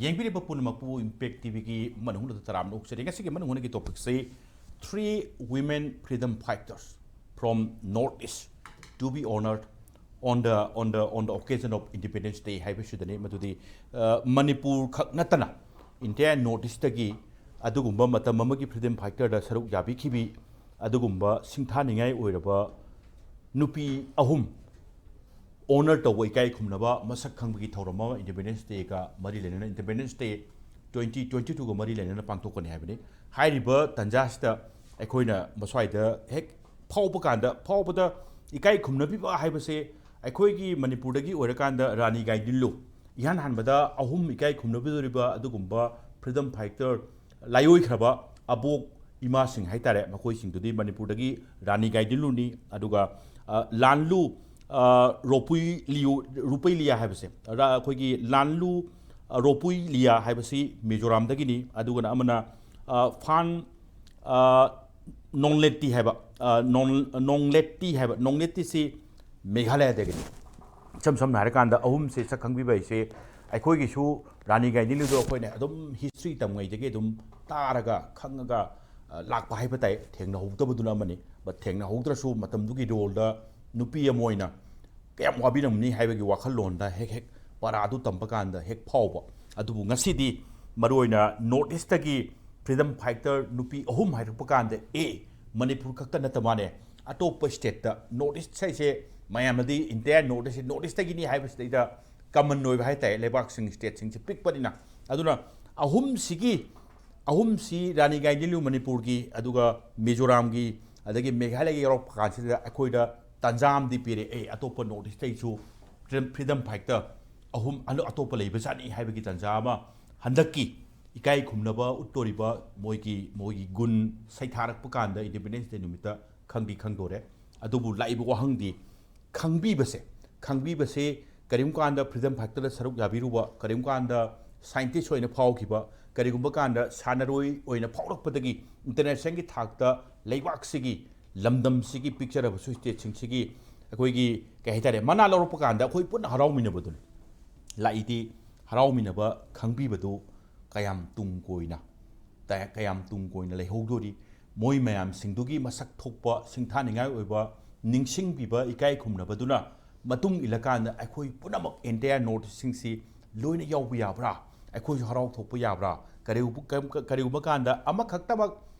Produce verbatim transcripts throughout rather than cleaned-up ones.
ꯌꯦꯡꯕꯤꯔꯤꯕ ꯄꯨꯝꯅꯃꯛꯄꯨ ꯏꯝꯄꯦꯛ ꯇꯤꯚꯤꯒꯤ ꯃꯅꯨꯡ ꯍꯨꯠꯅ ꯇꯔꯥꯝꯅ ꯑꯣꯛꯆꯔꯤ꯫ ꯉꯁꯤꯒꯤ ꯃꯅꯨꯡ ꯍꯨꯠꯅꯒꯤ ꯇꯣꯄꯤꯛꯁꯤ three women freedom fighters from North East to be honored on the on the on the occasion of Independence Day ꯍꯥꯏꯕꯁꯤꯗꯅꯤ꯫ ꯃꯗꯨꯗꯤ ꯃꯅꯤꯄꯨꯔ ꯈꯛ ꯅꯠꯇꯅ ꯏꯟꯗꯤꯌꯥ ꯅꯣꯔꯠ ꯏꯁꯇꯒꯤ ꯑꯗꯨꯒꯨꯝꯕ ꯃꯇꯝ ꯑꯃꯒꯤ ꯐ꯭ꯔꯤꯗꯝ ꯐꯥꯏꯇꯔꯗ ꯁꯔꯨꯛ ꯌꯥꯕꯤꯈꯤꯕꯤ ꯑꯗꯨꯒꯨꯝꯕ ꯁꯤꯡꯊꯥꯅꯤꯡꯉꯥꯏ ꯑꯣꯏꯔꯕ ꯅꯨꯄꯤ ꯑꯍꯨꯝ ꯑꯣꯅꯔ ꯇꯧꯕ, ꯏꯀꯥꯏ ꯈꯨꯝꯅꯕ, ꯃꯁꯛ ꯈꯪꯕꯒꯤ ꯊꯧꯔꯝ ꯑꯃ ꯏꯟꯗꯤꯄꯦꯟꯗꯦꯟꯁ ꯗꯦꯒ ꯃꯔꯤ ꯂꯩꯅꯅ, ꯏꯟꯗꯤꯄꯦꯟꯗꯦꯟꯁ ꯗꯦ ꯇ꯭ꯋꯦꯟꯇꯤ ꯇ꯭ꯋꯦꯟꯇꯤ ꯇꯨꯒ ꯃꯔꯤ ꯂꯩꯅꯅ ꯄꯥꯡꯊꯣꯛꯀꯅꯤ ꯍꯥꯏꯕꯅꯤ꯫ ꯍꯥꯏꯔꯤꯕ ꯇꯥꯟꯖꯥꯁꯤꯗ ꯑꯩꯈꯣꯏꯅ ꯃꯁ꯭ꯋꯥꯏꯗ ꯍꯦꯛ ꯐꯥꯎꯕ ꯀꯥꯟꯗ, ꯐꯥꯎꯕꯗ ꯏꯀꯥꯏ ꯈꯨꯝꯅꯕꯤꯕ ꯍꯥꯏꯕꯁꯦ ꯑꯩꯈꯣꯏꯒꯤ ꯃꯅꯤꯄꯨꯔꯗꯒꯤ ꯑꯣꯏꯔꯀꯥꯟꯗ ꯔꯥꯅꯤ ꯒꯥꯏꯗꯤꯟꯂꯨ, ꯏꯍꯥꯟ ꯍꯥꯟꯕꯗ ꯑꯍꯨꯝ ꯏꯀꯥꯏ ꯈꯨꯝꯅꯕꯤꯗꯣꯔꯤꯕ ꯑꯗꯨꯒꯨꯝꯕ ꯐ꯭ꯔꯤꯗꯝ ꯐꯥꯏꯇꯔ ꯂꯥꯏꯑꯣꯏꯈ꯭ꯔꯕ ꯑꯕꯣꯛ ꯏꯃꯥꯁꯤꯡ ꯍꯥꯏꯇꯥꯔꯦ, ꯃꯈꯣꯏꯁꯤꯡꯗꯨꯗꯤ ꯃꯅꯤꯄꯨꯔꯗꯒꯤ ꯔꯥꯅꯤ ꯒꯥꯏꯗꯤꯟꯂꯨꯅꯤ, ꯑꯗꯨꯒ ꯂꯥꯟꯂꯨ ꯔꯣꯄꯨꯏ ꯂꯤꯌꯨ, ꯔꯨꯄꯩ ꯂꯤꯌꯥ ꯍꯥꯏꯕꯁꯦ, ꯑꯩꯈꯣꯏꯒꯤ ꯂꯥꯟꯂꯨ ꯔꯣꯄꯨꯏ ꯂꯤꯌꯥ ꯍꯥꯏꯕꯁꯤ ꯃꯤꯖꯣꯔꯥꯝꯗꯒꯤꯅꯤ꯫ ꯑꯗꯨꯒꯅ ꯑꯃꯅ ꯐꯥꯟ ꯅꯣꯡꯂꯦꯠꯇꯤ ꯍꯥꯏꯕ, ꯅꯣꯡꯂꯦꯠꯇꯤ ꯍꯥꯏꯕ, ꯅꯣꯡꯂꯦꯠꯇꯤꯁꯤ ꯃꯦꯘꯥꯂꯌꯥꯗꯒꯤꯅꯤ꯫ ꯏꯁꯝ ꯁꯝꯅ ꯍꯥꯏꯔꯀꯥꯟꯗ ꯑꯍꯨꯝꯁꯦ ꯁꯛ ꯈꯪꯕꯤꯕ ꯍꯥꯏꯁꯦ ꯑꯩꯈꯣꯏꯒꯤꯁꯨ ꯔꯥꯅꯤ ꯒꯥꯏꯗꯤꯟꯂꯨꯗꯣ ꯑꯩꯈꯣꯏꯅ ꯑꯗꯨꯝ ꯍꯤꯁꯇ꯭ꯔꯤ ꯇꯝꯉꯩꯗꯒꯤ ꯑꯗꯨꯝ ꯇꯥꯔꯒ ꯈꯪꯉꯒ ꯂꯥꯛꯄ ꯍꯥꯏꯕ ꯇꯥꯏ꯫ ꯊꯦꯡꯅꯍꯧꯗꯕꯗꯨꯅ ꯑꯃꯅꯤ꯫ ꯕꯠ ꯊꯦꯡꯅꯍꯧꯗ꯭ꯔꯁꯨ ꯃꯇꯝꯗꯨꯒꯤ ꯔꯣꯜꯗ ꯅꯨꯄꯤ ꯑꯃ ꯑꯣꯏꯅ ꯀꯌꯥꯝ ꯋꯥꯕꯤꯔꯝꯅꯤ ꯍꯥꯏꯕꯒꯤ ꯋꯥꯈꯜꯂꯣꯟꯗ ꯍꯦꯛ ꯍꯦꯛ ꯄꯔꯥꯗꯨ ꯇꯝꯕ ꯀꯥꯟꯗ ꯍꯦꯛ ꯐꯥꯎꯕ꯫ ꯑꯗꯨꯕꯨ ꯉꯁꯤꯗꯤ ꯃꯔꯨꯑꯣꯏꯅ ꯅꯣꯔꯠ ꯏꯁꯇꯒꯤ ꯐ꯭ꯔꯤꯗꯝ ꯐꯥꯏꯇꯔ ꯅꯨꯄꯤ ꯑꯍꯨꯝ ꯍꯥꯏꯔꯛꯄ ꯀꯥꯟꯗ, ꯑꯦ, ꯃꯅꯤꯄꯨꯔ ꯈꯛꯇ ꯅꯠꯇ ꯃꯥꯅꯦ, ꯑꯇꯣꯞꯄ ꯁ꯭ꯇꯦꯠꯇ, ꯅꯣꯔꯠ ꯏꯁ ꯍꯥꯏꯁꯦ ꯃꯌꯥꯝꯅꯗꯤ ꯏꯟꯗꯤꯌꯥ ꯅꯣꯔꯠ ꯏꯁ, ꯅꯣꯔꯠ ꯏꯁꯇꯒꯤꯅꯤ ꯍꯥꯏꯕꯁꯤꯗꯩꯗ ꯀꯃꯟ ꯑꯣꯏꯕ ꯍꯥꯏ ꯇꯥꯏ, ꯂꯩꯕꯥꯛꯁꯤꯡ, ꯁ꯭ꯇꯦꯠꯁꯤꯡꯁꯦ ꯄꯤꯛꯄꯅꯤꯅ꯫ ꯑꯗꯨꯅ ꯑꯍꯨꯝꯁꯤꯒꯤ, ꯑꯍꯨꯝꯁꯤ ꯔꯥꯅꯤ ꯒꯥꯏꯗꯤꯟꯂꯨ ꯃꯅꯤꯄꯨꯔꯒꯤ, ꯑꯗꯨꯒ ꯃꯤꯖꯣꯔꯥꯝꯒꯤ, ꯑꯗꯒꯤ ꯃꯦꯘꯥꯂꯌꯒꯤ ꯌꯥꯎꯔꯛꯄ ꯀꯥꯟꯁꯤꯗ ꯑꯩꯈꯣꯏꯗ ꯇꯥꯟꯖꯥ ꯑꯃꯗꯤ ꯄꯤꯔꯦ, ꯑꯦ, ꯑꯇꯣꯞꯄ ꯅꯣꯔꯠ ꯏꯁꯇꯩꯁꯨ ꯐ꯭ꯔꯤꯗꯝ, ꯐ꯭ꯔꯤꯗꯝ ꯐꯥꯏꯇꯔ ꯑꯍꯨꯝ ꯑꯇꯣꯞꯄ ꯂꯩꯕꯖꯥꯠꯅꯤ ꯍꯥꯏꯕꯒꯤ ꯇꯥꯟꯖꯥ ꯑꯃ꯫ ꯍꯟꯗꯛꯀꯤ ꯏꯀꯥꯏ ꯈꯨꯝꯅꯕ ꯎꯠꯇꯣꯔꯤꯕ ꯃꯣꯏꯒꯤ, ꯃꯣꯏꯒꯤ ꯒꯨꯟ ꯁꯩꯊꯥꯔꯛꯄ ꯀꯥꯟꯗ ꯏꯟꯗꯤꯄꯦꯟꯗꯦꯟꯁ ꯗꯦ ꯅꯨꯃꯤꯠꯇ ꯈꯪꯗꯤ ꯈꯪꯗꯣꯔꯦ꯫ ꯑꯗꯨꯕꯨ ꯂꯥꯛꯏꯕ ꯋꯥꯍꯪꯗꯤ, ꯈꯪꯕꯤꯕꯁꯦ, ꯈꯪꯕꯤꯕꯁꯦ ꯀꯔꯤꯒꯨꯝꯕ ꯀꯥꯟꯗ ꯐ꯭ꯔꯤꯗꯝ ꯐꯥꯏꯇꯔꯗ ꯁꯔꯨꯛ ꯌꯥꯕꯤꯔꯨꯕ, ꯀꯔꯤꯒꯨꯝꯕ ꯀꯥꯟꯗ ꯁꯥꯏꯟꯇꯤꯁ ꯑꯣꯏꯅ ꯐꯥꯎꯈꯤꯕ, ꯀꯔꯤꯒꯨꯝꯕ ꯀꯥꯟꯗ ꯁꯥꯟꯅꯔꯣꯏ ꯑꯣꯏꯅ ꯐꯥꯎꯔꯛꯄꯗꯒꯤ ꯏꯟꯇꯔꯅꯦꯁꯅꯦꯜꯒꯤ ꯊꯥꯛꯇ ꯂꯩꯕꯥꯛꯁꯤꯒꯤ, ꯂꯝꯗꯝꯁꯤꯒꯤ ꯄꯤꯛꯆꯔꯕꯁꯨ ꯁ꯭ꯇꯦꯠꯁꯤꯡꯁꯤꯒꯤ ꯑꯩꯈꯣꯏꯒꯤ, ꯀꯩ ꯍꯥꯏꯇꯥꯔꯦ, ꯃꯅꯥ ꯂꯧꯔꯛꯄ ꯀꯥꯟꯗ ꯑꯩꯈꯣꯏ ꯄꯨꯟꯅ ꯍꯔꯥꯎꯃꯤꯟꯅꯕꯗꯨꯅꯤ꯫ ꯂꯥꯛꯏꯗꯤ ꯍꯔꯥꯎꯃꯤꯟꯅꯕ ꯈꯪꯕꯤꯕꯗꯨ ꯀꯌꯥꯝ ꯇꯨꯡ ꯀꯣꯏꯅ, ꯇ-, ꯀꯌꯥꯝ ꯇꯨꯡ ꯀꯣꯏꯅ ꯂꯩꯍꯧꯗꯣꯔꯤ? ꯃꯣꯏ ꯃꯌꯥꯝꯁꯤꯡꯗꯨꯒꯤ ꯃꯁꯛ ꯊꯣꯛꯄ ꯁꯤꯡꯊꯥꯅꯤꯡꯉꯥꯏ ꯑꯣꯏꯕ ꯅꯤꯡꯁꯤꯡꯕꯤꯕ, ꯏꯀꯥꯏ ꯈꯨꯝꯅꯕꯗꯨꯅ ꯃꯇꯨꯡ ꯏꯜꯂꯀꯥꯟꯗ ꯑꯩꯈꯣꯏ ꯄꯨꯝꯅꯃꯛ entire North East ꯁꯤꯡꯁꯤ ꯂꯣꯏꯅ ꯌꯥꯎꯕ ꯌꯥꯕ꯭ꯔꯥ? ꯑꯩꯈꯣꯏꯁꯨ ꯍꯔꯥꯎ ꯊꯣꯛꯄ ꯌꯥꯕ꯭ꯔꯥ? ꯀꯔꯤꯒꯨꯝꯕ, ꯀꯔꯤꯒꯨꯝꯕ ꯀꯥꯟꯗ ꯑꯃꯈꯛꯇꯃꯛ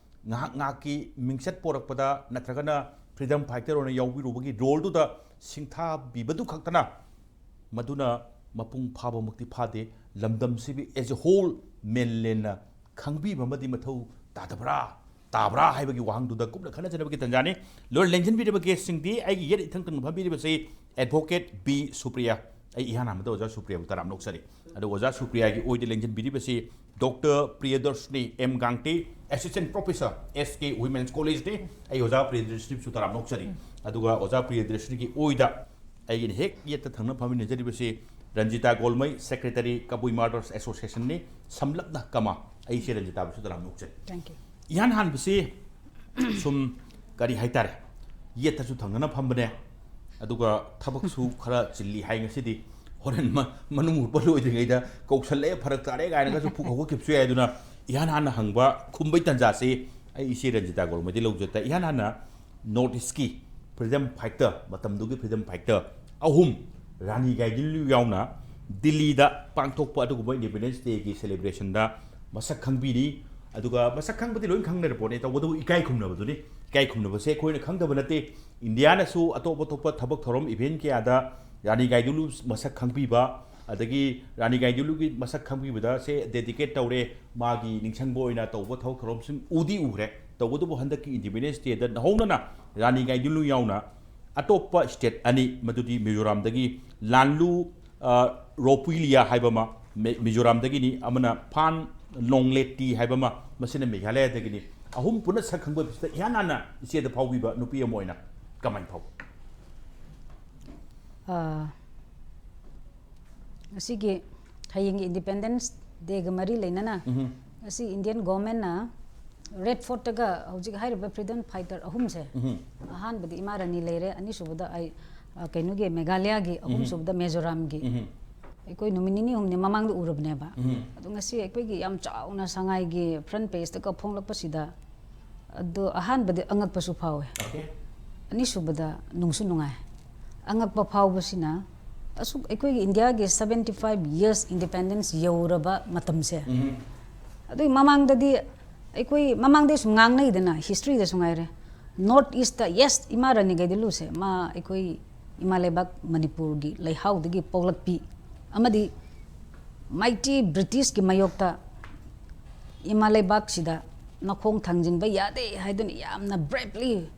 ꯉꯥꯏꯍꯥꯛ ꯉꯥꯏꯍꯥꯛꯀꯤ ꯃꯤꯡꯆꯠ ꯄꯣꯔꯛꯄꯗ ꯅꯠꯇ꯭ꯔꯒꯅ freedom fighter ꯑꯣꯏꯅ ꯌꯥꯎꯕꯤꯔꯨꯕꯒꯤ roleꯗꯨꯗ ꯁꯤꯡꯊꯥꯕꯤꯕꯗꯨ ꯈꯛꯇꯅ ꯃꯗꯨꯅ ꯃꯄꯨꯡ ꯐꯥꯕꯃꯛꯇꯤ ꯐꯥꯗꯦ꯫ ꯂꯝꯗꯝꯁꯤꯕꯨ as a whole mainlandꯅ ꯈꯪꯕꯤꯕ ꯑꯃꯗꯤ ꯃꯊꯧ ꯇꯥꯗꯕ꯭ꯔꯥ, ꯇꯥꯕ꯭ꯔꯥ ꯍꯥꯏꯕꯒꯤ ꯋꯥꯍꯪꯗꯨꯗ ꯀꯨꯞꯅ ꯈꯟꯅꯖꯅꯕꯒꯤ ꯇꯥꯟꯖꯥꯅꯤ꯫ ꯂꯣꯏꯅ ꯂꯦꯡꯁꯤꯟꯕꯤꯔꯤꯕ guestꯁꯤꯡꯗꯤ ꯑꯩꯒꯤ ꯌꯦꯠ ꯏꯊꯪ ꯊꯪꯅ ꯐꯝꯕꯤꯔꯤꯕꯁꯤ Advocate ꯕꯤ ꯁꯨꯄ꯭ꯔꯤꯌꯥ꯫ ꯑꯩ ꯏꯍꯥꯟ ꯍꯥꯟꯕꯗ ꯑꯣꯖꯥ ꯁꯨꯄ꯭ꯔꯤꯌꯥꯕꯨ ꯇꯔꯥꯝꯅ ꯑꯣꯛꯆꯔꯤ꯫ ꯑꯗꯨꯒ ꯑꯣꯖꯥ ꯁꯨꯄ꯭ꯔꯤꯌꯥꯒꯤ ꯑꯣꯏꯗ ꯂꯦꯡꯁꯤꯟꯕꯤꯔꯤꯕꯁꯤ Doctor ꯄ꯭ꯔꯤꯌꯗꯔꯁꯅꯤ M Gangte, Assistant Professor, S K Women's Collegeꯅꯤ꯫ ꯑꯩ ꯑꯣꯖꯥ ꯄ꯭ꯔꯤꯌꯗꯔꯁꯅꯤꯕꯨꯁꯨ ꯇꯔꯥꯝꯅ ꯑꯣꯛꯆꯔꯤ꯫ ꯑꯗꯨꯒ ꯑꯣꯖꯥ ꯄ꯭ꯔꯤꯌꯗꯔꯁꯅꯤꯒꯤ ꯑꯣꯏꯗ ꯑꯩꯒꯤꯅ ꯍꯦꯛ ꯌꯦꯠꯇ ꯊꯪꯅ ꯐꯝꯃꯤꯟꯅꯖꯔꯤꯕꯁꯤ ꯔꯟꯖꯤꯇꯥ ꯒꯣꯜꯃꯩ, Secretary ꯀꯕꯨꯏ Martyrs Associationꯅꯤ꯫ ꯁꯝꯂꯞꯅ ꯀꯃ ꯑꯩꯁꯦ ꯔꯟꯖꯤꯇꯥꯕꯨꯁꯨ ꯇꯔꯥꯝꯅ ꯑꯣꯛꯆꯔꯤ꯫ Thank you. ꯏꯍꯥꯟ ꯍꯥꯟꯕꯁꯤ ꯁꯨꯝ ꯀꯔꯤ ꯍꯥꯏꯇꯥꯔꯦ, ꯌꯦꯠꯇꯁꯨ ꯊꯪꯅꯅ ꯐꯝꯕꯅꯦ, ꯑꯗꯨꯒ ꯊꯕꯛꯁꯨ ꯈꯔ ꯆꯤꯜꯂꯤ ꯍꯥꯏ ꯉꯁꯤꯗꯤ, ꯍꯣꯔꯦꯟ ꯃ-, ꯃꯅꯨꯡ ꯍꯨꯠꯄ ꯂꯣꯏꯗ꯭ꯔꯤꯉꯩꯗ ꯀꯧꯁꯜꯂꯛꯑꯦ, ꯐꯔꯛ ꯇꯥꯔꯦ ꯀꯥꯏꯅꯒꯁꯨ ꯐꯨ ꯍꯧꯒꯠꯈꯤꯕꯁꯨ ꯌꯥꯏ꯫ ꯑꯗꯨꯅ ꯏꯍꯥꯟ ꯍꯥꯟꯅ ꯍꯪꯕ ꯈꯨꯝꯕꯩ ꯇꯥꯟꯖꯥꯁꯤ ꯑꯩ ꯏꯆꯦ ꯔꯟꯖꯤꯇꯥ ꯒꯣꯜꯃꯩꯗꯤ ꯂꯧꯖ ꯇꯥꯏ꯫ ꯏꯍꯥꯟ ꯍꯥꯟꯅ North Eastꯀꯤ freedom fighter, ꯃꯇꯝꯗꯨꯒꯤ freedom fighter ꯑꯍꯨꯝ, ꯔꯥꯅꯤ ꯒꯥꯏꯗꯤꯟꯂꯤꯌꯨ ꯌꯥꯎꯅ ꯗꯤꯜꯂꯤꯗ ꯄꯥꯡꯊꯣꯛꯄ ꯑꯗꯨꯒꯨꯝꯕ Independence Dayꯒꯤ celebrationꯗ ꯃꯁꯛ ꯈꯪꯕꯤꯔꯤ꯫ ꯑꯗꯨꯒ ꯃꯁꯛ ꯈꯪꯕꯗꯤ ꯂꯣꯏ ꯈꯪꯅꯔ ꯄꯣꯠꯅꯤ, ꯇꯧꯕꯇꯕꯨ ꯏꯀꯥꯏ ꯈꯨꯝꯅꯕꯗꯨꯅꯤ꯫ ꯏꯀꯥꯏ ꯈꯨꯝꯅꯕꯁꯦ ꯑꯩꯈꯣꯏꯅ ꯈꯪꯗꯕ ꯅꯠꯇꯦ꯫ ꯏꯟꯗꯤꯌꯥꯅꯁꯨ ꯑꯇꯣꯞ ꯑꯇꯣꯞꯄ ꯊꯕꯛ ꯊꯧꯔꯝ event ꯀꯌꯥꯗ ꯔꯥꯅꯤ ꯒꯥꯏꯗꯤꯟꯂꯤꯌꯨ ꯃꯁꯛ ꯈꯪꯕꯤꯕ, ꯑꯗꯒꯤ ꯔꯥꯅꯤ ꯒꯥꯏꯗꯤꯟꯂꯤꯌꯨꯒꯤ ꯃꯁꯛ ꯈꯪꯕꯤꯕꯗ ꯁꯦ dedicate ꯇꯧꯔꯦ, ꯃꯥꯒꯤ ꯅꯤꯡꯁꯤꯡꯕ ꯑꯣꯏꯅ ꯇꯧꯕ ꯊꯕꯛ ꯊꯧꯔꯝꯁꯤꯡ ꯎꯗꯤ ꯎꯈ꯭ꯔꯦ꯫ ꯇꯧꯕꯇꯕꯨ ꯍꯟꯗꯛꯀꯤ Independence Dayꯗ ꯅꯧꯍꯧꯅꯅ ꯔꯥꯅꯤ ꯒꯥꯏꯗꯤꯟꯂꯤꯌꯨ ꯌꯥꯎꯅ ꯑꯇꯣꯞꯄ state ꯑꯅꯤ, ꯃꯗꯨꯗꯤ ꯃꯤꯖꯣꯔꯥꯝꯗꯒꯤ ꯂꯥꯟꯂꯨ, ꯑ, ꯔꯣꯄꯨꯏꯂꯤꯌꯥ ꯍꯥꯏꯕ ꯑꯃ ꯃꯦ-, ꯃꯤꯖꯣꯔꯥꯝꯗꯒꯤꯅꯤ, ꯑꯃꯅ ꯐꯥꯟ ꯂꯣꯡꯂꯦꯇꯤ ꯍꯥꯏꯕ ꯑꯃ, ꯃꯁꯤꯅ ꯃꯦꯘꯥꯂꯌꯗꯒꯤꯅꯤ꯫ ꯑꯍꯨꯝ ꯄꯨꯟꯅ ꯁꯛ ꯈꯪꯕ ꯁꯤꯗ ꯏꯍꯥꯟ ꯍꯥꯟꯅ ꯏꯆꯦꯗ ꯐꯥꯎꯕꯤꯕ ꯅꯨꯄꯤ ꯑꯃ ꯑꯣꯏꯅ ꯀꯃꯥꯏꯅ ꯐꯥꯎꯕ? ꯑ, ꯑꯁꯤꯒꯤ ꯍꯌꯦꯡꯒꯤ Independence Dayꯒ ꯃꯔꯤ ꯂꯩꯅꯅ ꯎꯝꯍꯨꯝ꯫ ꯑꯁꯤ Indian governmentꯅ Red Fortꯇꯒ ꯍꯧꯖꯤꯛ ꯍꯥꯏꯔꯤꯕ freedom fighter ꯑꯍꯨꯝꯁꯦ, ꯎꯝꯍꯨꯝ꯫ ꯑꯍꯥꯟꯕꯗꯤ ꯏꯃꯥ ꯔꯥꯅꯤ ꯂꯩꯔꯦ, ꯑꯅꯤꯁꯨꯕꯗ ꯑꯩ, ꯑ, ꯀꯩꯅꯣꯒꯤ ꯃꯦꯘꯥꯂꯌꯒꯤ, ꯑꯍꯨꯝꯁꯨꯕꯗ ꯃꯤꯖꯣꯔꯥꯝꯒꯤ꯫ ꯎꯝꯍꯨꯝ꯫ ꯑꯩꯈꯣꯏ ꯅꯨꯃꯤꯠ ꯅꯤꯅꯤ ꯍꯨꯝꯅꯤ ꯃꯃꯥꯡꯗ ꯎꯔꯕꯅꯦꯕ꯫ ꯑꯗꯣ ꯉꯁꯤ ꯑꯩꯈꯣꯏꯒꯤ ꯌꯥꯝ ꯆꯥꯎꯅ ꯁꯉꯥꯏꯒꯤ front pageꯇꯒ ꯐꯣꯡꯂꯛꯄꯁꯤꯗ, ꯑꯗꯣ ꯑꯍꯥꯟꯕꯗꯤ ꯑꯉꯛꯄꯁꯨ ꯐꯥꯎꯋꯦ꯫ ꯑꯅꯤꯁꯨꯕꯗ ꯅꯨꯡꯁꯨ ꯅꯨꯡꯉꯥꯏ꯫ ꯑꯉꯛꯄ ꯐꯥꯎꯕꯁꯤꯅ, ꯑꯁꯨꯛ ꯑꯩꯈꯣꯏꯒꯤ ꯏꯟꯗꯤꯌꯥꯒꯤ seventy five years independence ꯌꯧꯔꯕ ꯃꯇꯝꯁꯦ, ꯑꯗꯨꯒꯤ ꯃꯃꯥꯡꯗꯗꯤ ꯑꯩꯈꯣꯏ ꯃꯃꯥꯡꯗꯩ ꯁꯨꯝ ꯉꯥꯡꯅꯩꯗꯅ, historyꯗꯁꯨ ꯉꯥꯏꯔꯦ, North Eastꯇ, yes, ꯏꯃꯥ ꯔꯥꯅꯤ ꯒꯥꯏꯗꯤꯟꯂꯨꯁꯦ ꯃꯥ ꯑꯩꯈꯣꯏ ꯏꯃꯥ ꯂꯩꯕꯥꯛ ꯃꯅꯤꯄꯨꯔꯒꯤ ꯂꯩꯍꯥꯎꯗꯒꯤ ꯄꯣꯛꯂꯛꯄꯤ ꯑꯃꯗꯤ mighty Britishꯀꯤ ꯃꯥꯌꯣꯛꯇ ꯏꯃꯥ ꯂꯩꯕꯥꯛꯁꯤꯗ ꯃꯈꯣꯡ ꯊꯥꯡꯖꯤꯟꯕ ꯌꯥꯗꯦ ꯍꯥꯏꯗꯨꯅ ꯌꯥꯝꯅ bravely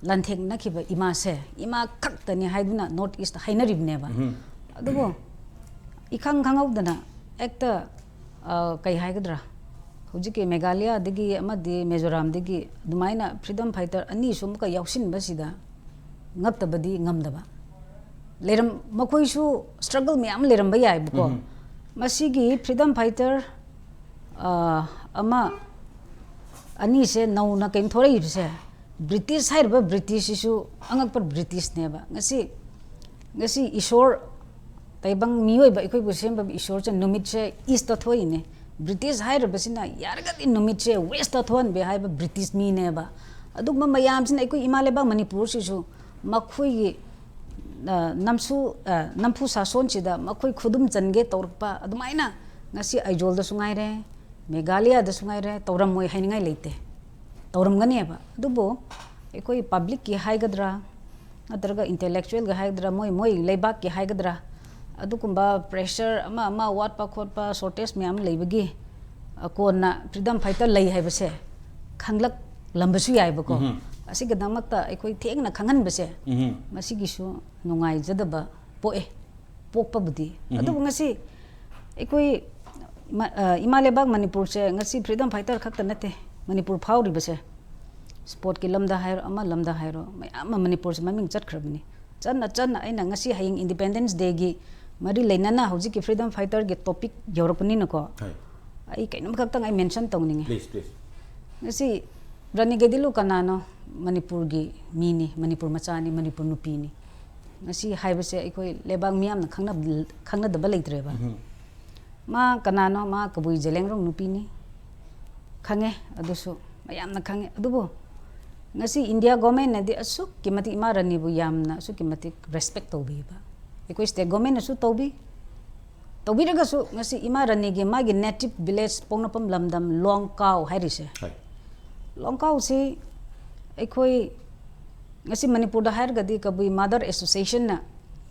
ꯂꯥꯟꯊꯦꯡꯅꯈꯤꯕ ꯏꯃꯥꯁꯦ ꯏꯃꯥ ꯈꯛꯇꯅꯤ ꯍꯥꯏꯗꯨꯅ North Eastꯇ ꯍꯥꯏꯅꯔꯤꯕꯅꯦꯕ꯫ ꯑꯗꯨꯕꯨ ꯏꯈꯪ ꯈꯪꯍꯧꯗꯅ ꯍꯦꯛꯇ, ꯑ, ꯀꯩ ꯍꯥꯏꯒꯗ꯭ꯔꯥ, ꯍꯧꯖꯤꯛꯀꯤ ꯃꯦꯘꯥꯂꯌꯥꯗꯒꯤ ꯑꯃꯗꯤ ꯃꯤꯖꯣꯔꯥꯝꯗꯒꯤ ꯑꯗꯨꯃꯥꯏꯅ freedom fighter ꯑꯅꯤꯁꯨ ꯑꯃꯨꯛꯀ ꯌꯥꯎꯁꯤꯟꯕꯁꯤꯗ ꯉꯛꯇꯕꯗꯤ ꯉꯝꯗꯕ꯫ ꯂꯩꯔꯝ-, ꯃꯈꯣꯏꯁꯨ struggle ꯃꯌꯥꯝ ꯑꯃ ꯂꯩꯔꯝꯕ ꯌꯥꯏꯕꯀꯣ꯫ ꯃꯁꯤꯒꯤ freedom fighter, ꯑ, ꯑꯃ, ꯑꯅꯤꯁꯦ ꯅꯧꯅ ꯀꯩꯅꯣ ꯊꯣꯔꯛꯏꯕꯁꯦ, British ꯍꯥꯏꯔꯤꯕ Britishꯁꯤꯁꯨ ꯑꯉꯛꯄ Britishꯅꯦꯕ꯫ ꯉꯁꯤ, ꯉꯁꯤ ꯏꯁꯣꯔ, ꯇꯥꯏꯕꯪ ꯃꯤꯑꯣꯏꯕ ꯑꯩꯈꯣꯏꯕꯨ ꯁꯦꯝꯕ ꯏꯁꯣꯔꯁꯦ ꯅꯨꯃꯤꯠꯁꯦ Eastꯇ ꯊꯣꯛꯏꯅꯦ꯫ British ꯍꯥꯏꯔꯤꯕꯁꯤꯅ ꯌꯥꯔꯒꯗꯤ ꯅꯨꯃꯤꯠꯁꯦ Westꯇ ꯊꯣꯛꯍꯟꯕ ꯍꯥꯏꯕ British ꯃꯤꯅꯦꯕ꯫ ꯑꯗꯨꯒꯨꯝꯕ ꯃꯌꯥꯝꯁꯤꯅ ꯑꯩꯈꯣꯏ ꯏꯃꯥ ꯂꯩꯕꯥꯛ ꯃꯅꯤꯄꯨꯔꯁꯤꯁꯨ ꯃꯈꯣꯏꯒꯤ, ꯑ, ꯅꯝꯁꯨ-, ꯑ, ꯅꯝꯐꯨ ꯁꯥꯁꯣꯟꯁꯤꯗ ꯃꯈꯣꯏ ꯈꯨꯗꯨꯝ ꯆꯟꯒꯦ ꯇꯧꯔꯛꯄ ꯑꯗꯨꯃꯥꯏꯅ ꯉꯁꯤ ꯑꯥꯏꯖꯣꯜꯗꯁꯨ ꯉꯥꯏꯔꯦ, ꯃꯦꯘꯥꯂꯌꯥꯗꯁꯨ ꯉꯥꯏꯔꯦ, ꯇꯧꯔꯝꯃꯣꯏ ꯍꯥꯏꯅꯤꯡꯉꯥꯏ ꯂꯩꯇꯦ꯫ ꯇꯧꯔꯝꯒꯅꯦꯕ꯫ ꯑꯗꯨꯕꯨ ꯑꯩꯈꯣꯏ publicꯀꯤ ꯍꯥꯏꯒꯗ꯭ꯔꯥ, ꯅꯠꯇ꯭ꯔꯒ intellectualꯒꯤ ꯍꯥꯏꯒꯗ꯭ꯔꯥ, ꯃꯣꯏ, ꯃꯣꯏ ꯂꯩꯕꯥꯛꯀꯤ ꯍꯥꯏꯒꯗ꯭ꯔꯥ, ꯑꯗꯨꯒꯨꯝꯕ pressure ꯑꯃ ꯑꯃ ꯋꯥꯠꯄ ꯈꯣꯠꯄ, shortage ꯃꯌꯥꯝ ꯂꯩꯕꯒꯤ, ꯑ, ꯀꯣꯟꯅ freedom fighter ꯂꯩ ꯍꯥꯏꯕꯁꯦ ꯈꯪꯂꯛꯂꯝꯕꯁꯨ ꯌꯥꯏꯕꯀꯣ꯫ ꯑꯁꯤꯒꯤꯗꯃꯛꯇ ꯑꯩꯈꯣꯏ ꯊꯦꯡꯅ ꯈꯪꯍꯟꯕꯁꯦ, ꯃꯁꯤꯒꯤꯁꯨ ꯅꯨꯡꯉꯥꯏꯖꯗꯕ ꯄꯣꯛꯑꯦ, ꯄꯣꯛꯄꯕꯨꯗꯤ꯫ ꯑꯗꯨꯕꯨ ꯉꯁꯤ ꯑꯩꯈꯣꯏ ꯃ-, ꯑ, ꯏꯃꯥ ꯂꯩꯕꯥꯛ ꯃꯅꯤꯄꯨꯔꯁꯦ ꯉꯁꯤ freedom fighter ꯈꯛꯇ ꯅꯠꯇꯦ, ꯃꯅꯤꯄꯨꯔ ꯐꯥꯎꯔꯤꯕꯁꯦ, sportꯀꯤ ꯂꯝꯗ ꯍꯥꯏꯔꯣ, ꯑꯃ ꯂꯝꯗ ꯍꯥꯏꯔꯣ, ꯃꯌꯥꯝ ꯑꯃ ꯃꯅꯤꯄꯨꯔꯁꯦ ꯃꯃꯤꯡ ꯆꯠꯈ꯭ꯔꯕꯅꯤ꯫ ꯆꯠꯅ ꯆꯠꯅ ꯑꯩꯅ ꯉꯁꯤ ꯍꯌꯦꯡ Independence Dayꯒꯤ ꯃꯔꯤ ꯂꯩꯅꯅ ꯍꯧꯖꯤꯛꯀꯤ freedom fighterꯒꯤ topic ꯌꯧꯔꯛꯄꯅꯤꯅꯀꯣ, ꯍꯣꯏ꯫ ꯑꯩ ꯀꯩꯅꯣꯝꯈꯛꯇꯪ ꯑꯩ mention ꯇꯧꯅꯤꯡꯉꯦ꯫ Please, please. ꯉꯁꯤ ꯔꯥꯅꯤ ꯒꯥꯏꯗꯤꯟꯂꯨ ꯀꯅꯥꯅꯣ? ꯃꯅꯤꯄꯨꯔꯒꯤ ꯃꯤꯅꯤ, ꯃꯅꯤꯄꯨꯔ ꯃꯆꯥꯅꯤ, ꯃꯅꯤꯄꯨꯔ ꯅꯨꯄꯤꯅꯤ꯫ ꯉꯁꯤ ꯍꯥꯏꯕꯁꯦ ꯑꯩꯈꯣꯏ ꯂꯩꯕꯥꯛ ꯃꯤꯌꯥꯝꯅ ꯈꯪꯅꯕ- ꯈꯪꯅꯗꯕ ꯂꯩꯇ꯭ꯔꯦꯕ꯫ ꯃꯥ ꯀꯅꯥꯅꯣ? ꯃꯥ ꯀꯕꯨꯏ ꯖꯦꯂꯦꯡꯔꯣꯡ ꯅꯨꯄꯤꯅꯤ꯫ ꯈꯪꯉꯦ, ꯑꯗꯨꯁꯨ ꯃꯌꯥꯝꯅ ꯈꯪꯉꯦ꯫ ꯑꯗꯨꯕꯨ ꯉꯁꯤ ꯏꯟꯗꯤꯌꯥ ꯒꯣꯔꯃꯦꯟꯅꯗꯤ ꯑꯁꯨꯛꯀꯤ ꯃꯇꯤꯛ ꯏꯃꯥ ꯔꯥꯅꯤꯕꯨ ꯌꯥꯝꯅ, ꯑꯁꯨꯛꯀꯤ ꯃꯇꯤꯛ ꯔꯦꯁꯄꯦꯛ ꯇꯧꯕꯤꯕ꯫ ꯑꯩꯈꯣꯏ ꯁ꯭ꯇꯦꯠ ꯒꯣꯔꯃꯦꯟꯅꯁꯨ ꯇꯧꯕꯤ꯫ ꯇꯧꯕꯤꯔꯒꯁꯨ ꯉꯁꯤ ꯏꯃꯥ ꯔꯥꯅꯤꯒꯤ ꯃꯥꯒꯤ ꯅꯦꯇꯤꯚ ꯚꯤꯂꯦꯖ ꯄꯣꯛꯅꯐꯝ ꯂꯝꯗꯝ ꯂꯣꯡꯀꯥꯎ ꯍꯥꯏꯔꯤꯁꯦ꯫ ꯍꯣꯏ꯫ ꯂꯣꯡꯀꯥꯎꯁꯤ ꯑꯩꯈꯣꯏ ꯉꯁꯤ ꯃꯅꯤꯄꯨꯔꯗ ꯍꯥꯏꯔꯒꯗꯤ ꯀꯕꯨꯏ ꯃꯥꯗꯔ ꯑꯦꯁꯣꯁꯤꯌꯦꯁꯟꯅ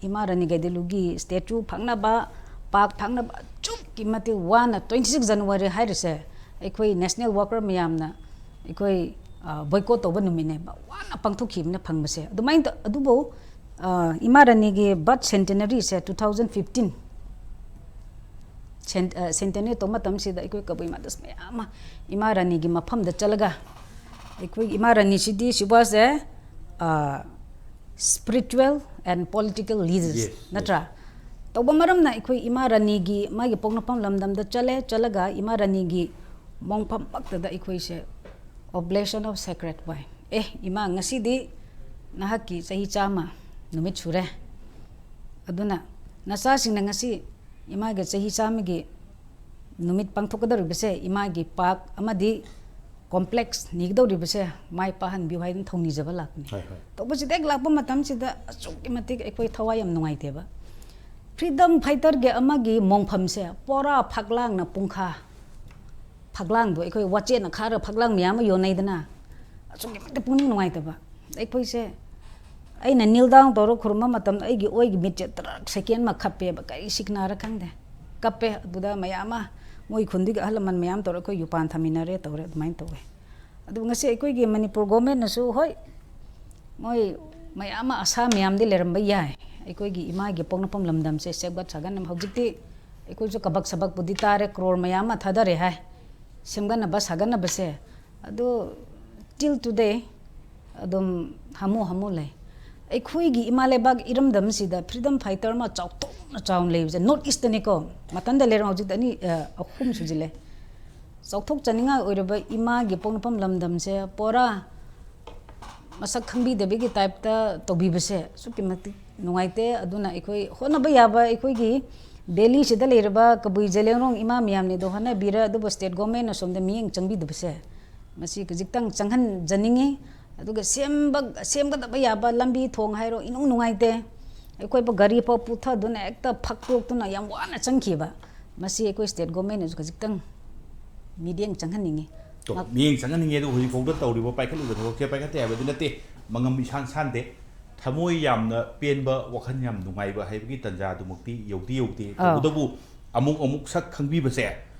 ꯏꯃꯥ ꯔꯥꯅꯤ ꯒꯥꯏꯗꯤꯟꯂꯤꯌꯨꯒꯤ ꯁ꯭ꯇꯦꯆꯨ ꯐꯪꯅꯕ, ꯄꯥꯛ ꯐꯪꯅꯕ ꯑꯁꯨꯛꯀꯤ ꯃꯇꯤꯛ ꯋꯥꯅ twenty six January ꯍꯥꯏꯔꯤꯁꯦ ꯑꯩꯈꯣꯏ ꯅꯦꯁꯅꯦꯜ ꯋꯥꯔꯀꯔ ꯃꯌꯥꯝꯅ ꯑꯩꯈꯣꯏ, ꯑ, ꯕꯣꯏꯀꯣꯠ ꯇꯧꯕ ꯅꯨꯃꯤꯠꯅꯦꯕ꯫ ꯋꯥꯅ ꯄꯥꯡꯊꯣꯛꯈꯤꯕꯅ ꯐꯪꯕꯁꯦ꯫ ꯑꯗꯨꯃꯥꯏꯅ ꯇꯧ-, ꯑꯗꯨꯕꯨ, ꯑ, ꯏꯃꯥ ꯔꯥꯅꯤꯒꯤ ꯕꯥꯔꯊ ꯁꯦꯟꯇꯦꯅꯔꯤꯁꯦ two thousand fifteen ꯁꯦꯟ-, ꯑ, ꯁꯦꯟꯇꯦꯅꯔꯤ ꯇꯧꯕ ꯃꯇꯝꯁꯤꯗ ꯑꯩꯈꯣꯏ ꯀꯕꯨꯏ ꯃꯥꯗꯔꯁ ꯃꯌꯥꯝ ꯑꯃ ꯏꯃꯥ ꯔꯥꯅꯤꯒꯤ ꯃꯐꯝꯗ ꯆꯠꯂꯒ ꯑꯩꯈꯣꯏ ꯏꯃꯥ ꯔꯥꯅꯤꯁꯤꯗꯤ she was a, ꯑ, spiritual and political leaders, yes, yes, ꯅꯠꯇ꯭ꯔꯥ? ꯇꯧꯕ ꯃꯔꯝꯅ ꯑꯩꯈꯣꯏ ꯏꯃꯥ ꯔꯥꯅꯤꯒꯤ ꯃꯥꯒꯤ ꯄꯣꯛꯅꯐꯝ ꯂꯝꯗꯝꯗ ꯆꯠꯂꯦ, ꯆꯠꯂꯒ ꯏꯃꯥ ꯔꯥꯅꯤꯒꯤ ꯃꯣꯡꯐꯝꯃꯛꯇꯗ ꯑꯩꯈꯣꯏꯁꯦ oblation of sacred wine, ꯑꯦ ꯏꯃꯥ, ꯉꯁꯤꯗꯤ ꯅꯍꯥꯛꯀꯤ ꯆꯍꯤ ꯆꯥꯝꯃ ꯅꯨꯃꯤꯠ ꯁꯨꯔꯦ, ꯑꯗꯨꯅ ꯅꯆꯥꯁꯤꯡꯅ ꯉꯁꯤ ꯏꯃꯥꯒꯤ ꯆꯍꯤ ꯆꯥꯝꯃꯒꯤ ꯅꯨꯃꯤꯠ ꯄꯥꯡꯊꯣꯛꯀꯗꯧꯔꯤꯕꯁꯦ ꯏꯃꯥꯒꯤ ꯄꯥꯛ ꯑꯃꯗꯤ ꯀꯣꯝꯄ꯭ꯂꯦꯛꯁ ꯅꯤꯒꯗꯧꯔꯤꯕꯁꯦ ꯃꯥꯏ ꯄꯥꯛꯍꯟꯕꯤꯌꯨ ꯍꯥꯏꯗꯅ ꯊꯧꯅꯤꯖꯕ ꯂꯥꯛꯄꯅꯤ꯫ ꯍꯣꯏ, ꯍꯣꯏ꯫ ꯇꯧꯕꯁꯤꯗ ꯍꯦꯛ ꯂꯥꯛꯄ ꯃꯇꯝꯁꯤꯗ ꯑꯁꯨꯛꯀꯤ ꯃꯇꯤꯛ ꯑꯩꯈꯣꯏ ꯊꯋꯥꯏ ꯌꯥꯝ ꯅꯨꯡꯉꯥꯏꯇꯦꯕ꯫ ꯐ꯭ꯔꯤꯗꯝ ꯐꯥꯏꯇꯔꯒꯤ ꯑꯃꯒꯤ ꯃꯣꯡꯐꯝꯁꯦ ꯄꯨꯔꯥ ꯐꯛꯂꯥꯡꯅ ꯄꯨꯡꯈꯥ, ꯐꯛꯂꯥꯡꯗꯣ ꯑꯩꯈꯣꯏ ꯋꯥꯆꯦꯠꯅ ꯈꯥꯔꯒ ꯐꯛꯂꯥꯡ ꯃꯌꯥꯝ ꯑꯃ ꯌꯣꯟꯅꯩꯗꯅ, ꯑꯁꯨꯛꯀꯤ ꯃꯇꯤꯛ ꯄꯨꯛꯅꯤꯡ ꯅꯨꯡꯉꯥꯏꯇꯕ꯫ ꯑꯩꯈꯣꯏꯁꯦ, ꯑꯩꯅ kneel down ꯇꯧꯔ ꯈꯨꯔꯨꯝꯕ ꯃꯇꯝꯗ ꯑꯩꯒꯤ ꯑꯣꯏꯒꯤ ꯃꯤꯠꯁꯦ ꯇꯔꯛ ꯁꯦꯀꯦꯟ ꯑꯃ ꯈꯞꯄꯦꯕ, ꯀꯔꯤ ꯁꯤꯛꯅꯥꯔ ꯈꯪꯗꯦ, ꯀꯞꯄꯦ꯫ ꯑꯗꯨꯗ ꯃꯌꯥꯝ ꯑꯃ ꯃꯣꯏ ꯈꯨꯟꯗꯨꯒꯤ ꯑꯍꯜ ꯂꯃꯟ ꯃꯌꯥꯝ ꯇꯧꯔ ꯑꯩꯈꯣꯏ ꯌꯨꯄꯥꯟ ꯊꯝꯃꯤꯟꯅꯔꯦ ꯇꯧꯔꯦ, ꯑꯗꯨꯃꯥꯏꯅ ꯇꯧꯋꯦ꯫ ꯑꯗꯨ ꯉꯁꯤ ꯑꯩꯈꯣꯏꯒꯤ ꯃꯅꯤꯄꯨꯔ ꯒꯣꯔꯃꯦꯟꯅꯁꯨ, ꯍꯣꯏ, ꯃꯣꯏ ꯃꯌꯥꯝ ꯑꯃ ꯑꯁꯥ ꯃꯌꯥꯝꯗꯤ ꯂꯩꯔꯝꯕ ꯌꯥꯏ, ꯑꯩꯈꯣꯏꯒꯤ ꯏꯃꯥꯒꯤ ꯄꯣꯛꯅꯐꯝ ꯂꯝꯗꯝꯁꯦ ꯁꯦꯝꯒꯠ ꯁꯥꯒꯠꯅꯕ꯫ ꯍꯧꯖꯤꯛꯇꯤ ꯑꯩꯈꯣꯏꯁꯨ ꯀꯕꯛ ꯁꯕꯛꯄꯨꯗꯤ ꯇꯥꯔꯦ, ꯀ꯭ꯔꯣꯔ ꯃꯌꯥꯝ ꯑꯃ ꯊꯥꯗꯔꯦ ꯍꯥꯏ ꯁꯦꯝꯒꯠꯅꯕ ꯁꯥꯒꯠꯅꯕꯁꯦ꯫ ꯑꯗꯨ till today ꯑꯗꯨꯝ ꯍꯥꯃꯨ ꯍꯥꯃꯨ ꯂꯩ꯫ ꯑꯩꯈꯣꯏꯒꯤ ꯏꯃꯥ ꯂꯩꯕꯥꯛ ꯏꯔꯝꯗꯝꯁꯤꯗ ꯐ꯭ꯔꯤꯗꯝ ꯐꯥꯏꯇꯔ ꯑꯃ ꯆꯥꯎꯊꯣꯛꯅ ꯆꯥꯎꯅ ꯂꯩꯕꯁꯦ ꯅꯣꯔꯠ ꯏꯁꯇꯅꯤꯀꯣ, ꯃꯊꯟꯇ ꯂꯩꯔꯝ ꯍꯧꯖꯤꯛꯇ ꯑꯅꯤ, ꯑ, ꯑꯍꯨꯝ ꯁꯨꯖꯤꯜꯂꯦ꯫ ꯆꯥꯎꯊꯣꯛꯆꯅꯤꯡꯉꯥꯏ ꯑꯣꯏꯔꯕ ꯏꯃꯥꯒꯤ ꯄꯣꯛꯅꯐꯝ ꯂꯝꯗꯝꯁꯦ ꯄꯨꯔꯥ ꯃꯁꯛ ꯈꯪꯕꯤꯗꯕꯒꯤ ꯇꯥꯏꯞꯇ ꯇꯧꯕꯤꯕꯁꯦ ꯑꯁꯨꯛꯀꯤ ꯃꯇꯤꯛ ꯅꯨꯡꯉꯥꯏꯇꯦ꯫ ꯑꯗꯨꯅ ꯑꯩꯈꯣꯏ ꯍꯣꯠꯅꯕ ꯌꯥꯕ, ꯑꯩꯈꯣꯏꯒꯤ ꯚꯦꯂꯤꯁꯤꯗ ꯂꯩꯔꯕ ꯀꯕꯨꯏ ꯖꯦꯂꯦꯡꯔꯣꯡ ꯏꯃꯥ ꯃꯌꯥꯝꯅ ꯑꯗꯣ ꯍꯣꯠꯅꯕꯤꯔ, ꯑꯗꯨꯕꯨ ꯁ꯭ꯇꯦꯠ ꯒꯣꯔꯃꯦꯟꯅ ꯁꯣꯝꯗ ꯃꯤꯠꯌꯦꯡ ꯆꯪꯕꯤꯗꯕꯁꯦ, ꯃꯁꯤ ꯈꯖꯤꯛꯇꯪ ꯆꯪꯍꯟꯖꯅꯤꯡꯉꯤ꯫ ꯑꯗꯨꯒ ꯁꯦꯝꯕ, ꯁꯦꯝꯒꯗꯕ ꯌꯥꯕ ꯂꯝꯕꯤ ꯊꯣꯡ ꯍꯥꯏꯔꯣ, ꯏꯅꯨꯡ ꯅꯨꯡꯉꯥꯏꯇꯦ꯫ ꯑꯩꯈꯣꯏꯕꯨ ꯒꯥꯔꯤ ꯐꯥꯎ ꯄꯨꯊꯗꯨꯅ ꯍꯦꯛꯇ ꯐꯛꯇꯣꯛꯇꯨꯅ ꯌꯥꯝ ꯋꯥꯅ ꯆꯪꯈꯤꯕ, ꯃꯁꯤ ꯑꯩꯈꯣꯏ ꯁ꯭ꯇꯦꯠ ꯒꯣꯔꯃꯦꯟꯅꯁꯨ ꯈꯖꯤꯛꯇꯪ ꯃꯤꯠꯌꯦꯡ ꯆꯪꯍꯟꯅꯤꯡꯉꯤ꯫ ꯇꯣ, ꯃꯤꯠꯌꯦꯡ ꯆꯪꯍꯟꯅꯤꯡꯉꯦ꯫ ꯑꯗꯨ ꯍꯧꯖꯤꯛꯐꯥꯎꯗ ꯇꯧꯔꯤꯕ, ꯄꯥꯏꯈꯠꯂꯤꯕ ꯊꯕꯛꯁꯦ ꯄꯥꯏꯈꯠꯇꯦ ꯍꯥꯏꯕꯗꯤ ꯅꯠꯇꯦ, ꯃꯉꯝ ꯏꯁꯥꯟ ꯁꯥꯟꯗꯦ꯫ ꯊꯃꯣꯏ ꯌꯥꯝꯅ ꯄꯦꯟꯕ, ꯋꯥꯈꯜ ꯌꯥꯝ ꯅꯨꯡꯉꯥꯏꯕ ꯍꯥꯏꯕꯒꯤ ꯇꯥꯟꯖꯥꯗꯨꯃꯛꯇꯤ ꯌꯧꯗꯤ ꯌꯧꯗꯦ꯫ ꯑꯧ꯫ ꯇꯧꯕꯇꯕꯨ ꯑꯃꯨꯛ ꯑꯃꯨꯛ ꯁꯛ ꯈꯪꯕꯤꯕꯁꯦ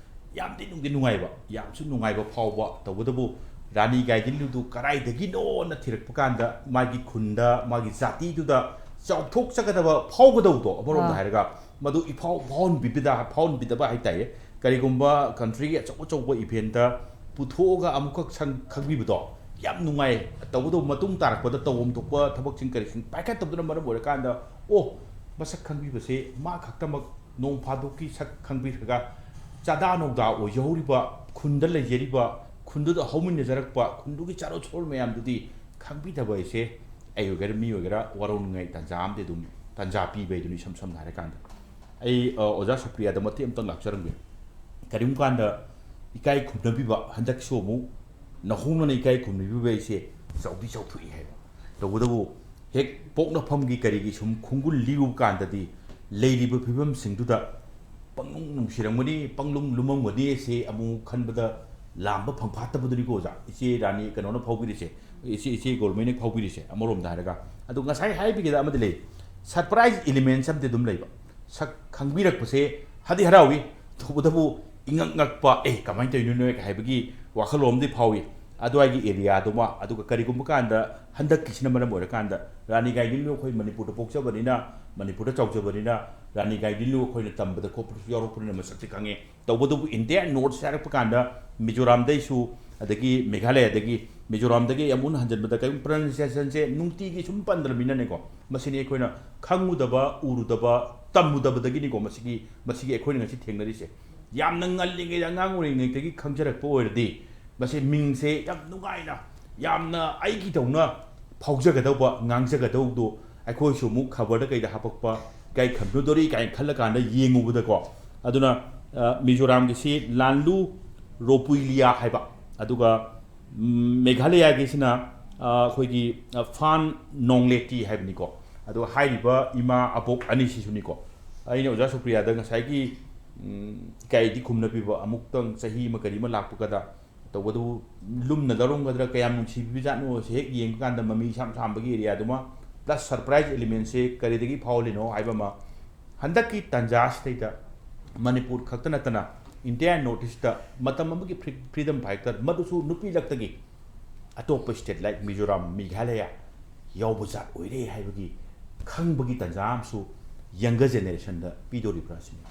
ꯌꯥꯝꯗꯤ ꯅꯨꯡꯗꯤ ꯅꯨꯡꯉꯥꯏꯕ, ꯌꯥꯝꯁꯨ ꯅꯨꯡꯉꯥꯏꯕ ꯐꯥꯎꯕ꯫ ꯇꯧꯕꯇꯕꯨ ꯔꯥꯅꯤ ꯒꯥꯏꯗꯤꯟꯂꯨꯗꯨ ꯀꯗꯥꯏꯗꯒꯤꯅꯣꯅ ꯊꯤꯔꯛꯄ ꯀꯥꯟꯗ ꯃꯥꯒꯤ ꯈꯨꯟꯗ, ꯃꯥꯒꯤ ꯖꯥꯇꯤꯗꯨꯗ ꯆꯥꯎꯊꯣꯛꯆꯒꯗꯕ ꯐꯥꯎꯒꯗꯧꯕꯗꯣ, ꯑꯃꯔꯣꯝꯗ ꯑꯥ꯫ ꯍꯥꯏꯔꯒ ꯃꯗꯨ ꯏꯐꯥꯎ ꯐꯥꯎꯍꯟꯕꯤꯕꯗ, ꯐꯥꯎꯍꯟꯕꯤꯗꯕ ꯍꯥꯏꯇꯥꯔꯦ꯫ ꯀꯔꯤꯒꯨꯝꯕ ꯀꯟꯇ꯭ꯔꯤꯒꯤ ꯑꯆꯧ ꯑꯆꯧꯕ ꯏꯚꯦꯟꯠꯇ ꯄꯨꯊꯣꯛꯑꯒ ꯑꯃꯨꯛꯈꯛ ꯁꯪ-, ꯈꯪꯕꯤꯕꯗꯣ ꯌꯥꯝ ꯅꯨꯡꯉꯥꯏ꯫ ꯇꯧꯕꯇꯕꯨ ꯃꯇꯨꯡ ꯇꯥꯔꯛꯄꯗ ꯇꯧꯐꯝ ꯊꯣꯛꯄ ꯊꯕꯛꯁꯤꯡ ꯀꯔꯤꯁꯤꯡ ꯄꯥꯏꯈꯠꯇꯕꯗꯨꯅ ꯃꯔꯝ ꯑꯣꯏꯔꯀꯥꯟꯗ, ꯑꯣ, ꯃꯁꯛ ꯈꯪꯕꯤꯕꯁꯦ ꯃꯥ ꯈꯛꯇꯃꯛ ꯅꯣꯡ ꯐꯥꯗꯣꯛꯀꯤ ꯁꯛ ꯈꯪꯕꯤꯔꯒ ꯆꯥꯗꯥ ꯅꯧꯗꯥ ꯑꯣꯏꯖꯍꯧꯔꯤꯕ, ꯈꯨꯟꯗ ꯂꯩꯖꯔꯤꯕ, ꯈꯨꯟꯗꯨꯗ ꯍꯧꯃꯤꯟꯅꯖꯔꯛꯄ, ꯈꯨꯟꯗꯨꯒꯤ ꯆꯥꯔꯣꯟ ꯁꯨꯔꯣꯟ ꯃꯌꯥꯝꯗꯨꯗꯤ ꯈꯪꯕꯤꯗꯕ ꯍꯥꯏꯁꯦ ꯑꯩ ꯑꯣꯏꯒꯦꯔꯥ ꯃꯤ ꯑꯣꯏꯒꯦꯔꯥ ꯋꯥꯔꯧꯅꯤꯡꯉꯥꯏ ꯇꯥꯟꯖꯥ ꯑꯃꯗꯤ ꯑꯗꯨꯝ, ꯇꯥꯟꯖꯥ ꯄꯤꯕ ꯍꯥꯏꯗꯨꯅꯤ꯫ ꯏꯁꯝ ꯁꯝꯅ ꯍꯥꯏꯔꯀꯥꯟꯗ ꯑꯩ, ꯑ, ꯑꯣꯖꯥ ꯁꯄ꯭ꯔꯤꯌꯥꯗ ꯃꯇꯦꯛ ꯑꯃꯇꯪ ꯂꯥꯛꯆꯔꯝꯒꯦ꯫ ꯀꯔꯤꯒꯨꯝꯕ ꯀꯥꯟꯗ ꯏꯀꯥꯏ ꯈꯨꯝꯅꯕꯤꯕ, ꯍꯟꯗꯛꯁꯨ ꯑꯃꯨꯛ ꯅꯧꯍꯧꯅꯅ ꯏꯀꯥꯏ ꯈꯨꯝꯅꯕꯤꯕ ꯍꯥꯏꯁꯦ ꯆꯥꯎꯗꯤ ꯆꯥꯎꯊꯣꯛꯏ ꯍꯥꯏꯕ꯫ ꯇꯧꯕꯇꯕꯨ ꯍꯦꯛ ꯄꯣꯛꯅꯐꯝꯒꯤ ꯀꯔꯤꯒꯤ ꯁꯨꯝ ꯈꯣꯡꯒꯨꯜ ꯂꯤꯔꯨꯕ ꯀꯥꯟꯗꯗꯤ ꯂꯩꯔꯤꯕ ꯐꯤꯕꯝꯁꯤꯡꯗꯨꯗ ꯄꯪꯅꯨꯡ ꯅꯨꯡꯁꯤꯔꯝꯒꯅꯤ, ꯄꯪꯂꯨꯝ ꯂꯨꯝꯃꯝꯒꯅꯤ ꯁꯤ ꯑꯃꯨꯛ ꯈꯟꯕꯗ ꯂꯥꯝꯕ ꯐꯝꯐꯥꯠꯇꯕꯗꯨꯅꯤꯀꯣ ꯑꯣꯖꯥ꯫ ꯏꯆꯦ ꯔꯥꯅꯤ ꯀꯩꯅꯣꯅ ꯐꯥꯎꯕꯤꯔꯤꯁꯦ, ꯏꯆꯦ, ꯏꯆꯦ ꯒꯣꯜꯃꯩꯅ ꯐꯥꯎꯕꯤꯔꯤꯁꯦ ꯑꯃꯔꯣꯝꯗ ꯍꯥꯏꯔꯒ꯫ ꯑꯗꯣ ꯉꯁꯥꯏ ꯍꯥꯏꯕꯤꯒꯦꯗ ꯑꯃꯗꯤ ꯂꯩ, surprise elements ꯑꯃꯗꯤ ꯑꯗꯨꯝ ꯂꯩꯕ꯫ ꯁꯛ ꯈꯪꯕꯤꯔꯛꯄꯁꯦ ꯍꯥꯏꯗꯤ ꯍꯔꯥꯎꯏ, ꯇꯧꯕꯇꯕꯨ ꯏꯉꯛ ꯉꯛꯄ, "ꯑꯦ, ꯀꯃꯥꯏꯅ ꯇꯧꯔꯤꯅꯣ ꯅꯣꯏ?" ꯍꯥꯏꯕꯒꯤ ꯋꯥꯈꯜꯂꯣꯟ ꯑꯃꯗꯤ ꯐꯥꯎꯏ꯫ ꯑꯗꯨꯋꯥꯏꯒꯤ ꯑꯦꯔꯤꯌꯥꯗꯨꯃ, ꯑꯗꯨꯒ ꯀꯔꯤꯒꯨꯝꯕ ꯀꯥꯟꯗ ꯍꯟꯗꯛꯀꯤꯁꯤꯅ ꯃꯔꯝ ꯑꯣꯏꯔꯀꯥꯟꯗ ꯔꯥꯅꯤ ꯒꯥꯏꯗꯤꯟꯂꯨ ꯑꯩꯈꯣꯏ ꯃꯅꯤꯄꯨꯔꯗ ꯄꯣꯛꯆꯕꯅꯤꯅ, ꯃꯅꯤꯄꯨꯔꯗ ꯆꯥꯎꯖꯕꯅꯤꯅ, ꯔꯥꯅꯤ ꯒꯥꯏꯗꯤꯟꯂꯨ ꯑꯩꯈꯣꯏꯅ ꯇꯝꯕꯗ ꯈꯣꯠꯄꯗꯁꯨ ꯌꯥꯎꯔꯛꯄꯅꯤꯅ ꯃꯁꯛꯁꯦ ꯈꯪꯉꯦ꯫ ꯇꯧꯕꯇꯕꯨ ꯏꯟꯗꯤꯌꯥ ꯅꯣꯔꯠꯁ ꯍꯥꯏꯔꯛꯄ ꯀꯥꯟꯗ ꯃꯤꯖꯣꯔꯥꯝꯗꯩꯁꯨ, ꯑꯗꯒꯤ ꯃꯦꯘꯥꯂꯌꯥꯗꯒꯤ, ꯃꯤꯖꯣꯔꯥꯝꯗꯒꯤ ꯌꯥꯝ ꯎꯟ ꯍꯟꯖꯤꯟꯕꯗ ꯀꯔꯤꯒꯨꯝꯕ pronunciation ꯁꯦ ꯅꯨꯡꯇꯤꯒꯤ ꯁꯨꯝ ꯄꯟꯗ꯭ꯔꯕꯅꯤꯅꯅꯦꯀꯣ, ꯃꯁꯤꯅꯤ ꯑꯩꯈꯣꯏꯅ ꯈꯪꯉꯨꯗꯕ, ꯎꯔꯨꯗꯕ, ꯇꯝꯃꯨꯗꯕꯗꯒꯤꯅꯤꯀꯣ ꯃꯁꯤꯒꯤ, ꯃꯁꯤꯒꯤ ꯑꯩꯈꯣꯏꯅ ꯉꯁꯤ ꯊꯦꯡꯅꯔꯤꯁꯦ꯫ ꯌꯥꯝꯅ ꯉꯜꯂꯤꯉꯩꯗ, ꯑꯉꯥꯡ ꯑꯣꯏꯔꯤꯉꯩꯗꯒꯤ ꯈꯪꯖꯔꯛꯄ ꯑꯣꯏꯔꯗꯤ ꯃꯁꯤ ꯃꯤꯡꯁꯦ ꯌꯥꯝ ꯅꯨꯡꯉꯥꯏꯅ, ꯌꯥꯝꯅ ꯑꯩꯒꯤꯗꯧꯅ ꯐꯥꯎꯖꯒꯗꯧꯕ, ꯉꯥꯡꯖꯒꯗꯧꯕꯗꯣ ꯑꯩꯈꯣꯏꯁꯨ ꯑꯃꯨꯛ ꯈꯕꯔꯗ ꯀꯩꯗ ꯍꯥꯄꯛꯄ ꯀꯩ ꯈꯝꯅꯗꯣꯔꯤ ꯀꯥꯏꯅ ꯈꯜꯂꯀꯥꯟꯗ ꯌꯦꯡꯉꯨꯕꯗꯀꯣ, ꯑꯗꯨꯅ ꯑ, ꯃꯤꯖꯣꯔꯥꯝꯒꯤꯁꯤ ꯂꯥꯟꯂꯨ ꯔꯣꯄꯨꯏꯂꯤꯌꯥ ꯍꯥꯏꯕ, ꯑꯗꯨꯒ ꯎꯝ, ꯃꯦꯘꯥꯂꯌꯥꯒꯤꯁꯤꯅ, ꯑ, ꯑꯩꯈꯣꯏꯒꯤ, ꯑ, ꯐꯥꯟ ꯅꯣꯡꯂꯦꯇꯤ ꯍꯥꯏꯕꯅꯤꯀꯣ꯫ ꯑꯗꯣ ꯍꯥꯏꯔꯤꯕ ꯏꯃꯥ ꯑꯕꯣꯛ ꯑꯅꯤꯁꯤꯁꯨꯅꯤꯀꯣ, ꯑꯩꯅ ꯑꯣꯖꯥ ꯁꯨꯄ꯭ꯔꯤꯌꯥꯗ ꯉꯁꯥꯏꯒꯤ, ꯎꯝ, ꯏꯀꯥꯏꯗꯤ ꯈꯨꯝꯅ ꯄꯤꯕ ꯑꯃꯨꯛꯇꯪ ꯆꯍꯤ ꯑꯃ ꯀꯔꯤ ꯑꯃ ꯂꯥꯛꯄꯒꯗ ꯇꯧꯕꯗꯨꯕꯨ ꯂꯨꯝꯅ ꯂꯧꯔꯝꯒꯗ꯭ꯔꯥ, ꯀꯌꯥꯝ ꯅꯨꯡꯁꯤꯕꯤꯕꯖꯥꯠꯅꯣ ꯁꯤ ꯍꯦꯛ ꯌꯦꯡꯕ ꯀꯥꯟꯗ ꯃꯃꯤ ꯁꯥꯝ ꯁꯥꯝꯕꯒꯤ ꯑꯦꯔꯤꯌꯥꯗꯨꯃ, ꯄ꯭ꯂꯁ ꯁꯔꯄ꯭ꯔꯥꯏꯖ ꯑꯦꯂꯤꯃꯦꯟꯁꯦ ꯀꯔꯤꯗꯒꯤ ꯐꯥꯎꯍꯜꯂꯤꯅꯣ ꯍꯥꯏꯕ ꯑꯃ꯫ ꯍꯟꯗꯛꯀꯤ ꯇꯥꯟꯖꯥꯁꯤꯗꯩꯗ ꯃꯅꯤꯄꯨꯔ ꯈꯛꯇ ꯅꯠꯇꯅ ꯏꯟꯗꯤꯌꯥ ꯅꯣꯔꯠ ꯏꯁꯇ ꯃꯇꯝ ꯑꯃꯒꯤ ꯐ꯭ꯔꯤ-, ꯐ꯭ꯔꯤꯗꯝ ꯐꯥꯏꯇꯔ, ꯃꯗꯨꯁꯨ ꯅꯨꯄꯤ ꯂꯛꯇꯒꯤ, ꯑꯇꯣꯞꯄ ꯁ꯭ꯇꯦꯠ ꯂꯥꯏꯛ ꯃꯤꯖꯣꯔꯥꯝ, ꯃꯦꯘꯥꯂꯌꯥ ꯌꯥꯎꯕ ꯖꯥꯠ ꯑꯣꯏꯔꯦ ꯍꯥꯏꯕꯒꯤ ꯈꯪꯕꯒꯤ ꯇꯥꯟꯖꯥ ꯑꯃꯁꯨ ꯌꯪꯒꯔ ꯖꯦꯅꯦꯔꯦꯁꯟꯗ ꯄꯤꯗꯣꯔꯤꯕ꯭ꯔꯥ ꯁꯤꯅꯤ꯫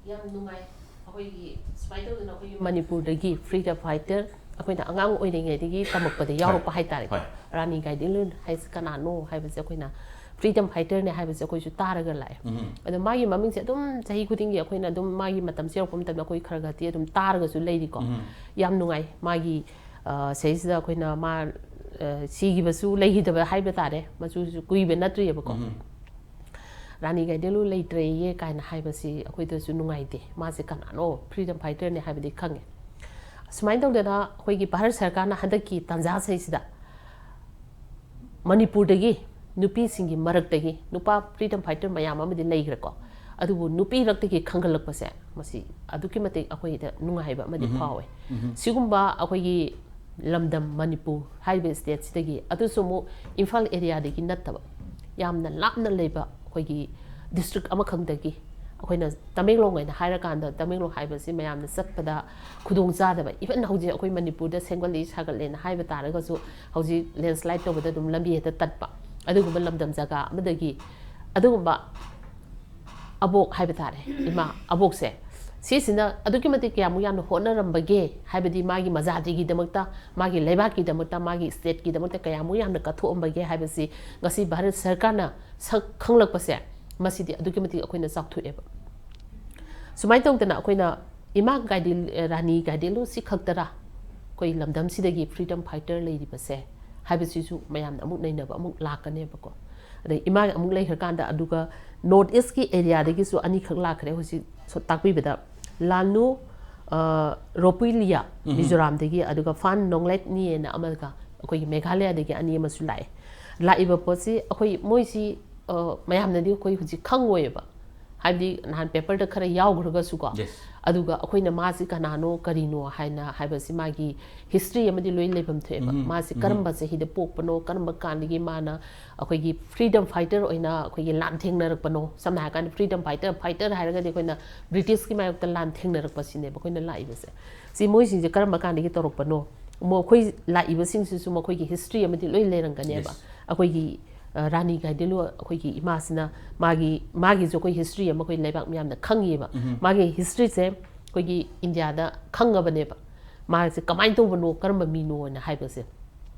ꯌꯥꯝ ꯅꯨꯡꯉꯥꯏ꯫ ꯑꯩꯈꯣꯏꯒꯤ ꯁꯨꯃꯥꯏꯅ ꯇꯧꯗꯅ ꯑꯩꯈꯣꯏꯒꯤ ꯃꯅꯤꯄꯨꯔꯗꯒꯤ ꯐ꯭ꯔꯤꯗꯝ ꯐꯥꯏꯇꯔ, ꯑꯩꯈꯣꯏꯅ ꯑꯉꯥꯡ ꯑꯣꯏꯔꯤꯉꯩꯗꯒꯤ ꯇꯝꯃꯛꯄꯗ ꯌꯥꯎꯔꯛꯄ ꯍꯥꯏꯇꯥꯔꯦꯀꯣ꯫ ꯍꯣꯏ꯫ ꯔꯥꯅꯤ ꯒꯥꯏꯗꯤꯟꯂꯨ ꯍꯥꯏꯁꯤ ꯀꯅꯥꯅꯣ ꯍꯥꯏꯕꯁꯦ ꯑꯩꯈꯣꯏꯅ ꯐ꯭ꯔꯤꯗꯝ ꯐꯥꯏꯇꯔꯅꯦ ꯍꯥꯏꯕꯁꯦ ꯑꯩꯈꯣꯏꯁꯨ ꯇꯥꯔꯒ ꯂꯥꯛꯑꯦ꯫ ꯎꯝ꯫ ꯑꯗꯣ ꯃꯥꯒꯤ ꯃꯃꯤꯡꯁꯦ ꯑꯗꯨꯝ ꯆꯍꯤ ꯈꯨꯗꯤꯡꯒꯤ ꯑꯩꯈꯣꯏꯅ ꯑꯗꯨꯝ ꯃꯥꯒꯤ ꯃꯇꯝꯁꯦ ꯌꯧꯔꯛꯄ ꯃꯇꯝꯗ ꯑꯩꯈꯣꯏ ꯈꯔ ꯈꯔꯗꯤ ꯑꯗꯨꯝ ꯇꯥꯔꯒꯁꯨ ꯂꯩꯔꯤꯀꯣ꯫ ꯎꯝ꯫ ꯌꯥꯝ ꯅꯨꯡꯉꯥꯏ ꯃꯥꯒꯤ, ꯑ, ꯁꯤꯗꯩꯁꯤꯗ ꯑꯩꯈꯣꯏꯅ ꯃꯥ, ꯑ, ꯁꯤꯈꯤꯕꯁꯨ ꯂꯩꯈꯤꯗꯕ ꯍꯥꯏꯕ ꯇꯥꯔꯦ, ꯃꯆꯨꯁꯨ ꯀꯨꯏꯕ ꯅꯠꯇ꯭ꯔꯤꯑꯕꯀꯣ꯫ ꯎꯝ꯫ ꯔꯥꯅꯤ ꯒꯥꯏꯗꯤꯟꯂꯨ ꯂꯩꯇ꯭ꯔꯦꯌꯦ ꯀꯥꯏꯅ ꯍꯥꯏꯕꯁꯤ ꯑꯩꯈꯣꯏꯗꯁꯨ ꯅꯨꯡꯉꯥꯏꯇꯦ꯫ ꯃꯥꯁꯦ ꯀꯅꯥꯅꯣ? ꯐ꯭ꯔꯤꯗꯝ ꯐꯥꯏꯇꯔꯅꯦ ꯍꯥꯏꯕꯗꯤ ꯈꯪꯉꯦ꯫ ꯁꯨꯃꯥꯏꯅ ꯇꯧꯗꯅ ꯑꯩꯈꯣꯏꯒꯤ ꯚꯥꯔꯠ ꯁꯔꯀꯥꯔꯅ ꯍꯟꯗꯛꯀꯤ ꯇꯥꯟꯖꯥꯁꯤꯗꯩꯁꯤꯗ ꯃꯅꯤꯄꯨꯔꯗꯒꯤ ꯅꯨꯄꯤꯁꯤꯡꯒꯤ ꯃꯔꯛꯇꯒꯤ, ꯅꯨꯄꯥ ꯐ꯭ꯔꯤꯗꯝ ꯐꯥꯏꯇꯔ ꯃꯌꯥꯝ ꯑꯃꯗꯤ ꯂꯩꯈ꯭ꯔꯦꯀꯣ, ꯑꯗꯨꯕꯨ ꯅꯨꯄꯤ ꯔꯛꯇꯒꯤ ꯈꯪꯒꯠꯂꯛꯄꯁꯦ, ꯃꯁꯤ ꯑꯗꯨꯛꯀꯤ ꯃꯇꯤꯛ ꯑꯩꯈꯣꯏꯗ ꯅꯨꯡꯉꯥꯏꯕ ꯑꯃꯗꯤ ꯎꯝꯍꯨꯝ꯫ ꯐꯥꯎꯋꯦ꯫ ꯎꯝꯍꯨꯝ꯫ ꯁꯤꯒꯨꯝꯕ ꯑꯩꯈꯣꯏꯒꯤ ꯂꯝꯗꯝ ꯃꯅꯤꯄꯨꯔ ꯍꯥꯏꯔꯤꯕ ꯁ꯭ꯇꯦꯠꯁꯤꯗꯒꯤ, ꯑꯗꯨꯁꯨ ꯑꯃꯨꯛ ꯏꯝꯐꯥꯜ ꯑꯦꯔꯤꯌꯥꯗꯒꯤ ꯅꯠꯇꯕ, ꯌꯥꯝꯅ ꯂꯥꯞꯅ ꯂꯩꯕ ꯑꯩꯈꯣꯏꯒꯤ ꯗꯤꯁꯇ꯭ꯔꯤꯛ ꯑꯃꯈꯛꯇꯒꯤ ꯑꯩꯈꯣꯏꯅ ꯇꯃꯦꯡꯂꯣꯡ ꯍꯥꯏꯅ ꯍꯥꯏꯔꯀꯥꯟꯗ, ꯇꯃꯦꯡꯂꯣꯡ ꯍꯥꯏꯕꯁꯤ ꯃꯌꯥꯝꯅ ꯆꯠꯄꯗ ꯈꯨꯗꯣꯡ ꯆꯥꯗꯕ, ꯏꯚꯟ ꯍꯧꯖꯤꯛ ꯑꯩꯈꯣꯏ ꯃꯅꯤꯄꯨꯔꯗ ꯁꯦꯝꯒꯠꯂꯤ ꯁꯥꯒꯠꯂꯦꯅ ꯍꯥꯏꯕ ꯇꯥꯔꯒꯁꯨ, ꯍꯧꯖꯤꯛ ꯂꯦꯟꯁ꯭ꯂꯥꯏꯠ ꯇꯧꯕꯗ ꯑꯗꯨꯝ ꯂꯝꯕꯤ ꯍꯦꯛꯇ ꯇꯠꯄ, ꯑꯗꯨꯒꯨꯝꯕ ꯂꯝꯗꯝ ꯖꯒꯥ ꯑꯃꯗꯒꯤ ꯑꯗꯨꯒꯨꯝꯕ ꯑꯕꯣꯛ ꯍꯥꯏꯕ ꯇꯥꯔꯦ, ꯏꯃꯥ ꯑꯕꯣꯛꯁꯦ, ꯁꯤꯁꯤꯅ ꯑꯗꯨꯛꯀꯤ ꯃꯇꯤꯛ ꯀꯌꯥꯃꯨꯛ ꯌꯥꯝꯅ ꯍꯣꯠꯅꯔꯝꯕꯒꯦ ꯍꯥꯏꯕꯗꯤ, ꯃꯥꯒꯤ ꯃꯖꯥꯇꯤꯒꯤꯗꯃꯛꯇ, ꯃꯥꯒꯤ ꯂꯩꯕꯥꯛꯀꯤꯗꯃꯛꯇ, ꯃꯥꯒꯤ ꯁ꯭ꯇꯦꯠꯀꯤꯗꯃꯛꯇ ꯀꯌꯥꯃꯨꯛ ꯌꯥꯝꯅ ꯀꯠꯊꯣꯛꯑꯝꯕꯒꯦ ꯍꯥꯏꯕꯁꯤ ꯉꯁꯤ ꯚꯥꯔꯠ ꯁꯔꯀꯥꯔꯅ ꯁꯛ ꯈꯪꯂꯛꯄꯁꯦ, ꯃꯁꯤꯗꯤ ꯑꯗꯨꯛꯀꯤ ꯃꯇꯤꯛ ꯑꯩꯈꯣꯏꯅ ꯆꯥꯎꯊꯣꯛꯑꯦꯕ꯫ ꯁꯨꯃꯥꯏꯅ ꯇꯧꯗꯅ ꯑꯩꯈꯣꯏꯅ ꯏꯃꯥ ꯒꯥꯏꯗꯤꯟ-, ꯔꯥꯅꯤ ꯒꯥꯏꯗꯤꯟꯂꯨ ꯁꯤ ꯈꯛꯇꯔꯥ ꯑꯩꯈꯣꯏ ꯂꯝꯗꯝꯁꯤꯗꯒꯤ ꯐ꯭ꯔꯤꯗꯝ ꯐꯥꯏꯇꯔ ꯂꯩꯔꯤꯕꯁꯦ ꯍꯥꯏꯕꯁꯤꯁꯨ ꯃꯌꯥꯝꯅ ꯑꯃꯨꯛ ꯅꯩꯅꯕ ꯑꯃꯨꯛ ꯂꯥꯛꯀꯅꯦꯕꯀꯣ꯫ ꯑꯗꯩ ꯏꯃꯥ ꯑꯃꯨꯛ ꯂꯩꯈ꯭ꯔꯀꯥꯟꯗ, ꯑꯗꯨꯒ ꯅꯣꯔꯠ ꯏꯁꯀꯤ ꯑꯦꯔꯤꯌꯥꯗꯒꯤꯁꯨ ꯑꯅꯤꯈꯛ ꯂꯥꯛꯈ꯭ꯔꯦ ꯍꯧꯖꯤꯛ ꯁꯣ-, ꯇꯥꯛꯄꯤꯕꯗ꯫ ꯂꯥꯟꯅꯨ, ꯑ, ꯔꯣꯄꯨꯏꯂꯤꯌꯥ, ꯎꯝ꯫ ꯃꯤꯖꯣꯔꯥꯝꯗꯒꯤ, ꯑꯗꯨꯒ ꯐꯥꯟ ꯅꯣꯡꯂꯦꯠꯅꯤꯑꯅ ꯑꯃꯒ ꯑꯩꯈꯣꯏꯒꯤ ꯃꯦꯘꯥꯂꯌꯥꯗꯒꯤ ꯑꯅꯤ ꯑꯃꯁꯨ ꯂꯥꯛꯑꯦ꯫ ꯂꯥꯛꯏꯕ ꯄꯣꯠꯁꯤ ꯑꯩꯈꯣꯏ, ꯃꯣꯏꯁꯤ, ꯑ, ꯃꯌꯥꯝꯅꯗꯤ ꯑꯩꯈꯣꯏ ꯍꯧꯖꯤꯛ ꯈꯪꯉꯣꯏꯕ, ꯍꯥꯏꯕꯗꯤ ꯅꯍꯥꯟ ꯄꯦꯄꯔꯗ ꯈꯔ ꯌꯥꯎꯈ꯭ꯔꯒꯁꯨꯀꯣ꯫ Yes. ꯑꯗꯨꯒ ꯑꯩꯈꯣꯏꯅ ꯃꯥꯁꯤ ꯀꯅꯥꯅꯣ ꯀꯔꯤꯅꯣ ꯍꯥꯏꯅ ꯍꯥꯏꯕꯁꯤ ꯃꯥꯒꯤ ꯍꯤꯁꯇ꯭ꯔꯤ ꯑꯃꯗꯤ ꯂꯣꯏ ꯂꯩꯐꯝ ꯊꯣꯛꯑꯦꯕ꯫ ꯎꯝ, ꯃꯥꯁꯤ ꯎꯝ꯫ ꯀꯔꯝꯕ ꯆꯍꯤꯗ ꯄꯣꯛꯄꯅꯣ, ꯀꯔꯝꯕ ꯀꯥꯟꯗꯒꯤ ꯃꯥꯅ ꯑꯩꯈꯣꯏꯒꯤ ꯐ꯭ꯔꯤꯗꯝ ꯐꯥꯏꯇꯔ ꯑꯣꯏꯅ ꯑꯩꯈꯣꯏꯒꯤ ꯂꯥꯟ ꯊꯦꯡꯅꯔꯛꯄꯅꯣ? ꯁꯝꯅ ꯍꯥꯏꯔꯀꯥꯟꯗ ꯐ꯭ꯔꯤꯗꯝ ꯐꯥꯏꯇꯔ, ꯐꯥꯏꯇꯔ ꯍꯥꯏꯔꯒꯗꯤ ꯑꯩꯈꯣꯏꯅ ꯕ꯭ꯔꯤꯇꯤꯁꯀꯤ ꯃꯥꯌꯣꯛꯇ ꯂꯥꯟ ꯊꯦꯡꯅꯔꯛꯄꯁꯤꯅꯦꯕ ꯑꯩꯈꯣꯏꯅ ꯂꯥꯛꯏꯕꯁꯦ꯫ ꯁꯤ ꯃꯣꯏꯁꯤꯡꯁꯦ ꯀꯔꯝꯕ ꯀꯥꯟꯗꯒꯤ ꯇꯧꯔꯛꯄꯅꯣ? ꯃꯈꯣꯏ ꯂꯥꯛꯏꯕꯁꯤꯡꯁꯤꯁꯨ ꯃꯈꯣꯏꯒꯤ ꯍꯤꯁꯇ꯭ꯔꯤ ꯑꯃꯗꯤ ꯂꯣꯏ ꯂꯩꯔꯝꯒꯅꯦꯕ꯫ Yes. ꯑꯩꯈꯣꯏꯒꯤ, ꯑ, ꯔꯥꯅꯤ ꯒꯥꯏꯗꯤꯟꯂꯨ ꯑꯩꯈꯣꯏꯒꯤ ꯏꯃꯥꯁꯤꯅ ꯃꯥꯒꯤ, ꯃꯥꯒꯤꯁꯨ ꯑꯩꯈꯣꯏ ꯍꯤꯁꯇ꯭ꯔꯤ ꯑꯃ ꯑꯩꯈꯣꯏ ꯂꯩꯕꯥꯛ ꯃꯤꯌꯥꯝꯅ ꯈꯪꯉꯤꯕ꯫ ꯎꯝ꯫ ꯃꯥꯒꯤ ꯍꯤꯁꯇ꯭ꯔꯤꯁꯦ ꯑꯩꯈꯣꯏꯒꯤ ꯏꯟꯗꯤꯌꯥꯗ ꯈꯪꯉꯕꯅꯦꯕ꯫ ꯃꯥꯁꯦ ꯀꯃꯥꯏꯅ ꯇꯧꯕꯅꯣ, ꯀꯔꯝꯕ ꯃꯤꯅꯣꯅ ꯍꯥꯏꯕꯁꯦ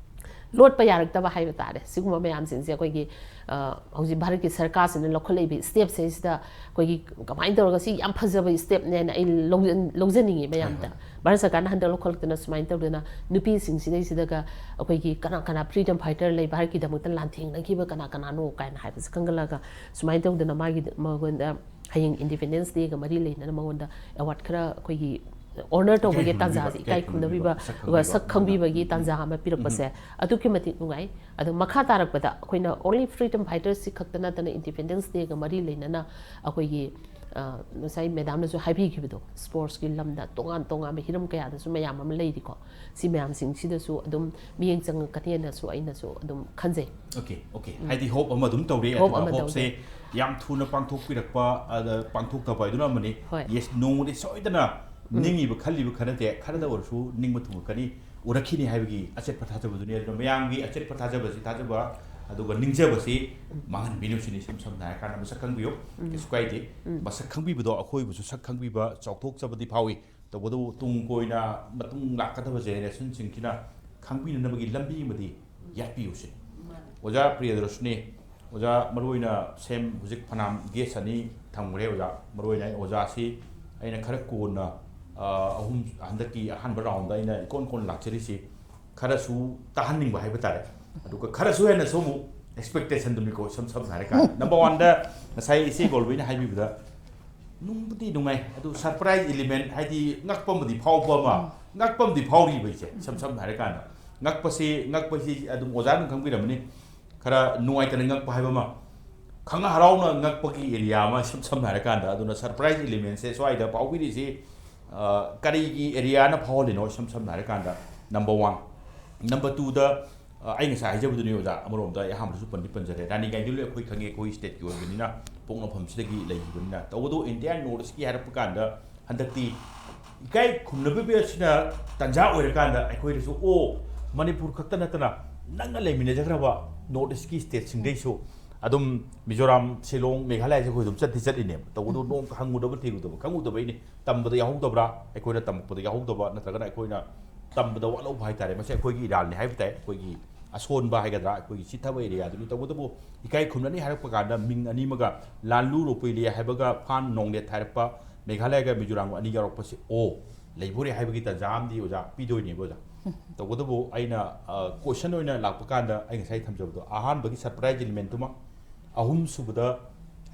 ꯂꯣꯠꯄ ꯌꯥꯔꯛꯇꯕ ꯍꯥꯏꯕ ꯇꯥꯔꯦ꯫ ꯁꯤꯒꯨꯝꯕ ꯃꯌꯥꯝꯁꯤꯡꯁꯦ ꯑꯩꯈꯣꯏꯒꯤ, ꯑ, ꯍꯧꯖꯤꯛ ꯚꯥꯔꯠꯀꯤ ꯁꯔꯀꯥꯔꯁꯤꯅ ꯂꯧꯈꯠꯂꯛꯏꯕ ꯁ꯭ꯇꯦꯞꯁꯦ ꯁꯤꯗ ꯑꯩꯈꯣꯏꯒꯤ ꯀꯃꯥꯏꯅ ꯇꯧꯔꯒ ꯁꯤ ꯌꯥꯝ ꯐꯖꯕ ꯁ꯭ꯇꯦꯞꯅꯦꯅ ꯑꯩ ꯂꯧꯖ-, ꯂꯧꯖꯅꯤꯡꯉꯤ ꯃꯌꯥꯝꯗ꯫ ꯍꯣꯏ, ꯍꯣꯏ꯫ ꯚꯥꯔꯠ ꯁꯔꯀꯥꯔꯅ ꯍꯟꯗꯛ ꯂꯧꯈꯠꯂꯛꯇꯅ ꯁꯨꯃꯥꯏꯅ ꯇꯧꯗꯅ ꯅꯨꯄꯤꯁꯤꯡꯁꯤꯗꯩꯁꯤꯗꯒ ꯑꯩꯈꯣꯏꯒꯤ ꯀꯅꯥ ꯀꯅꯥ ꯐ꯭ꯔꯤꯗꯝ ꯐꯥꯏꯇꯔ ꯂꯩ, ꯚꯥꯔꯠꯀꯤꯗꯃꯛꯇ ꯂꯥꯟꯊꯦꯡꯅꯈꯤꯕ ꯀꯅꯥ ꯀꯅꯥꯅꯣ ꯀꯥꯏꯅ ꯍꯥꯏꯕꯁꯦ ꯈꯪꯒꯠꯂꯒ ꯁꯨꯃꯥꯏꯅ ꯇꯧꯗꯅ ꯃꯥꯒꯤ ꯃꯉꯣꯟꯗ ꯍꯌꯦꯡ ꯏꯟꯗꯤꯄꯦꯟꯗꯦꯟꯁ ꯗꯦꯒ ꯃꯔꯤ ꯂꯩꯅꯅ ꯃꯉꯣꯟꯗ ꯑꯦꯋꯥꯔꯗ ꯈꯔ ꯑꯩꯈꯣꯏꯒꯤ ꯑꯣꯅꯔ ꯇꯧꯕꯒꯤ ꯏꯀꯥꯏ ꯈꯨꯝꯅꯕꯤꯕ, ꯇꯥꯟꯖꯥꯁꯦ, ꯏꯀꯥꯏ ꯏꯀꯥꯏ ꯈꯨꯝꯅꯕꯤꯕ, ꯈꯨꯝꯅꯕꯤꯕ, ꯁꯛ ꯑꯗꯨꯒ ꯈꯪꯕꯤꯕ꯫ ꯁꯛ ꯈꯪꯕꯤꯕꯒꯤ ꯎꯝ꯫ ꯇꯥꯟꯖꯥ ꯑꯃ ꯄꯤꯔꯛꯄꯁꯦ ꯎꯝ꯫ ꯑꯗꯨꯛꯀꯤ ꯃꯇꯤꯛ ꯅꯨꯡꯉꯥꯏ꯫ ꯑꯗꯣ ꯃꯈꯥ ꯇꯥꯔꯛꯄꯗ ꯑꯩꯈꯣꯏꯅ only freedom fighters ꯁꯤ ꯈꯛꯇ ꯅꯠꯇꯅ ꯏꯟꯗꯤꯄꯦꯟꯗꯦꯟꯁ ꯗꯦꯒ ꯃꯔꯤ ꯂꯩꯅꯅ ꯑꯩꯈꯣꯏꯒꯤ, ꯑ, ꯉꯁꯥꯏ ꯃꯦꯗꯥꯝꯅꯁꯨ ꯍꯥꯏꯕꯤꯈꯤꯕꯗꯣ, ꯁ꯭ꯄꯣꯔꯠꯁꯀꯤ ꯂꯝꯗ ꯇꯣꯉꯥꯟ ꯇꯣꯉꯥꯟꯕ ꯍꯤꯔꯝ ꯀꯌꯥꯗꯁꯨ ꯃꯌꯥꯝ ꯑꯃ ꯂꯩꯔꯤꯀꯣ꯫ ꯁꯤ ꯃꯌꯥꯝꯁꯤꯡꯁꯤꯗꯁꯨ ꯑꯗꯨꯝ ꯃꯤꯠꯌꯦꯡ ꯆꯪꯉꯛꯀꯅꯦꯅꯁꯨ ꯑꯩꯅꯁꯨ ꯑꯗꯨꯝ ꯈꯟꯖꯩ꯫ Okay, okay. ꯎꯝ꯫ ꯍꯥꯏꯗꯤ ꯍꯣꯞ ꯑꯃ ꯑꯗꯨꯝ ꯇꯧꯔꯤ꯫ ꯍꯣꯞ ꯑꯗꯨꯒ ꯑꯃ ꯍꯣꯞꯁꯦ ꯇꯧꯖꯩ꯫ ꯌꯥꯝ ꯊꯨꯅ ꯄꯥꯡꯊꯣꯛꯄꯤꯔꯛꯄ, ꯑꯗ ꯄꯥꯡꯊꯣꯛꯇꯕ ꯍꯥꯏꯗꯨꯅ ꯑꯃꯅꯤ꯫ ꯍꯣꯏ꯫ Yes, ꯅꯣꯡꯃꯗꯤ ꯁꯣꯏꯗꯅ ꯎꯝ꯫ ꯅꯤꯡꯉꯤꯕ ꯈꯜꯂꯤꯕ ꯈꯔ ꯅꯠꯇꯦ, ꯈꯔꯗ ꯎꯝ꯫ ꯑꯣꯏꯔꯁꯨ ꯅꯤꯡꯕ ꯊꯨꯡꯉꯛꯀꯅꯤ, ꯎꯔꯛꯈꯤꯅꯤ ꯍꯥꯏꯕꯒꯤ ꯑꯆꯦꯠꯄ ꯊꯥꯖꯕꯗꯨꯅꯤ꯫ ꯑꯗꯨꯅ ꯃꯌꯥꯝꯒꯤ ꯑꯆꯦꯠꯄ ꯊꯥꯖꯕꯁꯤ, ꯊꯥꯖꯕ ꯑꯗꯨꯒ ꯅꯤꯡꯖꯕꯁꯤ ꯎꯝ꯫ ꯃꯥꯡꯍꯟꯕꯤꯅꯨ ꯁꯤꯅꯤ꯫ ꯏꯁꯝ ꯁꯝꯅ ꯍꯥꯏꯔꯀꯥꯟꯗ ꯃꯁꯛ ꯈꯪꯕꯤꯌꯨ, ꯎꯝ꯫ ꯀꯩꯁꯨ ꯀꯥꯏꯗꯦ꯫ ꯎꯝ꯫ ꯃꯁꯛ ꯈꯪꯕꯤꯕꯗꯣ ꯑꯩꯈꯣꯏꯕꯨꯁꯨ ꯁꯛ ꯈꯪꯕꯤꯕ, ꯆꯥꯎꯊꯣꯛꯆꯕꯗꯤ ꯐꯥꯎꯏ꯫ ꯇꯧꯕꯇꯕꯨ ꯇꯨꯡ ꯀꯣꯏꯅ ꯃꯇꯨꯡ ꯂꯥꯛꯀꯗꯕ ꯖꯦꯅꯦꯔꯦꯁꯟꯁꯤꯡꯁꯤꯅ ꯈꯪꯕꯤꯅꯅꯕꯒꯤ ꯂꯝꯕꯤ ꯑꯃꯗꯤ ꯌꯥꯠꯄꯤꯌꯨ ꯁꯤꯅꯤ꯫ ꯃꯥꯅꯤ꯫ ꯑꯣꯖꯥ ꯄ꯭ꯔꯤꯌꯗꯔꯁꯅꯤ, ꯑꯣꯖꯥ ꯃꯔꯨꯑꯣꯏꯅ ꯁꯦꯝ ꯍꯧꯖꯤꯛ ꯐꯅꯥꯝ ꯒꯦꯁ ꯑꯅꯤ ꯊꯝꯈ꯭ꯔꯦ ꯑꯣꯖꯥ꯫ ꯃꯔꯨꯑꯣꯏꯅ ꯑꯩ ꯑꯣꯖꯥꯁꯤ ꯑꯩꯅ ꯈꯔ ꯀꯣꯟꯅ, ꯑ, ꯑꯍꯨꯝ, ꯍꯟꯗꯛꯀꯤ ꯑꯍꯥꯟꯕ ꯔꯥꯎꯟꯗ ꯑꯩꯅ ꯏꯀꯣꯟ ꯀꯣꯟ ꯂꯥꯛꯆꯔꯤꯁꯤ ꯈꯔꯁꯨ ꯇꯥꯍꯟꯅꯤꯡꯕ ꯍꯥꯏꯕ ꯇꯥꯔꯦ, ꯑꯗꯨꯒ ꯈꯔꯁꯨ ꯍꯦꯟꯅꯁꯨ ꯑꯃꯨꯛ ꯑꯦꯛꯁꯄꯦꯛꯇꯦꯁꯟꯗꯨꯅꯤꯀꯣ꯫ ꯏꯁꯝ ꯁꯝꯅ ꯍꯥꯏꯔꯀꯥꯟꯗ, ꯅꯝꯕꯔ ꯋꯥꯟꯗ ꯉꯁꯥꯏ ꯏꯆꯦ ꯒꯣꯜꯕꯤꯅ ꯍꯥꯏꯕꯤꯕꯗ ꯅꯨꯡꯕꯨꯗꯤ ꯅꯨꯡꯉꯥꯏ, ꯑꯗꯨ ꯁꯔꯄ꯭ꯔꯥꯏꯖ ꯏꯂꯤꯃꯦꯟ, ꯍꯥꯏꯗꯤ ꯉꯛꯄ ꯑꯃꯗꯤ ꯐꯥꯎꯕ ꯑꯃ, ꯉꯛꯄ ꯑꯃꯗꯤ ꯐꯥꯎꯔꯤꯕ ꯑꯩꯁꯦ꯫ ꯏꯁꯝ ꯁꯝꯅ ꯍꯥꯏꯔꯀꯥꯟꯗ, ꯉꯛꯄꯁꯤ, ꯉꯛꯄꯁꯤ ꯑꯗꯨꯝ ꯑꯣꯖꯥ ꯑꯗꯨꯝ ꯈꯪꯕꯤꯔꯝꯃꯅꯤ, ꯈꯔ ꯅꯨꯡꯉꯥꯏꯇꯅ ꯉꯛꯄ ꯍꯥꯏꯕ ꯑꯃ, ꯈꯪ ꯍꯔꯥꯎꯅ ꯉꯛꯄꯒꯤ ꯑꯦꯔꯤꯌꯥ ꯑꯃ, ꯏꯁꯝ ꯁꯝꯅ ꯍꯥꯏꯔꯀꯥꯟꯗ꯫ ꯑꯗꯨꯅ ꯁꯔꯄ꯭ꯔꯥꯏꯖ ꯏꯂꯤꯃꯦꯟꯁꯦ ꯁ꯭ꯋꯥꯏꯗ ꯐꯥꯎꯕꯤꯔꯤꯁꯤ, ꯑ, ꯀꯔꯤꯒꯤ ꯑꯦꯔꯤꯌꯥꯅ ꯐꯥꯎꯍꯜꯂꯤꯅꯣ? ꯏꯁꯝ ꯁꯝꯅ ꯍꯥꯏꯔꯀꯥꯟꯗ, ꯅꯝꯕꯔ ꯋꯥꯟ꯫ ꯅꯝꯕꯔ ꯇꯨꯗ, ꯑ, ꯑꯩ ꯉꯁꯥꯏ ꯍꯥꯏꯖꯕꯗꯨꯅꯤ ꯑꯣꯖꯥ, ꯑꯃꯔꯣꯝꯗ ꯑꯩ ꯑꯍꯥꯟꯕꯗꯁꯨ ꯄꯟꯗꯤ ꯄꯟꯖꯔꯦ, ꯔꯥꯅꯤ ꯒꯥꯏꯗꯤꯟꯂꯤꯌꯨ ꯑꯩꯈꯣꯏ ꯈꯪꯉꯦ, ꯑꯩꯈꯣꯏ ꯁ꯭ꯇꯦꯠꯀꯤ ꯑꯣꯏꯕꯅꯤꯅ, ꯄꯣꯛꯅꯐꯝꯁꯤꯗꯒꯤ ꯂꯩꯈꯤꯕꯅꯤꯅ꯫ ꯇꯧꯕꯇꯕꯨ ꯏꯟꯗꯤꯌꯥꯟ ꯅꯣꯔꯠ ꯏꯁꯀꯤ ꯍꯥꯏꯔꯛꯄ ꯀꯥꯟꯗ, ꯍꯟꯗꯛꯇꯤ ꯏꯀꯥꯏ ꯈꯨꯝꯅꯕꯤꯕ ꯑꯁꯤꯅ ꯇꯟꯖꯥ ꯑꯣꯏꯔꯀꯥꯟꯗ ꯑꯩꯈꯣꯏꯗꯁꯨ, ꯑꯣ, ꯃꯅꯤꯄꯨꯔ ꯈꯛꯇ ꯅꯠꯇꯅ ꯅꯪꯅ ꯂꯩꯃꯤꯟꯅꯖꯈ꯭ꯔꯕ ꯅꯣꯔꯠ ꯏꯁꯀꯤ ꯁ꯭ꯇꯦꯠꯁꯤꯡꯗꯩꯁꯨ ꯑꯗꯨꯝ ꯃꯤꯖꯣꯔꯥꯝ, ꯁꯤꯂꯣꯡ, ꯃꯦꯘꯥꯂꯌꯥꯁꯦ ꯑꯩꯈꯣꯏ ꯑꯗꯨꯝ ꯆꯠꯇꯤ ꯆꯠꯂꯤꯅꯦꯕ꯫ ꯇꯧꯕꯗꯕꯨ ꯅꯣꯡꯃꯇ ꯍꯪꯉꯨꯗꯕ, ꯊꯤꯔꯨꯗꯕ, ꯈꯪꯉꯨꯗꯕꯩꯅꯤ꯫ ꯇꯝꯕꯗ ꯌꯥꯎꯍꯧꯗꯕ꯭ꯔꯥ, ꯑꯩꯈꯣꯏꯅ ꯇꯝꯃꯛꯄꯗ ꯌꯥꯎꯍꯧꯗꯕ, ꯅꯠꯇ꯭ꯔꯒꯅ ꯑꯩꯈꯣꯏꯅ ꯇꯝꯕꯗ ꯋꯥꯠꯍꯧꯕ ꯍꯥꯏꯇꯥꯔꯦ꯫ ꯃꯁꯤ ꯑꯩꯈꯣꯏꯒꯤ ꯏꯔꯥꯜꯅꯤ ꯍꯥꯏꯕ ꯇꯥꯏ, ꯑꯩꯈꯣꯏꯒꯤ ꯑꯁꯣꯟꯕ ꯍꯥꯏꯒꯗ꯭ꯔꯥ, ꯑꯩꯈꯣꯏꯒꯤ ꯆꯤꯠꯊꯕ ꯑꯦꯔꯤꯌꯥꯗꯨꯅꯤ꯫ ꯇꯧꯕꯇꯕꯨ ꯏꯀꯥꯏ ꯈꯨꯝꯅꯅꯤ ꯍꯥꯏꯔꯛꯄ ꯀꯥꯟꯗ ꯃꯤꯡ ꯑꯅꯤꯃꯒ, ꯂꯥꯟꯂꯨ ꯔꯣꯄꯨꯏꯂꯤ ꯍꯥꯏꯕꯒ ꯐꯥꯟ ꯅꯣꯡꯂꯦꯠ ꯍꯥꯏꯔꯛꯄ ꯃꯦꯘꯥꯂꯌꯒ ꯃꯤꯖꯣꯔꯥꯝꯒ ꯑꯅꯤ ꯌꯥꯎꯔꯛꯄꯁꯦ, ꯑꯣ, ꯂꯩꯕꯣꯔꯦ ꯍꯥꯏꯕꯒꯤ ꯇꯥꯟꯖꯥ ꯑꯃꯗꯤ ꯑꯣꯖꯥ ꯄꯤꯗꯣꯏꯅꯦꯕ ꯑꯣꯖꯥ꯫ ꯇꯧꯕꯇꯕꯨ ꯑꯩꯅ, ꯑ, ꯀꯣꯏꯁꯟ ꯑꯣꯏꯅ ꯂꯥꯛꯄ ꯀꯥꯟꯗ ꯑꯩ ꯉꯁꯥꯏ ꯊꯝꯖꯕꯗꯣ, ꯑꯍꯥꯟꯕꯒꯤ ꯁꯔꯄ꯭ꯔꯥꯏꯖ ꯏꯂꯤꯃꯦꯟꯇꯨꯃ, ꯑꯍꯨꯝꯁꯨꯕꯗ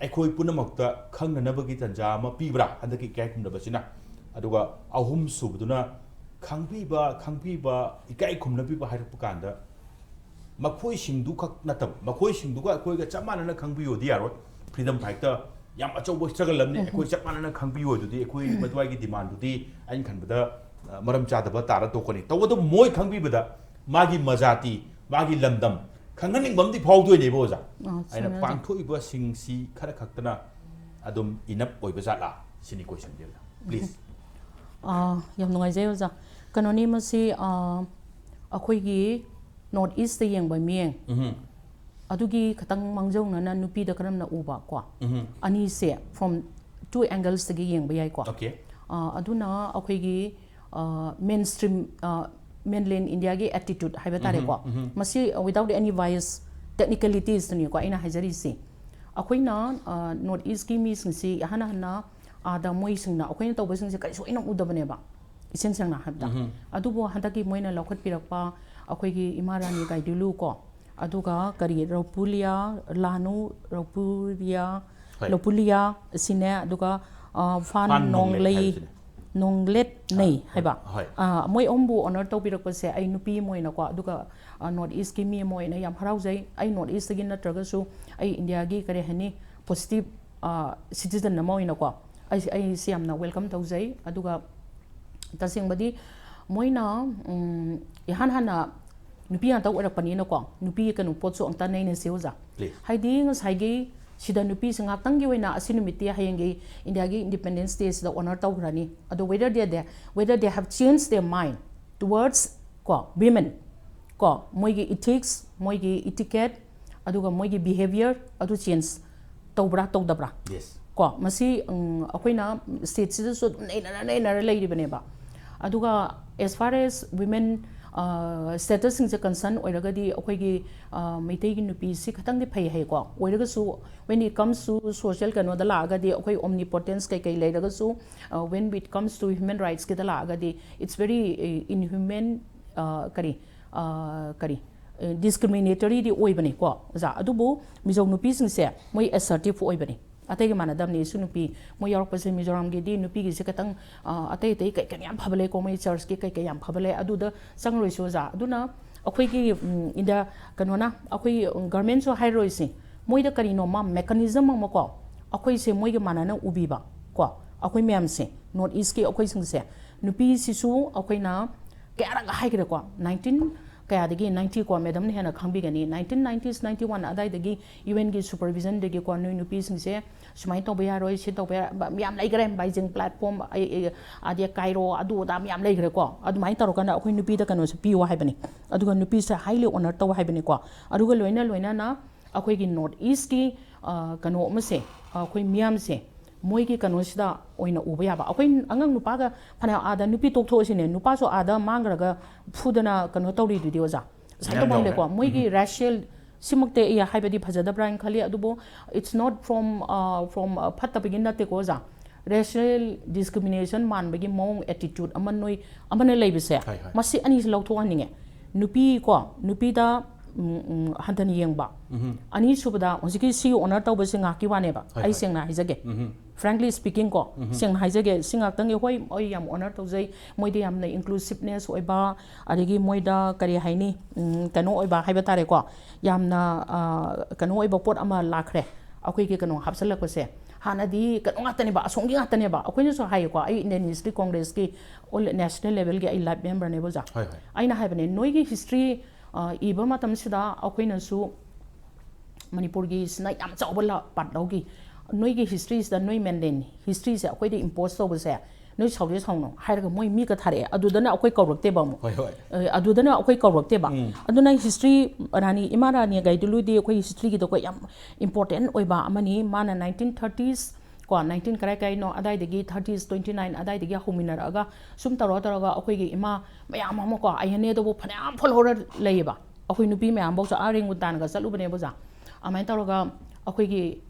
ꯑꯩꯈꯣꯏ ꯄꯨꯝꯅꯃꯛꯇ ꯈꯪꯅꯅꯕꯒꯤ ꯇꯥꯟꯖꯥ ꯑꯃ ꯄꯤꯕ꯭ꯔꯥ ꯍꯟꯗꯛꯀꯤ ꯏꯀꯥꯏ ꯈꯨꯝꯅꯕꯁꯤꯅ? ꯑꯗꯨꯒ ꯑꯍꯨꯝꯁꯨꯕꯗꯨꯅ ꯈꯪꯕꯤꯕ, ꯈꯪꯕꯤꯕ, ꯏꯀꯥꯏ ꯈꯨꯝꯅꯕꯤꯕ ꯍꯥꯏꯔꯛꯄ ꯀꯥꯟꯗ ꯃꯈꯣꯏꯁꯤꯡꯗꯨ ꯈꯛ ꯅꯠꯇꯕ, ꯃꯈꯣꯏꯁꯤꯡꯗꯨꯒ ꯑꯩꯈꯣꯏꯒ ꯆꯞ ꯃꯥꯟꯅꯅ ꯈꯪꯕꯤꯌꯣꯗꯤ ꯌꯥꯔꯣꯏ꯫ ꯐ꯭ꯔꯤꯗꯝ ꯐꯥꯏꯠꯇ ꯌꯥꯝ ꯑꯆꯧꯕ ꯏꯁꯇ꯭ꯔꯒꯜ ꯑꯃꯅꯤ꯫ ꯑꯩꯈꯣꯏ ꯆꯞ ꯃꯥꯟꯅꯅ ꯈꯪꯕꯤꯌꯣ ꯑꯗꯨꯗꯤ ꯑꯩꯈꯣꯏ ꯃꯗꯨꯋꯥꯏꯒꯤ ꯗꯤꯃꯥꯟꯗꯨꯗꯤ ꯑꯩꯅ ꯈꯟꯕꯗ, ꯑ, ꯃꯔꯝ ꯆꯥꯗꯕ ꯇꯥꯔ ꯇꯣꯛꯀꯅꯤ꯫ ꯇꯧꯕꯇꯕꯨ ꯃꯣꯏ ꯈꯪꯕꯤꯕꯗ ꯃꯥꯒꯤ ꯃꯖꯥꯇꯤ, ꯃꯥꯒꯤ ꯂꯝꯗꯝ ꯈꯪꯍꯟꯅꯤꯡꯕ ꯑꯃꯗꯤ ꯐꯥꯎꯗꯣꯏꯅꯦꯕ ꯑꯣꯖꯥ꯫ ꯑ, ꯑꯩꯅ ꯆꯨꯝꯃꯦ ꯑꯣꯖꯥ꯫ ꯄꯥꯡꯊꯣꯛꯏꯕꯁꯤꯡꯁꯤ ꯈꯔ ꯈꯛꯇꯅ ꯑꯗꯨꯝ ꯏꯅꯞ ꯑꯣꯏꯕ ꯖꯥꯠꯂꯥ? ꯁꯤꯅꯤ ꯀꯣꯏꯁꯟꯁꯦ ꯑꯣꯖꯥ꯫ ꯄ꯭ꯂꯤꯖ꯫ ꯑ, ꯌꯥꯝ ꯅꯨꯡꯉꯥꯏꯖꯩ ꯑꯣꯖꯥ꯫ ꯀꯩꯅꯣꯅꯤ ꯃꯁꯤ, ꯑ, ꯑꯩꯈꯣꯏꯒꯤ ꯅꯣꯔꯠ ꯏꯁꯇ ꯌꯦꯡꯕ ꯃꯤꯠꯌꯦꯡ ꯎꯝꯍꯨꯝ꯫ ꯑꯗꯨꯒꯤ ꯈꯇꯪ ꯃꯥꯡꯖꯧꯅꯅ ꯅꯨꯄꯤꯗ ꯀꯔꯝꯅ ꯎꯕ ꯀꯣ? ꯎꯝꯍꯨꯝ꯫ ꯑꯅꯤꯁꯦ from two anglesꯇꯒꯤ ꯌꯦꯡꯕ ꯌꯥꯏꯀꯣ꯫ ꯑꯣꯀꯦ꯫ ꯑ, ꯑꯗꯨꯅ ꯑꯩꯈꯣꯏꯒꯤ, ꯑ, mainstream, ꯑ, mainland Indiaꯒꯤ attitude ꯍꯥꯏꯕ ꯇꯥꯔꯦꯀꯣ꯫ ꯎꯝꯍꯨꯝ, ꯎꯝꯍꯨꯝ꯫ ꯃꯁꯤ without any bias, technicalitiesꯇꯨꯅꯤꯀꯣ ꯑꯩꯅ ꯍꯥꯏꯖꯔꯤꯁꯤ꯫ ꯑꯩꯈꯣꯏꯅ, ꯑ, ꯅꯣꯔꯠ ꯏꯁꯀꯤ ꯃꯤꯁꯤꯡꯁꯤ ꯏꯍꯥꯟ ꯍꯥꯟꯅ ꯑꯥꯗ ꯃꯣꯏꯁꯤꯡꯅ ꯑꯩꯈꯣꯏꯅ ꯇꯧꯕꯁꯤꯡꯁꯦ ꯀꯔꯤꯁꯨ ꯑꯩꯅ ꯎꯗꯕꯅꯦꯕ꯫ ꯏꯁꯦꯡ ꯁꯦꯡꯅ ꯍꯥꯏꯕꯗ꯫ ꯑꯗꯨꯕꯨ ꯍꯟꯗꯛꯀꯤ ꯃꯣꯏꯅ ꯂꯧꯈꯠꯄꯤꯔꯛꯄ ꯑꯩꯈꯣꯏꯒꯤ ꯏꯃꯥ ꯔꯥꯅꯤ ꯒꯥꯏꯗꯤꯂꯨ ꯀꯣ, ꯑꯗꯨꯒ ꯀꯔꯤ ꯔꯧꯄꯨꯂꯤꯌꯥ, ꯂꯥꯅꯨ ꯔꯧꯄꯨꯂꯤꯌꯥ, ꯍꯣꯏ꯫ ꯂꯧꯄꯨꯂꯤꯌꯥ ꯑꯁꯤꯅꯦ, ꯑꯗꯨꯒ ꯑ, ꯐꯥꯟ ꯐꯥꯟ ꯅꯣꯡꯂꯩ ꯅꯣꯡꯂꯩ, ꯍꯥꯏꯕꯁꯤꯅꯦ꯫ ꯅꯣꯡꯂꯦꯠꯅꯩ ꯍꯥꯏꯕ꯫ ꯍꯣꯏ꯫ ꯑ, ꯃꯣꯏ ꯑꯍꯨꯝꯕꯨ ꯑꯣꯅꯔ ꯇꯧꯕꯤꯔꯛꯄꯁꯦ ꯑꯩ ꯅꯨꯄꯤ ꯑꯃ ꯑꯣꯏꯅꯀꯣ, ꯑꯗꯨꯒ ꯅꯣꯔꯠ ꯏꯁꯀꯤ ꯃꯤ ꯑꯃ ꯑꯣꯏꯅ ꯌꯥꯝ ꯍꯔꯥꯎꯖꯩ꯫ ꯑꯩ ꯅꯣꯔꯠ ꯏꯁꯇꯒꯤ ꯅꯠꯇ꯭ꯔꯒꯁꯨ ꯑꯩ ꯏꯟꯗꯤꯌꯥꯒꯤ ꯀꯔꯤ ꯍꯥꯏꯅꯤ, ꯄꯣꯖꯤꯇꯤꯚ ꯁꯤꯇꯤꯖꯟ ꯑꯃ ꯑꯣꯏꯅꯀꯣ ꯑꯩꯁꯦ, ꯑꯩꯁꯦ ꯌꯥꯝꯅ ꯋꯦꯜꯀꯝ ꯇꯧꯖꯩ꯫ ꯑꯗꯨꯒ ꯇꯁꯦꯡꯕꯗꯤ ꯃꯣꯏꯅ ꯎꯝ, ꯏꯍꯥꯟ ꯍꯥꯟꯅ ꯅꯨꯄꯤ ꯉꯥꯛꯇ ꯑꯣꯏꯔꯛꯄꯅꯤꯅꯀꯣ, ꯅꯨꯄꯤ ꯀꯩꯅꯣ ꯄꯣꯠꯁꯨ ꯑꯝꯇ ꯅꯩꯅꯁꯤ ꯑꯣꯖꯥ꯫ Please. ꯍꯥꯏꯗꯤ ꯉꯁꯥꯏꯒꯤ ꯁꯤꯗ ꯅꯨꯄꯤꯁꯦ ꯉꯥꯛꯇꯪꯒꯤ ꯑꯣꯏꯅ ꯑꯁꯤ ꯅꯨꯃꯤꯠꯇꯤ ꯍꯌꯦꯡꯒꯤ ꯏꯟꯗꯤꯌꯥꯒꯤ ꯏꯟꯗꯤꯄꯦꯟꯗꯦꯟꯁ ꯗꯦꯁꯤꯗ ꯑꯣꯅꯔ ꯇꯧꯈ꯭ꯔꯅꯤ꯫ ꯑꯗꯣ whether they, whether they have changed their mind towards ꯀꯣ women, ꯀꯣ ꯃꯣꯏꯒꯤ ethics, ꯃꯣꯏꯒꯤ etiquette, ꯑꯗꯨꯒ ꯃꯣꯏꯒꯤ behaviour ꯑꯗꯨ ꯆꯦꯟꯖ ꯇꯧꯕ꯭ꯔꯥ ꯇꯧꯗꯕ꯭ꯔꯥ? Yes. ꯀꯣ ꯃꯁꯤ ꯎꯝ, ꯑꯩꯈꯣꯏꯅ ꯁ꯭ꯇꯦꯠꯁꯤꯗꯁꯨ ꯑꯗꯨꯝ ꯅꯩꯅꯔ ꯅꯩꯅꯔ ꯂꯩꯔꯤꯕꯅꯦꯕ꯫ ꯑꯗꯨꯒ as far as women statusꯁꯤꯡꯁꯦ concern ꯑꯣꯏꯔꯒꯗꯤ ꯑꯩꯈꯣꯏꯒꯤ ꯑ, ꯃꯩꯇꯩꯒꯤ ꯅꯨꯄꯤꯁꯤ ꯈꯤꯇꯪꯗꯤ ꯐꯩ ꯍꯥꯏꯀꯣ꯫ ꯑꯣꯏꯔꯒꯁꯨ when it comes to social ꯀꯩꯅꯣꯗ ꯂꯥꯛꯑꯒꯗꯤ ꯑꯩꯈꯣꯏ omnipotence ꯀꯩꯀꯩ ꯂꯩꯔꯒꯁꯨ ꯑ, when it comes to human rightsꯀꯤꯗ ꯂꯥꯛꯑꯒꯗꯤ it's very inhuman, ꯑ, ꯀꯔꯤ ꯑ, ꯀꯔꯤ discriminatoryꯗꯤ ꯑꯣꯏꯕꯅꯤꯀꯣ ꯑꯣꯖꯥ꯫ ꯑꯗꯨꯕꯨ ꯃꯤꯖꯧ ꯅꯨꯄꯤꯁꯤꯡꯁꯦ ꯃꯣꯏ assertive ꯑꯣꯏꯕꯅꯤ꯫ ꯑꯇꯩꯒ ꯃꯥꯟꯅꯗꯕꯅꯤ꯫ ꯏꯁꯨ ꯅꯨꯄꯤ ꯃꯣꯏ ꯌꯥꯎꯔꯛꯄꯁꯦ ꯃꯤꯖꯣꯔꯥꯝꯒꯤꯗꯤ ꯅꯨꯄꯤꯒꯤꯁꯦ ꯈꯤꯇꯪ ꯑ, ꯑꯇꯩ ꯑꯇꯩ ꯀꯩ ꯀꯩꯅꯣ ꯌꯥꯝ ꯐꯕ ꯂꯩꯀꯣ, ꯃꯣꯏ ꯆꯔꯆꯀꯤ ꯀꯩ ꯀꯩ ꯌꯥꯝ ꯐꯕ ꯂꯩ꯫ ꯑꯗꯨꯗ ꯆꯪꯉꯔꯣꯏꯁꯤ ꯑꯣꯖꯥ꯫ ꯑꯗꯨꯅ ꯑꯩꯈꯣꯏꯒꯤ ꯎꯝ, ꯏꯟꯗꯤꯌꯥ ꯀꯩꯅꯣꯅ ꯑꯩꯈꯣꯏ ꯒꯔꯃꯦꯟꯁꯨ ꯍꯥꯏꯔꯔꯣꯏꯁꯤ, ꯃꯣꯏꯗ ꯀꯔꯤꯅꯣꯃ mechanism ꯑꯃꯀꯣ ꯑꯩꯈꯣꯏꯁꯦ ꯃꯣꯏꯒ ꯃꯥꯟꯅꯅ ꯎꯕꯤꯕ ꯀꯣ꯫ ꯑꯩꯈꯣꯏ ꯃꯌꯥꯝꯁꯦ ꯅꯣꯔꯠ ꯏꯁꯀꯤ ꯑꯩꯈꯣꯏꯁꯤꯡꯁꯦ ꯅꯨꯄꯤꯁꯤꯁꯨ ꯑꯩꯈꯣꯏꯅ ꯀꯌꯥꯔꯛ ꯍꯥꯏꯈ꯭ꯔꯦꯀꯣ, nineteen ꯀꯌꯥꯗꯒꯤ ninety ꯀꯣ, ꯃꯦꯗꯝꯅ ꯍꯦꯟꯅ ꯈꯪꯕꯤꯒꯅꯤ꯫ Nineteen nineties, ninety one ꯑꯗꯥꯏꯗꯒꯤ ꯌꯨ ꯑꯦꯟꯒꯤ ꯁꯨꯄꯔꯚꯤꯖꯟꯗꯒꯤꯀꯣ ꯅꯣꯏ ꯅꯨꯄꯤꯁꯤꯡꯁꯦ ꯁꯨꯃꯥꯏꯅ ꯇꯧꯕ ꯌꯥꯔꯣꯏ, ꯁꯤ ꯇꯧꯕ ꯌꯥꯔꯣꯏ, ꯃꯌꯥꯝ ꯂꯩꯈ꯭ꯔꯦ꯫ ꯕꯥꯏꯖꯤꯡ platform, ꯑꯗꯤ ꯀꯥꯏꯔꯣ, ꯑꯗꯨ ꯑꯗꯥ ꯃꯌꯥꯝ ꯂꯩꯈ꯭ꯔꯦꯀꯣ꯫ ꯑꯗꯨꯃꯥꯏꯅ ꯇꯧꯔꯀꯥꯟꯗ ꯑꯩꯈꯣꯏ ꯅꯨꯄꯤꯗ ꯀꯩꯅꯣꯁꯦ ꯄꯤꯌꯣ ꯍꯥꯏꯕꯅꯤ꯫ ꯑꯗꯨꯒ ꯅꯨꯄꯤꯁꯦ highly honour ꯇꯧ ꯍꯥꯏꯕꯅꯤꯀꯣ꯫ ꯑꯗꯨꯒ ꯂꯣꯏꯅ ꯂꯣꯏꯅꯅ ꯑꯩꯈꯣꯏꯒꯤ ꯅꯣꯔꯠ ꯏꯁꯀꯤ ꯀꯩꯅꯣ ꯑꯃꯁꯦ, ꯑꯩꯈꯣꯏ ꯃꯤꯌꯥꯝꯁꯦ ꯃꯣꯏꯒꯤ ꯀꯩꯅꯣꯁꯤꯗ ꯑꯣꯏꯅ ꯎꯕ ꯌꯥꯕ꯫ ꯑꯩꯈꯣꯏ ꯑꯉꯥꯡ ꯅꯨꯄꯥꯒ ꯐꯅꯌꯥꯝ ꯑꯥꯗ ꯅꯨꯄꯤ ꯇꯣꯛꯊꯣꯛꯑꯁꯤꯅꯦ, ꯅꯨꯄꯥꯁꯨ ꯑꯥꯗ ꯃꯥꯡꯈ꯭ꯔꯒ ꯐꯨꯗꯅ ꯀꯩꯅꯣ ꯇꯧꯔꯤꯗꯨꯗꯤ ꯑꯣꯖꯥ꯫ ꯁꯨꯃꯥꯏꯅ ꯃꯌꯥꯝ ꯇꯧꯐꯝ ꯌꯥꯎꯔꯦ꯫ ꯂꯩꯀꯣ꯫ ꯃꯣꯏꯒꯤ racial ꯁꯤꯃꯛꯇꯤ ꯑꯩ ꯍꯥꯏꯕꯗꯤ ꯐꯖꯗꯕ꯭ꯔꯥ ꯍꯥꯏꯅ ꯈꯜꯂꯤ꯫ ꯑꯗꯨꯕꯨ it's not from, uh, from, uh, ꯐꯠꯇꯕꯒꯤ ꯅꯠꯇꯦꯀꯣ ꯑꯣꯖꯥ꯫ racial discrimination ꯃꯥꯟꯕꯒꯤ ꯃꯑꯣꯡ, attitude ꯑꯃ ꯅꯣꯏ ꯑꯃꯅ ꯂꯩꯕꯁꯦ, ꯍꯣꯏ, ꯍꯣꯏ꯫ ꯃꯁꯤ ꯑꯅꯤꯁꯤ ꯂꯧꯊꯣꯛꯍꯟꯅꯤꯡꯉꯦ꯫ ꯅꯨꯄꯤ ꯀꯣ, ꯅꯨꯄꯤꯗ ꯎꯝ, ꯎꯝ, ꯍꯟꯊꯅ ꯌꯦꯡꯕ꯫ ꯎꯝ꯫ ꯑꯅꯤꯁꯨꯕꯗ ꯍꯧꯖꯤꯛꯀꯤ ꯁꯤꯒꯤ honor ꯇꯧꯕꯁꯦ ꯉꯥꯛꯀꯤ ꯋꯥꯅꯦꯕ꯫ ꯍꯣꯏ, ꯑꯩ ꯍꯣꯏ꯫ ꯁꯦꯡꯅ ꯍꯥꯏꯖꯒꯦ꯫ ꯎꯝ꯫ Frankly speaking ꯀꯣ, ꯎꯝ꯫ ꯁꯦꯡꯅ ꯍꯥꯏꯖꯒꯦ, ꯁꯤ ꯉꯥꯛꯇꯪꯒꯤ ꯍꯣꯏ, ꯑꯩ ꯌꯥꯝ honor ꯇꯧꯖꯩ꯫ ꯃꯣꯏꯗ ꯌꯥꯝꯅ inclusiveness ꯑꯣꯏꯕ, ꯑꯗꯒꯤ ꯃꯣꯏꯗ ꯀꯔꯤ ꯍꯥꯏꯅꯤ, ꯎꯝ, ꯀꯩꯅꯣ ꯑꯣꯏꯕ ꯍꯥꯏꯕ ꯇꯥꯔꯦꯀꯣ, ꯌꯥꯝꯅ, ꯑ, ꯀꯩꯅꯣ ꯑꯣꯏꯕ ꯄꯣꯠ ꯑꯃ ꯂꯥꯛꯈ꯭ꯔꯦ꯫ ꯑꯩꯈꯣꯏꯒꯤ ꯀꯩꯅꯣ ꯍꯥꯞꯆꯜꯂꯛꯄꯁꯦ, ꯍꯥꯟꯅꯗꯤ ꯀꯩꯅꯣ ꯉꯥꯛꯇꯅꯦꯕ, ꯑꯁꯣꯝꯒꯤ ꯉꯥꯛꯇꯅꯦꯕ꯫ ꯑꯩꯈꯣꯏꯅꯁꯨ ꯍꯥꯏꯌꯦꯀꯣ, ꯑꯩ Indian History Congressꯀꯤ all national levelꯒꯤ ꯑꯩ life memberꯅꯦꯕ ꯑꯣꯖꯥ꯫ ꯍꯣꯏ, ꯍꯣꯏ꯫ ꯑꯩꯅ ꯍꯥꯏꯕꯅꯦ, ꯅꯣꯏꯒꯤ history, ꯑ, ꯏꯕ ꯃꯇꯝꯁꯤꯗ ꯑꯩꯈꯣꯏꯅꯁꯨ ꯃꯅꯤꯄꯨꯔꯒꯤꯁꯤꯅ ꯌꯥꯝ ꯆꯥꯎꯕ ꯂ-, part ꯂꯧꯈꯤ꯫ ꯅꯣꯏꯒꯤ historyꯁꯤꯗ ꯅꯣꯏ mainland historyꯁꯦ ꯑꯩꯈꯣꯏꯗ impose ꯇꯧꯕꯁꯦ ꯅꯣꯏ ꯁꯥꯎꯗꯤ ꯁꯥꯎꯅꯣ ꯍꯥꯏꯔꯒ ꯃꯣꯏ ꯃꯤꯒ ꯊꯥꯔꯛꯑꯦ꯫ ꯑꯗꯨꯗꯅ ꯑꯩꯈꯣꯏ ꯀꯧꯔꯛꯇꯦꯕ ꯑꯃꯨꯛ꯫ ꯍꯣꯏ, ꯍꯣꯏ꯫ ꯑ, ꯑꯗꯨꯗꯅ ꯑꯩꯈꯣꯏ ꯀꯧꯔꯛꯇꯦꯕ꯫ ꯎꯝ꯫ ꯑꯗꯨꯅ history ꯔꯥꯅꯤ, ꯏꯃꯥ ꯔꯥꯅꯤ ꯒꯥꯏꯗꯨꯂꯨꯗꯤ ꯑꯩꯈꯣꯏ historyꯒꯤꯗ ꯑꯩꯈꯣꯏ ꯌꯥꯝ important ꯑꯣꯏꯕ ꯑꯃꯅꯤ꯫ ꯃꯥꯅ nineteen thirties ꯀꯣ, nineteen ꯀꯔꯥꯏ ꯀꯔꯥꯏꯅꯣ ꯑꯗꯥꯏꯗꯒꯤ, thirties, twenty nine ꯑꯗꯥꯏꯗꯒꯤ ꯍꯧꯃꯤꯟꯅꯔꯛꯑꯒ ꯁꯨꯝ ꯇꯧꯔ ꯇꯧꯔꯒ ꯑꯩꯈꯣꯏꯒꯤ ꯏꯃꯥ ꯃꯌꯥꯝ ꯑꯃꯀꯣ, ꯑꯌꯟꯅꯦꯗꯕꯨ ꯐꯅꯌꯥꯝ ꯐꯣꯜꯍꯧꯔ ꯂꯩꯌꯦꯕ꯫ ꯑꯩꯈꯣꯏ ꯅꯨꯄꯤ ꯃꯌꯥꯝꯐꯥꯎꯁꯨ ꯑꯥ ꯔꯦꯡꯒꯨꯟꯇꯥꯟꯒ ꯆꯠꯂꯨꯕꯅꯦꯕ ꯑꯣꯖꯥ꯫ ꯑꯗꯨꯃꯥꯏꯅ ꯇꯧꯔꯒ ꯑꯩꯈꯣꯏꯒꯤ,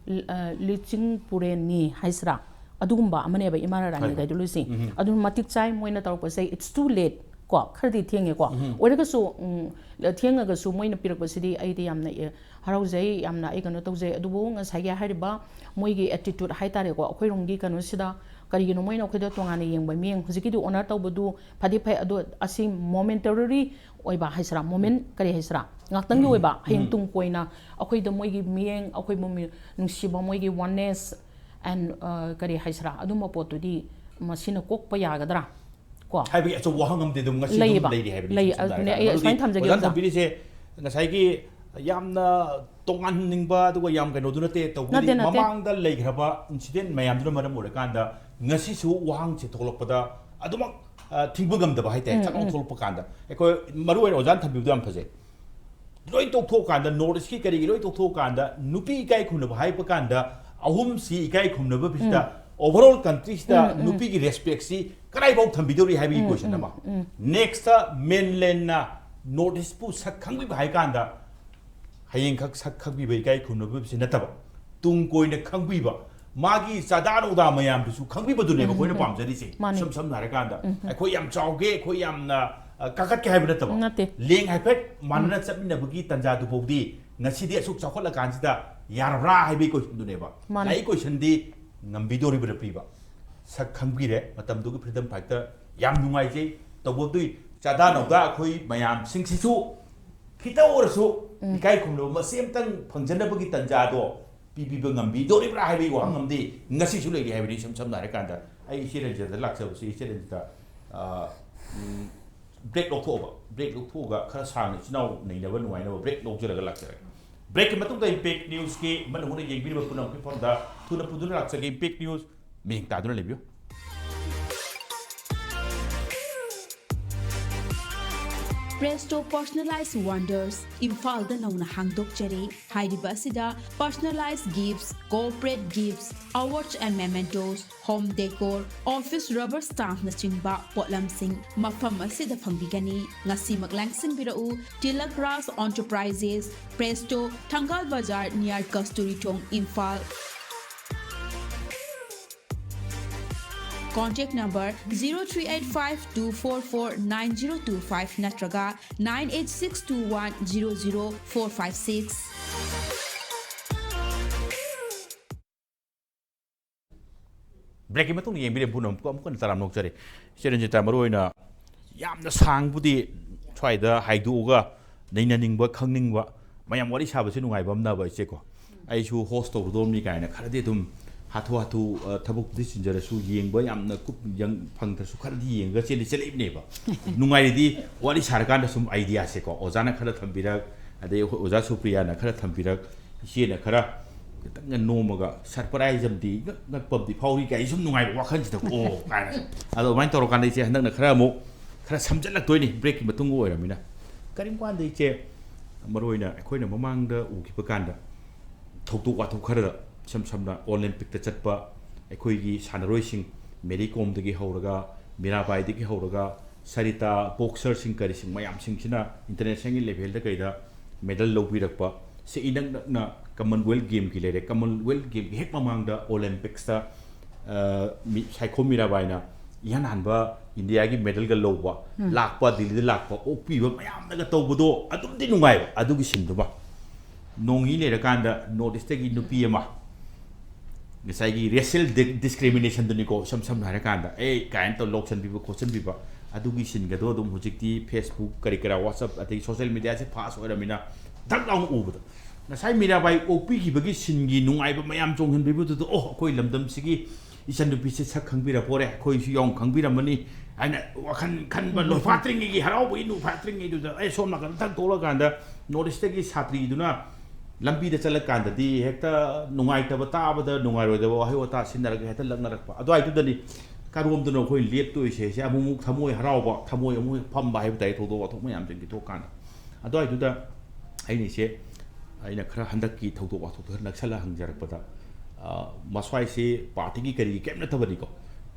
ꯑ, ꯂꯤꯆꯤꯡ ꯄꯨꯔꯦꯟꯅꯤ ꯍꯥꯏꯁꯤꯔꯥ, ꯑꯗꯨꯒꯨꯝꯕ ꯑꯃꯅꯦꯕ ꯏꯃꯥ ꯔꯥꯅꯤ ꯍꯣꯏ, ꯍꯣꯏ꯫ ꯒꯥꯏꯗꯨꯂꯨꯁꯤ꯫ ꯎꯝ꯫ ꯑꯗꯨꯅ ꯃꯇꯤꯛ ꯆꯥꯏ ꯃꯣꯏꯅ ꯇꯧꯔꯛꯄꯁꯦ, it's too late ꯀꯣ, ꯈꯔꯗꯤ ꯊꯦꯡꯉꯦꯀꯣ꯫ ꯎꯝ꯫ ꯑꯣꯏꯔꯒꯁꯨ, ꯎꯝ, ꯊꯦꯡꯉꯒꯁꯨ ꯃꯣꯏꯅ ꯄꯤꯔꯛꯄꯁꯤꯗꯤ ꯑꯩꯗꯤ ꯌꯥꯝꯅ, ꯑꯦ, ꯍꯔꯥꯎꯖꯩ, ꯌꯥꯝꯅ ꯑꯩ ꯀꯩꯅꯣ ꯇꯧꯖꯩ꯫ ꯑꯗꯨꯕꯨ ꯉꯁꯥꯏꯒꯤ ꯍꯥꯏꯔꯤꯕ ꯃꯣꯏꯒꯤ attitude ꯍꯥꯏꯇꯥꯔꯦꯀꯣ, ꯑꯩꯈꯣꯏꯔꯣꯝꯒꯤ ꯀꯩꯅꯣꯁꯤꯗ ꯀꯔꯤꯒꯤꯅꯣ ꯃꯣꯏꯅ ꯑꯩꯈꯣꯏꯗ ꯇꯣꯉꯥꯟꯅ ꯌꯦꯡꯕ ꯃꯤꯠꯌꯦꯡ? ꯍꯧꯖꯤꯛꯀꯤꯗꯤ honor ꯇꯧꯕꯗꯨ ꯐꯗꯤ ꯐꯩ, ꯑꯗꯣ ꯑꯁꯤ momentary ꯑꯣꯏꯕ ꯍꯥꯏꯁꯤꯔꯥ, moment ꯀꯔꯤ ꯍꯥꯏꯁꯤꯔꯥ, ꯉꯥꯛꯇꯪꯒꯤ ꯑꯣꯏꯕ, ꯍꯌꯦꯡ ꯎꯝ꯫ ꯇꯨꯡ ꯀꯣꯏꯅ ꯑꯩꯈꯣꯏꯗ ꯃꯣꯏꯒꯤ ꯃꯤꯠꯌꯦꯡ, ꯑꯩꯈꯣꯏꯕꯨ ꯃꯤ-, ꯅꯨꯡꯁꯤꯕ, ꯃꯣꯏꯒꯤ oneness and, ꯑ, ꯀꯔꯤ ꯍꯥꯏꯁꯤꯔꯥ, ꯑꯗꯨꯝꯕ ꯄꯣꯠꯇꯨꯗꯤ ꯃꯁꯤꯅ ꯀꯣꯛꯄ ꯌꯥꯒꯗ꯭ꯔꯥ ꯀꯣ? ꯍꯥꯏꯕꯒꯤ ꯑꯆꯧꯕ ꯋꯥꯍꯪ ꯑꯃꯗꯤ ꯑꯗꯨꯝ ꯉꯁꯤ ꯑꯗꯨꯝ ꯂꯩꯌꯦꯕ꯫ ꯂꯩꯔꯤ ꯍꯥꯏꯕꯅꯤ꯫ ꯂꯩ-, ꯁꯝꯅ ꯑꯗꯨꯅꯦ ꯍꯥꯏꯔꯀꯥꯟꯗ ꯑꯩ ꯃꯔꯨꯗꯤ ꯁꯨꯃꯥꯏꯅ ꯊꯝꯖꯒꯦ, ꯑꯣꯖꯥꯅ ꯑꯣꯖꯥ꯫ ꯊꯝꯕꯤꯔꯤꯁꯦ ꯉꯁꯥꯏꯒꯤ ꯌꯥꯝꯅ ꯇꯣꯉꯥꯟꯅꯤꯡꯕ ꯑꯗꯨꯒ ꯌꯥꯝ ꯀꯩꯅꯣꯗꯨ ꯅꯠꯇꯦ꯫ ꯇꯧꯕꯗꯤ ꯅꯠꯇꯦ, ꯅꯠꯇꯦ꯫ ꯃꯃꯥꯡꯗ ꯂꯩꯈ꯭ꯔꯕ incident ꯃꯌꯥꯝꯗꯨꯅ ꯃꯔꯝ ꯑꯣꯏꯔꯀꯥꯟꯗ ꯉꯁꯤꯁꯨ ꯋꯥꯍꯪꯁꯦ ꯊꯣꯛꯂꯛꯄꯗ ꯑꯗꯨꯃꯛ, ꯑ, ꯊꯤꯡꯕ ꯉꯝꯗꯕ ꯍꯥꯏꯇꯥꯔꯦ꯫ ꯎꯝ, ꯆꯠꯅ ꯎꯝ꯫ ꯊꯣꯛꯂꯛꯄ ꯀꯥꯟꯗ ꯑꯩꯈꯣꯏ ꯃꯔꯨ ꯑꯣꯏꯅ ꯑꯣꯖꯥꯅ ꯊꯝꯕꯤꯕꯗꯣ ꯌꯥꯝ ꯐꯖꯩ꯫ ꯂꯣꯏ ꯇꯣꯛꯊꯣꯛꯑꯀꯥꯟꯗ, North Eastꯀꯤ ꯀꯔꯤꯒꯤ ꯂꯣꯏ ꯇꯣꯛꯊꯣꯛꯑꯀꯥꯟꯗ ꯅꯨꯄꯤ ꯏꯀꯥꯏ ꯈꯨꯝꯅꯕ ꯍꯥꯏꯕ ꯀꯥꯟꯗ ꯑꯍꯨꯝꯁꯤ ꯏꯀꯥꯏ ꯈꯨꯝꯅꯕꯁꯤꯗ overall countryꯁꯤꯗ ꯎꯝ, ꯎꯝ꯫ ꯅꯨꯄꯤꯒꯤ respectꯁꯤ ꯀꯗꯥꯏꯐꯥꯎ ꯊꯝꯕꯤꯗꯧꯔꯤ ꯍꯥꯏꯕꯒꯤ ꯎꯝ, question ꯎꯝ, ꯑꯃ꯫ ꯎꯝ꯫ Nextꯇ mainlandꯅ North Eastꯄꯨ ꯁꯛ ꯈꯪꯕꯤꯕ ꯍꯥꯏ ꯀꯥꯟꯗ ꯍꯌꯦꯡꯈꯛ ꯁꯛ ꯈꯪꯕꯤꯕ ꯏꯀꯥꯏ ꯈꯨꯝꯅꯕꯁꯤ ꯅꯠꯇꯕ ꯇꯨꯡ ꯀꯣꯏꯅ ꯈꯪꯕꯤꯕ, ꯃꯥꯒꯤ ꯆꯥꯗꯥ ꯅꯧꯗꯥ ꯃꯌꯥꯝꯗꯨꯁꯨ ꯈꯪꯕꯤꯕꯗꯨꯅꯦꯕ ꯑꯩꯈꯣꯏꯅ ꯎꯝ꯫ ꯄꯥꯝꯖꯔꯤꯁꯦ꯫ ꯃꯥꯅꯤ꯫ ꯏꯁꯝ ꯁꯝꯅ ꯍꯥꯏꯔꯀꯥꯟꯗ ꯎꯝ꯫ ꯑꯩꯈꯣꯏ ꯌꯥꯝ ꯆꯥꯎꯒꯦ, ꯑꯩꯈꯣꯏ ꯌꯥꯝꯅ ꯑ, ꯀꯥꯈꯠꯀꯦ ꯍꯥꯏꯕ ꯅꯠꯇꯕ, ꯅꯠꯇꯦ꯫ ꯂꯦꯡ ꯍꯥꯏꯐꯦꯠ ꯃꯥꯟꯅꯅ ꯆꯠꯃꯤꯟꯅꯕꯒꯤ ꯇꯥꯟꯖꯥꯗꯨꯐꯥꯎꯗꯤ ꯉꯁꯤꯗꯤ ꯑꯁꯨꯛ ꯆꯥꯎꯈꯠꯂꯀꯥꯟꯁꯤꯗ ꯌꯥꯔꯕ꯭ꯔꯥ ꯍꯥꯏꯕꯒꯤ ꯀꯣꯏꯁꯟꯗꯨꯅꯦꯕ꯫ ꯃꯥꯅꯤ꯫ ꯂꯥꯛꯏ ꯀꯣꯏꯁꯟꯗꯤ ꯉꯝꯕꯤꯗꯣꯔꯤꯕ꯭ꯔꯥ ꯄꯤꯕ꯫ ꯁꯛ ꯈꯪꯕꯤꯔꯦ ꯃꯇꯝꯗꯨꯒꯤ freedom fighter꯫ ꯌꯥꯝ ꯅꯨꯡꯉꯥꯏꯖꯩ꯫ ꯇꯧꯕꯗꯨꯏ ꯆꯥꯗꯥ ꯅꯧꯗꯥ ꯑꯩꯈꯣꯏ ꯃꯌꯥꯝꯁꯤꯡꯁꯤꯁꯨ ꯈꯤꯇ ꯑꯣꯏꯔꯁꯨ ꯎꯝ꯫ ꯏꯀꯥꯏ ꯈꯨꯝꯅꯕ ꯃꯆꯦ ꯑꯃꯇꯪ ꯐꯪꯖꯅꯕꯒꯤ ꯇꯥꯟꯖꯥꯗꯣ ꯄꯤꯕꯤꯕ ꯉꯝꯕꯤꯗꯣꯔꯤꯕ꯭ꯔꯥ ꯍꯥꯏꯕꯒꯤ ꯋꯥꯍꯪ ꯑꯃꯗꯤ ꯉꯁꯤꯁꯨ ꯂꯩꯔꯤ ꯍꯥꯏꯕꯅꯤ꯫ ꯏꯁꯝ ꯁꯝꯅ ꯍꯥꯏꯔꯀꯥꯟꯗ ꯑꯩ ꯏꯆꯦ ꯔꯟꯖꯤꯇꯥꯗ ꯂꯥꯛꯆꯕꯁꯤ, ꯏꯆꯦ ꯔꯟꯖꯤꯇꯥ, ꯑ, ꯎꯝ, break ꯂꯧꯊꯣꯛꯑꯕ, break ꯂꯧꯊꯣꯛꯑꯒ ꯈꯔ ꯁꯥꯡꯅ ꯏꯆꯤꯟ ꯏꯅꯥꯎ ꯅꯩꯅꯕ ꯅꯨꯡꯉꯥꯏꯅꯕ break ꯂꯧꯖꯔꯒ ꯂꯥꯛꯆꯔꯒꯦ꯫ Breakꯀꯤ ꯃꯇꯨꯡꯗ Impact Newsꯀꯤ ꯃꯅꯨꯡꯗ ꯌꯦꯡꯕꯤꯔꯤꯕ ꯄꯨꯝꯅꯃꯛꯀꯤ ꯃꯐꯝꯗ ꯊꯨꯅ ꯄꯨꯗꯨꯅ ꯂꯥꯛꯆꯒꯦ꯫ Impact News ꯃꯤꯠꯌꯦꯡ ꯇꯥꯗꯨꯅ ꯂꯩꯕꯤꯌꯨ꯫ Presto Personalized Wonders ꯏꯝꯐꯥꯜꯗ ꯅꯧꯅ ꯍꯥꯡꯗꯣꯛꯆꯔꯦ꯫ ꯍꯥꯏꯔꯤꯕ ꯑꯁꯤꯗ personalized gifts, corporate gifts, awards and mementos, home decor, office rubber stampꯅꯆꯤꯡꯕ ꯄꯣꯠꯂꯝꯁꯤꯡ ꯃꯐꯝ ꯑꯁꯤꯗ ꯐꯪꯕꯤꯒꯅꯤ꯫ ꯉꯁꯤꯃꯛ ꯂꯥꯡꯁꯤꯟꯕꯤꯔꯛꯎ꯫ Tilak Raj Enterprises, Presto, Thangal Bazar near Kasturi Thong, Imphal. Contact number zero three eight five two four four nine zero two five ꯅꯠꯇ꯭ꯔꯒ nine eight six two one zero zero four five six꯫ Breakꯀꯤ ꯃꯇꯨꯡꯗ ꯌꯦꯡꯕꯤꯔꯦ ꯄꯨꯝꯅꯃꯛꯄꯨ ꯑꯃꯨꯛ ꯍꯟꯅ ꯇꯔꯥꯝꯅ ꯑꯣꯛꯆꯔꯤ꯫ ꯏꯆꯦ ꯔꯟꯖꯤꯇꯥ, ꯃꯔꯨꯑꯣꯏꯅ ꯌꯥꯝꯅ ꯁꯥꯡꯕꯨꯗꯤ ꯁ꯭ꯋꯥꯏꯗ ꯍꯥꯏꯗꯣꯛꯑꯒ ꯅꯩꯅꯅꯤꯡꯕ, ꯈꯪꯅꯤꯡꯕ, ꯃꯌꯥꯝ ꯋꯥꯔꯤ ꯁꯥꯕꯁꯦ ꯅꯨꯡꯉꯥꯏꯕ ꯑꯃꯅꯕ ꯏꯆꯦꯀꯣ꯫ ꯑꯩꯁꯨ host ꯇꯧꯔꯨꯗꯧꯔꯕꯅꯤ ꯀꯥꯏꯅ ꯈꯔꯗꯤ ꯑꯗꯨꯝ ꯍꯥꯊꯨ ꯍꯥꯊꯨ, ꯑ, ꯊꯕꯛꯄꯨꯗꯤ ꯆꯤꯟꯖꯔꯁꯨ ꯌꯦꯡꯕ ꯌꯥꯝꯅ ꯀꯨꯞ-, ꯌꯦꯡ-, ꯐꯪꯗ꯭ꯔꯁꯨ ꯈꯔꯗꯤ ꯌꯦꯡꯉꯒ ꯆꯦꯟꯗꯤ ꯆꯦꯜꯂꯛꯏꯕꯅꯦꯕ꯫ ꯅꯨꯡꯉꯥꯏꯔꯤꯗꯤ ꯋꯥꯔꯤ ꯁꯥꯔꯀꯥꯟꯗ ꯁꯨꯝ ideaꯁꯦꯀꯣ, ꯑꯣꯖꯥꯅ ꯈꯔ ꯊꯝꯕꯤꯔꯛ, ꯑꯗꯩ ꯑꯩꯈꯣꯏ ꯑꯣꯖꯥ ꯁꯨꯄ꯭ꯔꯤꯌꯥꯅ ꯈꯔ ꯊꯝꯕꯤꯔꯛ, ꯏꯆꯦꯅ ꯈꯔ ꯈꯤꯇꯪꯒ ꯅꯣꯝꯃꯒ surprise ꯑꯃꯗꯤ ꯉꯛ-, ꯉꯛꯄ ꯑꯃꯗꯤ ꯐꯥꯎꯔꯤ ꯀꯥꯏ, ꯁꯨꯝ ꯅꯨꯡꯉꯥꯏꯕ ꯋꯥꯈꯜꯁꯤꯗꯀꯣ, "ꯑꯣ" ꯀꯥꯏꯅ꯫ ꯑꯗꯣ ꯑꯗꯨꯃꯥꯏꯅ ꯇꯧꯔꯀꯥꯟꯗ ꯏꯆꯦ ꯍꯟꯗꯛꯅ ꯈꯔ ꯑꯃꯨꯛ ꯈꯔ ꯁꯝꯖꯜꯂꯛꯇꯣꯏꯅꯤ, breakꯀꯤ ꯃꯇꯨꯡ ꯑꯣꯏꯔꯕꯅꯤꯅ꯫ ꯀꯔꯤꯒꯨꯝꯕ ꯀꯥꯟꯗ ꯏꯆꯦ, ꯃꯔꯨꯑꯣꯏꯅ ꯑꯩꯈꯣꯏꯅ ꯃꯃꯥꯡꯗ ꯎꯈꯤꯕ ꯀꯥꯟꯗ ꯊꯧꯗꯣꯛ ꯋꯥꯊꯣꯛ ꯈꯔꯗ, ꯏꯁꯝ ꯁꯝꯅ Olympicꯇ ꯆꯠꯄ ꯑꯩꯈꯣꯏꯒꯤ ꯁꯥꯟꯅꯔꯣꯏꯁꯤꯡ, ꯃꯦꯔꯤ ꯀꯣꯝꯗꯒꯤ ꯍꯧꯔꯒ, ꯃꯤꯔꯥꯕꯥꯏꯗꯒꯤ ꯍꯧꯔꯒ, ꯁꯔꯤꯇꯥ, boxerꯁꯤꯡ ꯀꯔꯤꯁꯤꯡ ꯃꯌꯥꯝꯁꯤꯡꯁꯤꯅ internationalꯒꯤ levelꯗ ꯀꯩꯗ medal ꯂꯧꯕꯤꯔꯛꯄ, ꯁꯤ ꯏꯅꯛ ꯅꯛꯅ Commonwealth Gameꯒꯤ ꯂꯩꯔꯦ꯫ Commonwealth Gameꯒꯤ ꯍꯦꯛ ꯃꯃꯥꯡꯗ Olympicsꯇ, ꯑ, ꯃꯤ-, ꯁꯥꯏꯈꯣꯝ ꯃꯤꯔꯥꯕꯥꯏꯅ ꯏꯍꯥꯟ ꯍꯥꯟꯕ ꯏꯟꯗꯤꯌꯥꯒꯤ medalꯒ ꯂꯧꯕ, ꯎꯝ꯫ ꯂꯥꯛꯄ, ꯗꯤꯜꯂꯤꯗ ꯂꯥꯛꯄ, ꯑꯣꯛꯄꯤꯕ ꯃꯌꯥꯝꯅꯒ ꯇꯧꯕꯗꯣ ꯑꯗꯨꯝꯗꯤ ꯅꯨꯡꯉꯥꯏꯕ꯫ ꯑꯗꯨꯒꯤ sceneꯗꯨꯃ꯫ ꯅꯣꯡ ꯅꯤꯅꯤ ꯂꯩꯔꯀꯥꯟꯗ North Eastꯇꯒꯤ ꯅꯨꯄꯤ ꯑꯃ ꯉꯁꯥꯏꯒꯤ racial di-, discriminationꯗꯨꯅꯤꯀꯣ, ꯏꯁꯝ ꯁꯝꯅ ꯍꯥꯏꯔꯀꯥꯟꯗ, "ꯑꯦ" ꯀꯥꯏꯅ ꯇꯧ ꯂꯧꯁꯟꯕꯤꯕ ꯈꯣꯠꯆꯟꯕꯤꯕ, ꯑꯗꯨꯒꯤ sceneꯒꯗꯣ ꯑꯗꯨꯝ ꯍꯧꯖꯤꯛꯇꯤ Facebook ꯀꯔꯤ ꯀꯔꯥ, WhatsApp ꯑꯗꯒꯤ social mediaꯁꯦ fast ꯑꯣꯏꯔꯃꯤꯅ ꯗꯛ ꯂꯥꯎꯅ ꯎꯕꯗꯣ꯫ ꯉꯁꯥꯏ ꯃꯤꯔꯥꯕꯥꯏ ꯑꯣꯛꯄꯤꯈꯤꯕꯒꯤ sceneꯒꯤ ꯅꯨꯡꯉꯥꯏꯕ ꯃꯌꯥꯝ ꯆꯣꯡꯍꯟꯕꯤꯕꯗꯨꯗ, "ꯑꯣ, ꯑꯩꯈꯣꯏ ꯂꯝꯗꯝꯁꯤꯒꯤ ꯏꯆꯟꯅꯨꯄꯤꯁꯦ ꯁꯛ ꯈꯪꯕꯤꯔ ꯄꯣꯔꯦ, ꯑꯩꯈꯣꯏꯁꯨ ꯌꯥꯎꯅ ꯈꯪꯕꯤꯔꯝꯃꯅꯤ" ꯍꯥꯏꯅ ꯋꯥꯈꯜ ꯈꯟꯕ ꯎꯝ꯫ ꯂꯣꯏꯐꯥꯠꯇ꯭ꯔꯤꯉꯩꯒꯤ, ꯍꯔꯥꯎꯕꯒꯤ ꯅꯨꯡꯐꯥꯠꯇ꯭ꯔꯤꯉꯩꯗꯨꯗ, ꯑꯩ ꯁꯣꯝ ꯅꯥꯀꯟꯗ ꯊꯛ ꯊꯣꯛꯂꯀꯥꯟꯗ North Eastꯇꯒꯤ ꯁꯥꯇ꯭ꯔꯤꯗꯨꯅ ꯂꯝꯕꯤꯗ ꯆꯠꯂꯀꯥꯟꯗꯗꯤ ꯍꯦꯛꯇ ꯅꯨꯡꯉꯥꯏꯇꯕ, ꯇꯥꯕꯗ ꯅꯨꯡꯉꯥꯏꯔꯣꯏꯗꯕ ꯋꯥꯍꯩ ꯋꯥꯇꯥ ꯁꯤꯟꯅꯔꯒ ꯍꯦꯛꯇ ꯂꯛꯅꯔꯛꯄ꯫ ꯑꯗꯨꯋꯥꯏꯗꯨꯗꯅꯤ ꯀꯔꯣꯝꯗꯅꯣ ꯑꯩꯈꯣꯏ ꯂꯦꯞꯇꯣꯏꯁꯦ, ꯁꯦ ꯑꯃꯨꯛꯃꯨꯛ ꯊꯃꯣꯏ ꯍꯔꯥꯎꯕ, ꯊꯃꯣꯏ ꯑꯃꯨꯛ ꯍꯦꯛ ꯐꯝꯕ ꯍꯥꯏꯕ ꯇꯥꯏ, ꯊꯧꯗꯣꯛ ꯋꯥꯊꯣꯛ ꯃꯌꯥꯝꯁꯤꯡꯒꯤ ꯊꯣꯛꯀꯥꯟꯗ꯫ ꯑꯗꯨꯋꯥꯏꯗꯨꯗ ꯑꯩꯅ ꯏꯆꯦ, ꯑꯩꯅ ꯈꯔ ꯍꯟꯗꯛꯀꯤ ꯊꯧꯗꯣꯛ ꯋꯥꯊꯣꯛꯇ ꯈꯔ ꯅꯛꯁꯜꯂ ꯍꯪꯖꯔꯛꯄꯗ, ꯑ, ꯃꯁ꯭ꯋꯥꯏꯁꯤ partyꯒꯤ ꯀꯔꯤꯒꯤ ꯀꯩꯝ ꯅꯠꯇꯕꯅꯤꯀꯣ꯫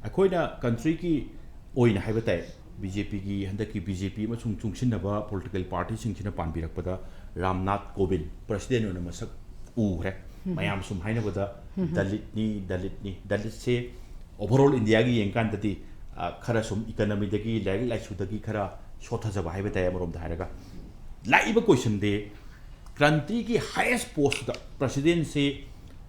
ꯑꯩꯈꯣꯏꯅ countryꯒꯤ ꯑꯣꯏꯅ ꯍꯥꯏꯕ ꯇꯥꯏ, BJPꯒꯤ, ꯍꯟꯗꯛꯀꯤ BJP ꯑꯃꯁꯨꯡ ꯆꯨꯡꯁꯤꯟꯅꯕ political partyꯁꯤꯡꯁꯤꯅ ꯄꯥꯟꯕꯤꯔꯛꯄꯗ ꯔꯥꯝꯅꯥꯊ ꯀꯣꯕꯤꯟꯗ president ꯑꯣꯏꯅ ꯃꯁꯛ ꯎꯈ꯭ꯔꯦ꯫ ꯎꯝ꯫ ꯃꯌꯥꯝ ꯁꯨꯝ ꯍꯥꯏꯅꯕꯗ ꯎꯝ꯫ ꯗꯂꯤꯠꯅꯤ, ꯗꯂꯤꯠꯅꯤ, ꯗꯂꯤꯠꯁꯦ overall Indiaꯒꯤ ꯌꯦꯡꯀꯥꯟꯗꯗꯤ, ꯑ, ꯈꯔ ꯁꯨꯝ economyꯗꯒꯤ, ꯂꯥꯏꯔꯤꯛ ꯂꯥꯏꯁꯨꯗꯒꯤ ꯈꯔ ꯁꯣꯠꯊꯖꯕ ꯍꯥꯏꯕ ꯇꯥꯏ ꯑꯃꯔꯣꯝꯗ ꯍꯥꯏꯔꯒ꯫ ꯂꯥꯛꯏꯕ questionꯗꯤ countryꯒꯤ highest postꯇ presidentꯁꯤ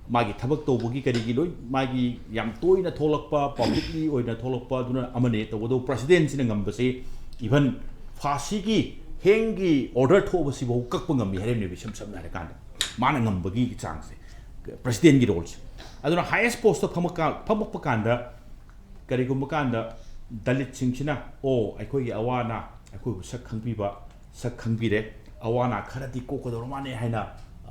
ꯃꯥꯒꯤ ꯊꯕꯛ ꯇꯧꯕꯒꯤ ꯀꯔꯤꯒꯤ ꯂꯣꯏ ꯃꯥꯒꯤ ꯌꯥꯝ ꯇꯣꯏꯅ ꯊꯣꯛꯂꯛꯄ, publicly ꯑꯣꯏꯅ ꯊꯣꯛꯂꯛꯄ ꯑꯗꯨꯅ ꯑꯃꯅꯦ, ꯇꯧꯕꯇꯕꯨ presidentꯁꯤꯅ ꯉꯝꯕꯁꯤ even ꯐꯥꯁꯤꯒꯤ ꯍꯦꯡꯒꯤ order ꯊꯣꯛꯑꯕꯁꯤꯐꯥꯎ ꯀꯛꯄ ꯉꯝꯃꯤ ꯍꯥꯏꯔꯤꯕꯅꯦꯕ, ꯏꯁꯝ ꯁꯝꯅ ꯍꯥꯏꯔꯀꯥꯟꯗ꯫ ꯃꯥꯅ ꯉꯝꯕꯒꯤ ꯆꯥꯡꯁꯦ, presidentꯒꯤ roleꯁꯦ꯫ ꯑꯗꯨꯅ highest postꯇ ꯐꯝꯃꯛꯀ-, ꯐꯝꯃꯛꯄ ꯀꯥꯟꯗ ꯀꯔꯤꯒꯨꯝꯕ ꯀꯥꯟꯗ ꯗꯂꯤꯠꯁꯤꯡꯁꯤꯅ, "ꯑꯣ, ꯑꯩꯈꯣꯏꯒꯤ ꯑꯋꯥ ꯑꯅꯥ, ꯑꯩꯈꯣꯏꯕꯨ ꯁꯛ ꯈꯪꯕꯤꯕ, ꯁꯛ ꯈꯪꯕꯤꯔꯦ, ꯑꯋꯥ ꯑꯅꯥ ꯈꯔꯗꯤ ꯀꯣꯛꯀꯗꯧꯔ ꯃꯥꯜꯂꯦ" ꯍꯥꯏꯅ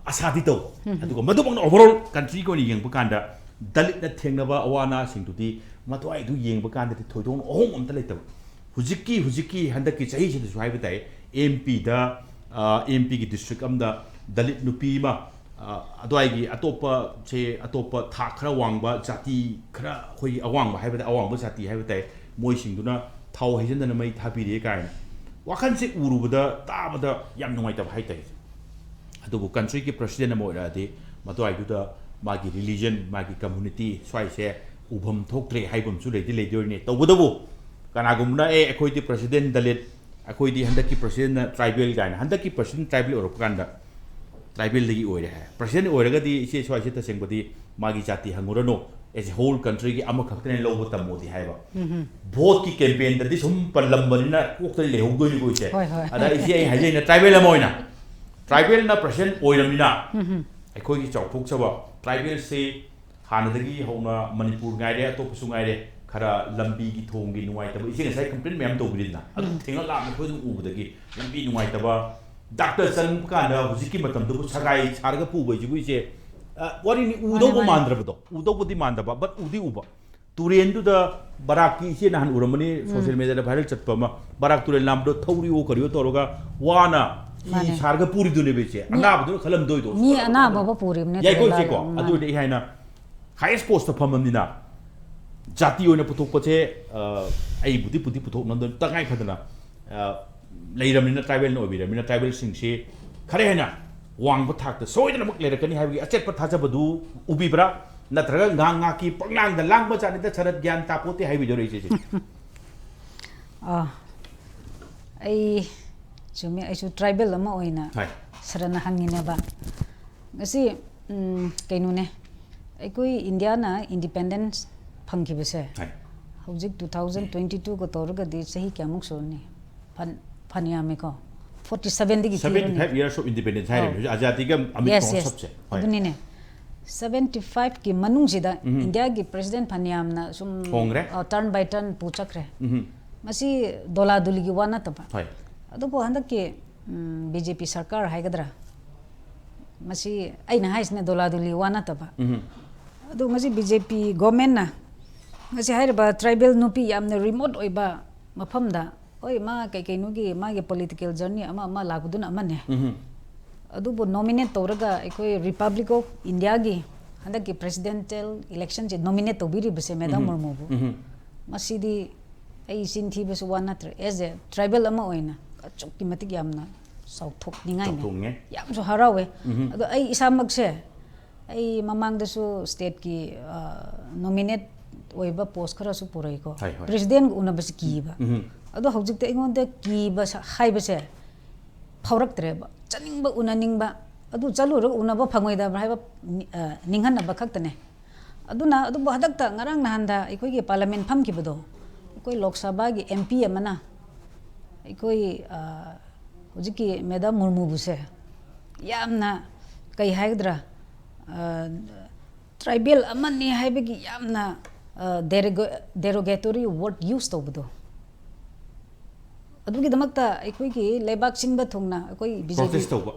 ꯑꯁꯥꯗꯤ ꯇꯧꯕ꯫ ꯎꯝ꯫ ꯑꯗꯨꯒ ꯃꯗꯨꯃꯛꯅ overall countryꯒꯤ ꯑꯣꯏꯅ ꯌꯦꯡꯕ ꯀꯥꯟꯗ ꯗꯂꯤꯠꯅ ꯊꯦꯡꯅꯕ ꯑꯋꯥ ꯑꯅꯥꯁꯤꯡꯗꯨꯗꯤ ꯃꯗꯨꯋꯥꯏꯗꯨ ꯌꯦꯡꯕ ꯀꯥꯟꯗꯗꯤ ꯊꯣꯏꯗꯣꯛꯅ ꯑꯍꯣꯡꯕ ꯑꯝꯇ ꯂꯩꯇꯕ꯫ ꯍꯧꯖꯤꯛꯀꯤ, ꯍꯧꯖꯤꯛꯀꯤ ꯍꯟꯗꯛꯀꯤ ꯆꯍꯤꯁꯤꯗꯁꯨ ꯍꯥꯏꯕ ꯇꯥꯏ, MPꯗ, ꯑ, MPꯒꯤ district ꯑꯃꯗ ꯗꯂꯤꯠ ꯅꯨꯄꯤ ꯑꯃ, ꯑ, ꯑꯗꯨꯋꯥꯏꯒꯤ ꯑꯇꯣꯞꯄ, ꯁꯦ, ꯑꯇꯣꯞꯄ ꯊꯥꯛ ꯈꯔ ꯋꯥꯡꯕ, ꯖꯥꯇꯤ ꯈꯔ ꯑꯩꯈꯣꯏꯒꯤ ꯑꯋꯥꯡꯕ ꯍꯥꯏꯕꯗ, ꯑꯋꯥꯡꯕ ꯖꯥꯇꯤ ꯍꯥꯏꯕ ꯇꯥꯏ, ꯃꯣꯏꯁꯤꯡꯗꯨꯅ ꯊꯥꯎ ꯍꯩꯖꯤꯟꯗꯅ ꯃꯩ ꯊꯥꯕꯤꯔꯦ ꯀꯥꯏꯅ꯫ ꯋꯥꯈꯜꯁꯦ ꯎꯔꯨꯕꯗ, ꯇꯥꯕꯗ ꯌꯥꯝ ꯅꯨꯡꯉꯥꯏꯇꯕ ꯍꯥꯏ ꯇꯥꯏ꯫ ꯑꯗꯨꯕꯨ countryꯒꯤ president ꯑꯃ ꯑꯣꯏꯔꯛꯑꯗꯤ ꯃꯗꯨꯋꯥꯏꯗꯨꯗ ꯃꯥꯒꯤ religion, ꯃꯥꯒꯤ community ꯁ꯭ꯋꯥꯏꯁꯦ ꯎꯐꯝ ꯊꯣꯛꯇ꯭ꯔꯦ ꯍꯥꯏꯕ ꯑꯃꯁꯨ ꯂꯩꯗꯤ ꯂꯩꯗꯣꯏꯅꯤ꯫ ꯇꯧꯕꯇꯕꯨ ꯀꯅꯥꯒꯨꯝꯕꯅ "ꯑꯦ, ꯑꯩꯈꯣꯏꯗꯤ president Dalit, ꯑꯩꯈꯣꯏꯗꯤ ꯍꯟꯗꯛꯀꯤ presidentꯅ tribal" ꯀꯥꯏꯅ, ꯍꯟꯗꯛꯀꯤ president tribal ꯑꯣꯏꯔꯛꯄ ꯀꯥꯟꯗ tribalꯗꯒꯤ ꯑꯣꯏꯔꯦ ꯍꯥꯏ꯫ President ꯑꯣꯏꯔꯒꯗꯤ ꯏꯆꯦ ꯁ꯭ꯋꯥꯏꯁꯦ ꯇꯁꯦꯡꯕꯗꯤ ꯃꯥꯒꯤ ꯖꯥꯇꯤ ꯍꯪꯉꯨꯔꯅꯨ, as a whole countryꯒꯤ ꯑꯃꯈꯛꯇꯅꯦ ꯂꯧꯕ ꯇꯝꯃꯣꯗꯤ ꯍꯥꯏꯕ꯫ Voteꯀꯤ campaignꯗꯗꯤ ꯁꯨꯝ ꯄꯜꯂꯝꯕꯅꯤꯅ ꯀꯣꯛꯇꯗꯤ ꯂꯩꯍꯧꯗꯣꯏꯅꯤꯀꯣ ꯏꯆꯦ꯫ ꯍꯣꯏ, ꯍꯣꯏ꯫ ꯑꯗ ꯏꯆꯦ ꯑꯩ ꯍꯥꯏꯖꯩꯅ tribalꯑꯃ ꯑꯣꯏꯅ, tribalꯅ president ꯑꯣꯏꯔꯝꯅꯤꯅ ꯑꯩꯈꯣꯏꯒꯤ ꯆꯥꯎꯊꯣꯛꯆꯕ tribalꯁꯤ ꯍꯥꯟꯅꯗꯒꯤ ꯍꯧꯅ ꯃꯅꯤꯄꯨꯔ ꯉꯥꯏꯔꯦ, ꯑꯇꯣꯞꯄꯁꯨ ꯉꯥꯏꯔꯦ, ꯈꯔ ꯂꯝꯕꯤꯒꯤ ꯊꯣꯡꯒꯤ ꯅꯨꯡꯉꯥꯏꯇꯕ, ꯏꯆꯦ ꯉꯁꯥꯏ complain ꯃꯌꯥꯝ ꯇꯧꯕꯤꯔꯤꯗꯅ, ꯑꯗꯨꯝ ꯊꯦꯡꯒꯠꯂꯛꯑꯕꯅꯤ ꯑꯩꯈꯣꯏ ꯑꯗꯨꯝ ꯎꯕꯗꯒꯤ꯫ ꯂꯝꯕꯤ ꯅꯨꯡꯉꯥꯏꯇꯕ, doctor ꯆꯪꯕ ꯀꯥꯟꯗ ꯍꯧꯖꯤꯛꯀꯤ ꯃꯇꯝꯗꯕꯨ ꯁꯒꯥꯏ ꯁꯥꯔꯒ ꯄꯨꯕ ꯍꯥꯏꯁꯤꯕꯨ ꯏꯆꯦ, ꯑ, ꯋꯥꯔꯤꯅꯤ, ꯎꯗꯧꯕ ꯃꯥꯅꯦ꯫ ꯃꯥꯟꯗ꯭ꯔꯕꯗꯣ, ꯎꯗꯧꯕꯗꯤ ꯃꯥꯟꯗꯕ, but ꯎꯗꯤ ꯎꯕ꯫ ꯇꯨꯔꯦꯟꯗꯨꯗ ꯕꯔꯥꯛꯀꯤ ꯏꯆꯦ ꯅꯍꯥꯟ ꯎꯔꯝꯃꯅꯤ, social mediaꯗ viral ꯆꯠꯄ ꯑꯃ, ꯕꯔꯥꯛ ꯇꯨꯔꯦꯜ ꯂꯥꯝꯕꯗꯣ ꯊꯧꯔꯤꯑꯣ ꯀꯔꯤꯑꯣ ꯇꯧꯔꯒ ꯋꯥꯅ ꯍꯤ ꯃꯥꯅꯦ꯫ ꯁꯥꯔꯒ ꯄꯨꯔꯤꯗꯨꯅꯦꯕ ꯏꯆꯦ꯫ ꯃꯤ ꯑꯅꯥꯕꯗꯨꯅ ꯈꯜꯂꯝꯗꯣꯏꯗꯣ꯫ ꯃꯤ ꯑꯅꯥꯕ ꯐꯥꯎ ꯄꯨꯔꯤꯕꯅꯦ ꯌꯥꯏꯀꯣ ꯇꯨꯔꯦꯜ ꯏꯆꯦꯀꯣ꯫ ꯂꯥꯜꯂꯒ꯫ ꯎꯝ, ꯑꯗꯨ ꯃꯥꯅꯦ꯫ ꯑꯣꯏꯔꯗꯤ ꯑꯩ ꯍꯥꯏꯅ highest postꯇ ꯐꯝꯃꯕꯅꯤꯅ ꯖꯥꯇꯤ ꯑꯣꯏꯅ ꯄꯨꯊꯣꯛꯄꯁꯦ, ꯑ, ꯑꯩꯕꯨꯗꯤ ꯄꯨꯗꯤ ꯄꯨꯊꯣꯛꯅꯗꯣꯏꯅꯤ, ꯇꯉꯥꯏ ꯐꯗꯅ, ꯑ, ꯂꯩꯔꯕꯅꯤꯅ, tribalꯅ ꯑꯣꯏꯕꯤꯔꯕꯅꯤꯅ tribalꯁꯤꯡꯁꯤ ꯈꯔ ꯍꯦꯟꯅ ꯋꯥꯡꯕ ꯊꯥꯛꯇ ꯁꯣꯏꯗꯅꯃꯛ ꯂꯩꯔꯛꯀꯅꯤ ꯍꯥꯏꯕꯒꯤ ꯑꯆꯦꯠꯄ ꯊꯥꯖꯕꯗꯨ ꯎꯕꯤꯕ꯭ꯔꯥ? ꯅꯠꯇ꯭ꯔꯒ ꯉꯥꯡ ꯉꯥꯛꯀꯤ ꯄꯪꯂꯥꯡꯗ ꯂꯥꯡꯕ ꯖꯥꯠꯅꯤꯗ, ꯁꯔꯠ ꯒ꯭ꯌꯥꯟ ꯇꯥꯄꯣꯠꯇꯦ ꯍꯥꯏꯕꯤꯗꯣꯏꯔꯣ ꯏꯆꯦꯁꯦ? ꯑꯥ, ꯑꯩ ꯆꯨꯝꯃꯦ, ꯑꯩꯁꯨ tribal ꯑꯃ ꯑꯣꯏꯅ ꯍꯣꯏ꯫ ꯁꯔꯅ ꯍꯪꯉꯤꯅꯦꯕ꯫ ꯉꯁꯤ, ꯎꯝ, ꯀꯩꯅꯣꯅꯦ, ꯑꯩꯈꯣꯏ ꯏꯟꯗꯤꯌꯥꯅ independence ꯐꯪꯈꯤꯕꯁꯦ ꯍꯣꯏ꯫ ꯍꯧꯖꯤꯛ two thousand twenty twoꯒ ꯇꯧꯔꯒꯗꯤ ꯆꯍꯤ ꯀꯌꯥꯃꯨꯛ ꯁꯨꯔꯅꯤ? ꯐꯟ-, ꯐꯅꯌꯥꯝꯃꯦꯀꯣ꯫ Forty sevenꯗꯒꯤ Seventy five years of independence ꯍꯥꯏꯔꯤꯕ ꯑꯧ꯫ ꯍꯧꯖꯤꯛ ꯑꯖꯥꯗꯤꯒ ꯑꯃꯤꯠ Yes, ꯃꯍꯣꯠꯁꯕꯁꯦ꯫ yes. ꯑꯗꯨꯅꯤꯅꯦ꯫ Seventy fiveꯀꯤ ꯃꯅꯨꯡꯁꯤꯗ ꯎꯝ꯫ ꯏꯟꯗꯤꯌꯥꯒꯤ president ꯐꯅꯌꯥꯝꯅ ꯁꯨꯝ, ꯍꯣꯡꯈ꯭ꯔꯦ꯫ ꯑ, turn by turn ꯄꯨ ꯆꯠꯈ꯭ꯔꯦ꯫ ꯎꯝ꯫ ꯃꯁꯤ ꯗꯣꯂꯥꯗꯨꯂꯤꯒꯤ ꯋꯥ ꯅꯠꯇꯕ꯫ ꯍꯣꯏ꯫ ꯑꯗꯨꯕꯨ ꯍꯟꯗꯛꯀꯤ, ꯎꯝ, BJP ꯁꯔꯀꯥꯔ ꯍꯥꯏꯒꯗ꯭ꯔꯥ, ꯃꯁꯤ ꯑꯩꯅ ꯍꯥꯏꯁꯤꯅ ꯗꯣꯂꯥꯗꯨꯂꯤ ꯋꯥ ꯅꯠꯇꯕ꯫ ꯎꯝ꯫ ꯑꯗꯨ ꯉꯁꯤ BJP governmentꯅ ꯉꯁꯤ ꯍꯥꯏꯔꯤꯕ tribal ꯅꯨꯄꯤ ꯌꯥꯝꯅ remote ꯑꯣꯏꯕ ꯃꯐꯝꯗ, ꯍꯣꯏ, ꯃꯥ ꯀꯩ ꯀꯩꯅꯣꯒꯤ ꯃꯥꯒꯤ political journey ꯑꯃ ꯑꯃ ꯂꯥꯛꯄꯗꯨꯅ ꯑꯃꯅꯦ꯫ ꯎꯝ꯫ ꯑꯗꯨꯕꯨ nominate ꯇꯧꯔꯒ ꯑꯩꯈꯣꯏ Republic of Indiaꯒꯤ ꯍꯟꯗꯛꯀꯤ presidential electionꯁꯦ nominate ꯇꯧꯕꯤꯔꯤꯕꯁꯦ Madam ꯎꯝ꯫ ꯃꯨꯔꯃꯨꯕꯨ, ꯎꯝ꯫ ꯃꯁꯤꯗꯤ ꯑꯩ ꯆꯤꯟ ꯊꯤꯕꯁꯨ ꯋꯥ ꯅꯠꯇ꯭ꯔꯦ, as a tribal ꯑꯃ ꯑꯣꯏꯅ ꯑꯁꯨꯛꯀꯤ ꯃꯇꯤꯛ ꯌꯥꯝꯅ ꯆꯥꯎꯊꯣꯛꯅꯤꯡꯉꯥꯏꯅꯦ꯫ ꯆꯥꯎꯊꯣꯛꯅꯤꯡꯉꯦ꯫ ꯌꯥꯝꯁꯨ ꯍꯔꯥꯎꯋꯦ꯫ ꯎꯝꯍꯨꯝ꯫ ꯑꯗꯣ ꯑꯩ ꯏꯁꯥꯃꯛꯁꯦ, ꯑꯩ ꯃꯃꯥꯡꯗꯁꯨ stateꯀꯤ ꯅꯣꯃꯤꯅꯦꯠ ꯑꯣꯏꯕ ꯄꯣꯁ ꯈꯔꯁꯨ ꯄꯨꯔꯛꯏꯀꯣ꯫ ꯍꯣꯏ, ꯍꯣꯏ꯫ ꯄ꯭ꯔꯦꯁꯤꯗꯦꯟꯒ ꯎꯅꯕꯁꯦ ꯀꯤꯕ꯫ ꯎꯝꯍꯨꯝ꯫ ꯑꯗꯣ ꯍꯧꯖꯤꯛꯇꯤ ꯑꯩꯉꯣꯟꯗ ꯀꯤꯕ ꯁ- ꯍꯥꯏꯕꯁꯦ ꯐꯥꯎꯔꯛꯇ꯭ꯔꯦꯕ꯫ ꯆꯠꯅꯤꯡꯕ, ꯎꯅꯅꯤꯡꯕ, ꯑꯗꯨ ꯆꯠꯂꯨꯔꯒ ꯎꯅꯕ ꯐꯪꯉꯣꯏꯗꯕ꯭ꯔꯥ ꯍꯥꯏꯕ ꯅꯤ- ꯑ, ꯅꯤꯡꯍꯟꯅꯕ ꯈꯛꯇꯅꯦ꯫ ꯑꯗꯨꯅ ꯑꯗꯨꯕꯨ ꯍꯟꯗꯛꯇ ꯉꯔꯥꯡ ꯅꯍꯥꯟꯗ ꯑꯩꯈꯣꯏꯒꯤ ꯄꯥꯔꯂꯤꯌꯥꯃꯦꯟ ꯐꯝꯈꯤꯕꯗꯣ, ꯑꯩꯈꯣꯏ ꯂꯣꯛ ꯁꯚꯥꯒꯤ MP ꯑꯃꯅ ꯑꯩꯈꯣꯏ, ꯑ, ꯍꯧꯖꯤꯛꯀꯤ ꯃꯦꯗꯥꯝ ꯃꯨꯔꯃꯨꯕꯨꯁꯦ ꯌꯥꯝꯅ, ꯀꯩ ꯍꯥꯏꯒꯗ꯭ꯔꯥ, ꯑ, ꯇ꯭ꯔꯥꯏꯕꯦꯜ ꯑꯃꯅꯤ ꯍꯥꯏꯕꯒꯤ ꯌꯥꯝꯅ, ꯑ, ꯗꯦꯔꯣꯒ- derogatory word use ꯇꯧꯕꯗꯣ, ꯑꯗꯨꯒꯤꯗꯃꯛꯇ ꯑꯩꯈꯣꯏꯒꯤ ꯂꯩꯕꯥꯛ ꯁꯤꯟꯕ ꯊꯨꯡꯅ ꯑꯩꯈꯣꯏ BJP Protest ꯇꯧꯕ꯫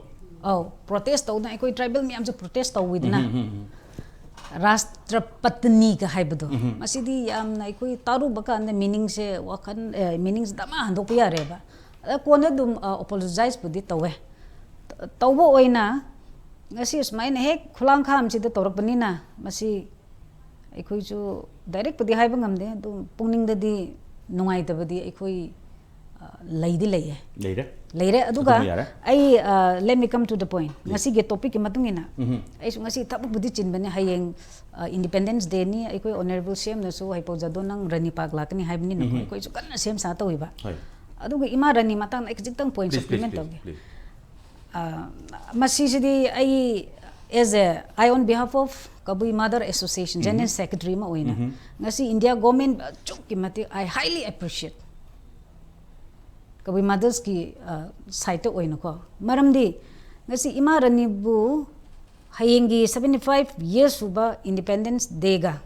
ꯑꯧ, ꯄ꯭ꯔꯣꯇꯦꯁ ꯇꯧꯗꯅ ꯑꯩꯈꯣꯏ ꯇ꯭ꯔꯥꯏꯕꯦꯜ ꯃꯌꯥꯝꯁꯨ ꯄ꯭ꯔꯣꯇꯦꯁ ꯇꯧꯋꯤꯗꯅ꯫ ꯎꯝ, ꯎꯝ, ꯎꯝ꯫ ꯔꯥꯁꯇ꯭ꯔꯄꯇꯅꯤꯒ ꯍꯥꯏꯕꯗꯣ, ꯃꯁꯤꯗꯤ ꯌꯥꯝꯅ ꯑꯩꯈꯣꯏ ꯇꯥꯔꯨꯕ ꯀꯥꯟꯗ ꯃꯤꯅꯤꯡꯁꯦ, ꯋꯥꯈꯜ, ꯑꯦ, ꯃꯤꯅꯤꯡꯁꯦ ꯗꯃꯥ ꯍꯟꯗꯣꯛꯄ ꯌꯥꯔꯦꯕ꯫ ꯑꯗ ꯀꯣꯟꯅ ꯑꯗꯨꯝ, ꯑ, ꯑꯦꯄꯣꯂꯣꯖꯥꯏꯁꯄꯨꯗꯤ ꯇꯧꯋꯦ꯫ ꯇ- ꯇꯧꯕ ꯑꯣꯏꯅ ꯉꯁꯤ ꯁꯨꯃꯥꯏꯅ ꯍꯦꯛ ꯈꯨꯂꯥꯡꯈꯥꯝꯁꯤꯗ ꯇꯧꯔꯛꯄꯅꯤꯅ, ꯃꯁꯤ ꯑꯩꯈꯣꯏꯁꯨ ꯗꯥꯏꯔꯦꯛꯄꯨꯗꯤ ꯍꯥꯏꯕ ꯉꯝꯗꯦ, ꯑꯗꯨꯝ ꯄꯨꯛꯅꯤꯡꯗꯗꯤ ꯅꯨꯡꯉꯥꯏꯇꯕꯗꯤ ꯑꯩꯈꯣꯏ, ꯑ, ꯂꯩꯗꯤ ꯂꯩꯌꯦ꯫ ꯂꯩꯔꯦ꯫ ꯂꯩꯔꯦ꯫ ꯑꯗꯨꯒ ꯑꯗꯨꯃ ꯌꯥꯔꯦ꯫ ꯑꯩ, ꯑ, let me come to the point꯫ Yes. ꯉꯁꯤꯒꯤ ꯇꯣꯄꯤꯛꯀꯤ ꯃꯇꯨꯡ ꯏꯟꯅ ꯎꯝꯍꯨꯝ꯫ ꯑꯩꯁꯨ ꯉꯁꯤ ꯊꯕꯛꯄꯨꯗꯤ ꯆꯤꯟꯕꯅꯦ꯫ ꯍꯌꯦꯡ, ꯑ, ꯏꯟꯗꯤꯄꯦꯟꯗꯦꯟꯁ ꯗꯦꯅꯤ꯫ ꯑꯩꯈꯣꯏ ꯑꯣꯅꯔꯦꯕꯜ CMꯅꯁꯨ ꯍꯩꯄꯧ ꯖꯥꯗꯣ ꯅꯪ ꯔꯥꯅꯤ ꯄꯥꯔꯛ ꯂꯥꯛꯀꯅꯤ ꯍꯥꯏꯕꯅꯤꯅꯀꯣ, ꯎꯝꯍꯨꯝ꯫ ꯑꯩꯈꯣꯏꯁꯨ ꯀꯟꯅ ꯁꯦꯝ ꯁꯥ ꯇꯧꯋꯤꯕ꯫ ꯍꯣꯏ꯫ ꯑꯗꯨꯒ ꯏꯃꯥ ꯔꯥꯅꯤ ꯃꯇꯥꯡꯗ ꯑꯩ ꯈꯖꯤꯛꯇꯪ point Please, please, supplement please, ꯇꯧꯒꯦ꯫ please. ꯑ, ꯃꯁꯤꯁꯤꯗꯤ ꯑꯩ as a, I on behalf of Kabui Mother Association, General Secretary ꯑꯃ ꯑꯣꯏꯅ, ꯎꯝꯍꯨꯝ꯫ ꯉꯁꯤ ꯏꯟꯗꯤꯌꯥ ꯒꯣꯔꯃꯦꯟ ꯑꯁꯨꯛꯀꯤ ꯃꯇꯤꯛ I highly appreciate Kabui Mothersꯀꯤ, ꯑ, sideꯇ ꯑꯣꯏꯅꯀꯣ꯫ ꯃꯔꯝꯗꯤ ꯉꯁꯤ ꯏꯃꯥ ꯔꯥꯅꯤꯕꯨ ꯍꯌꯦꯡꯒꯤ seventy five years ꯁꯨꯕ Independence Dayꯒ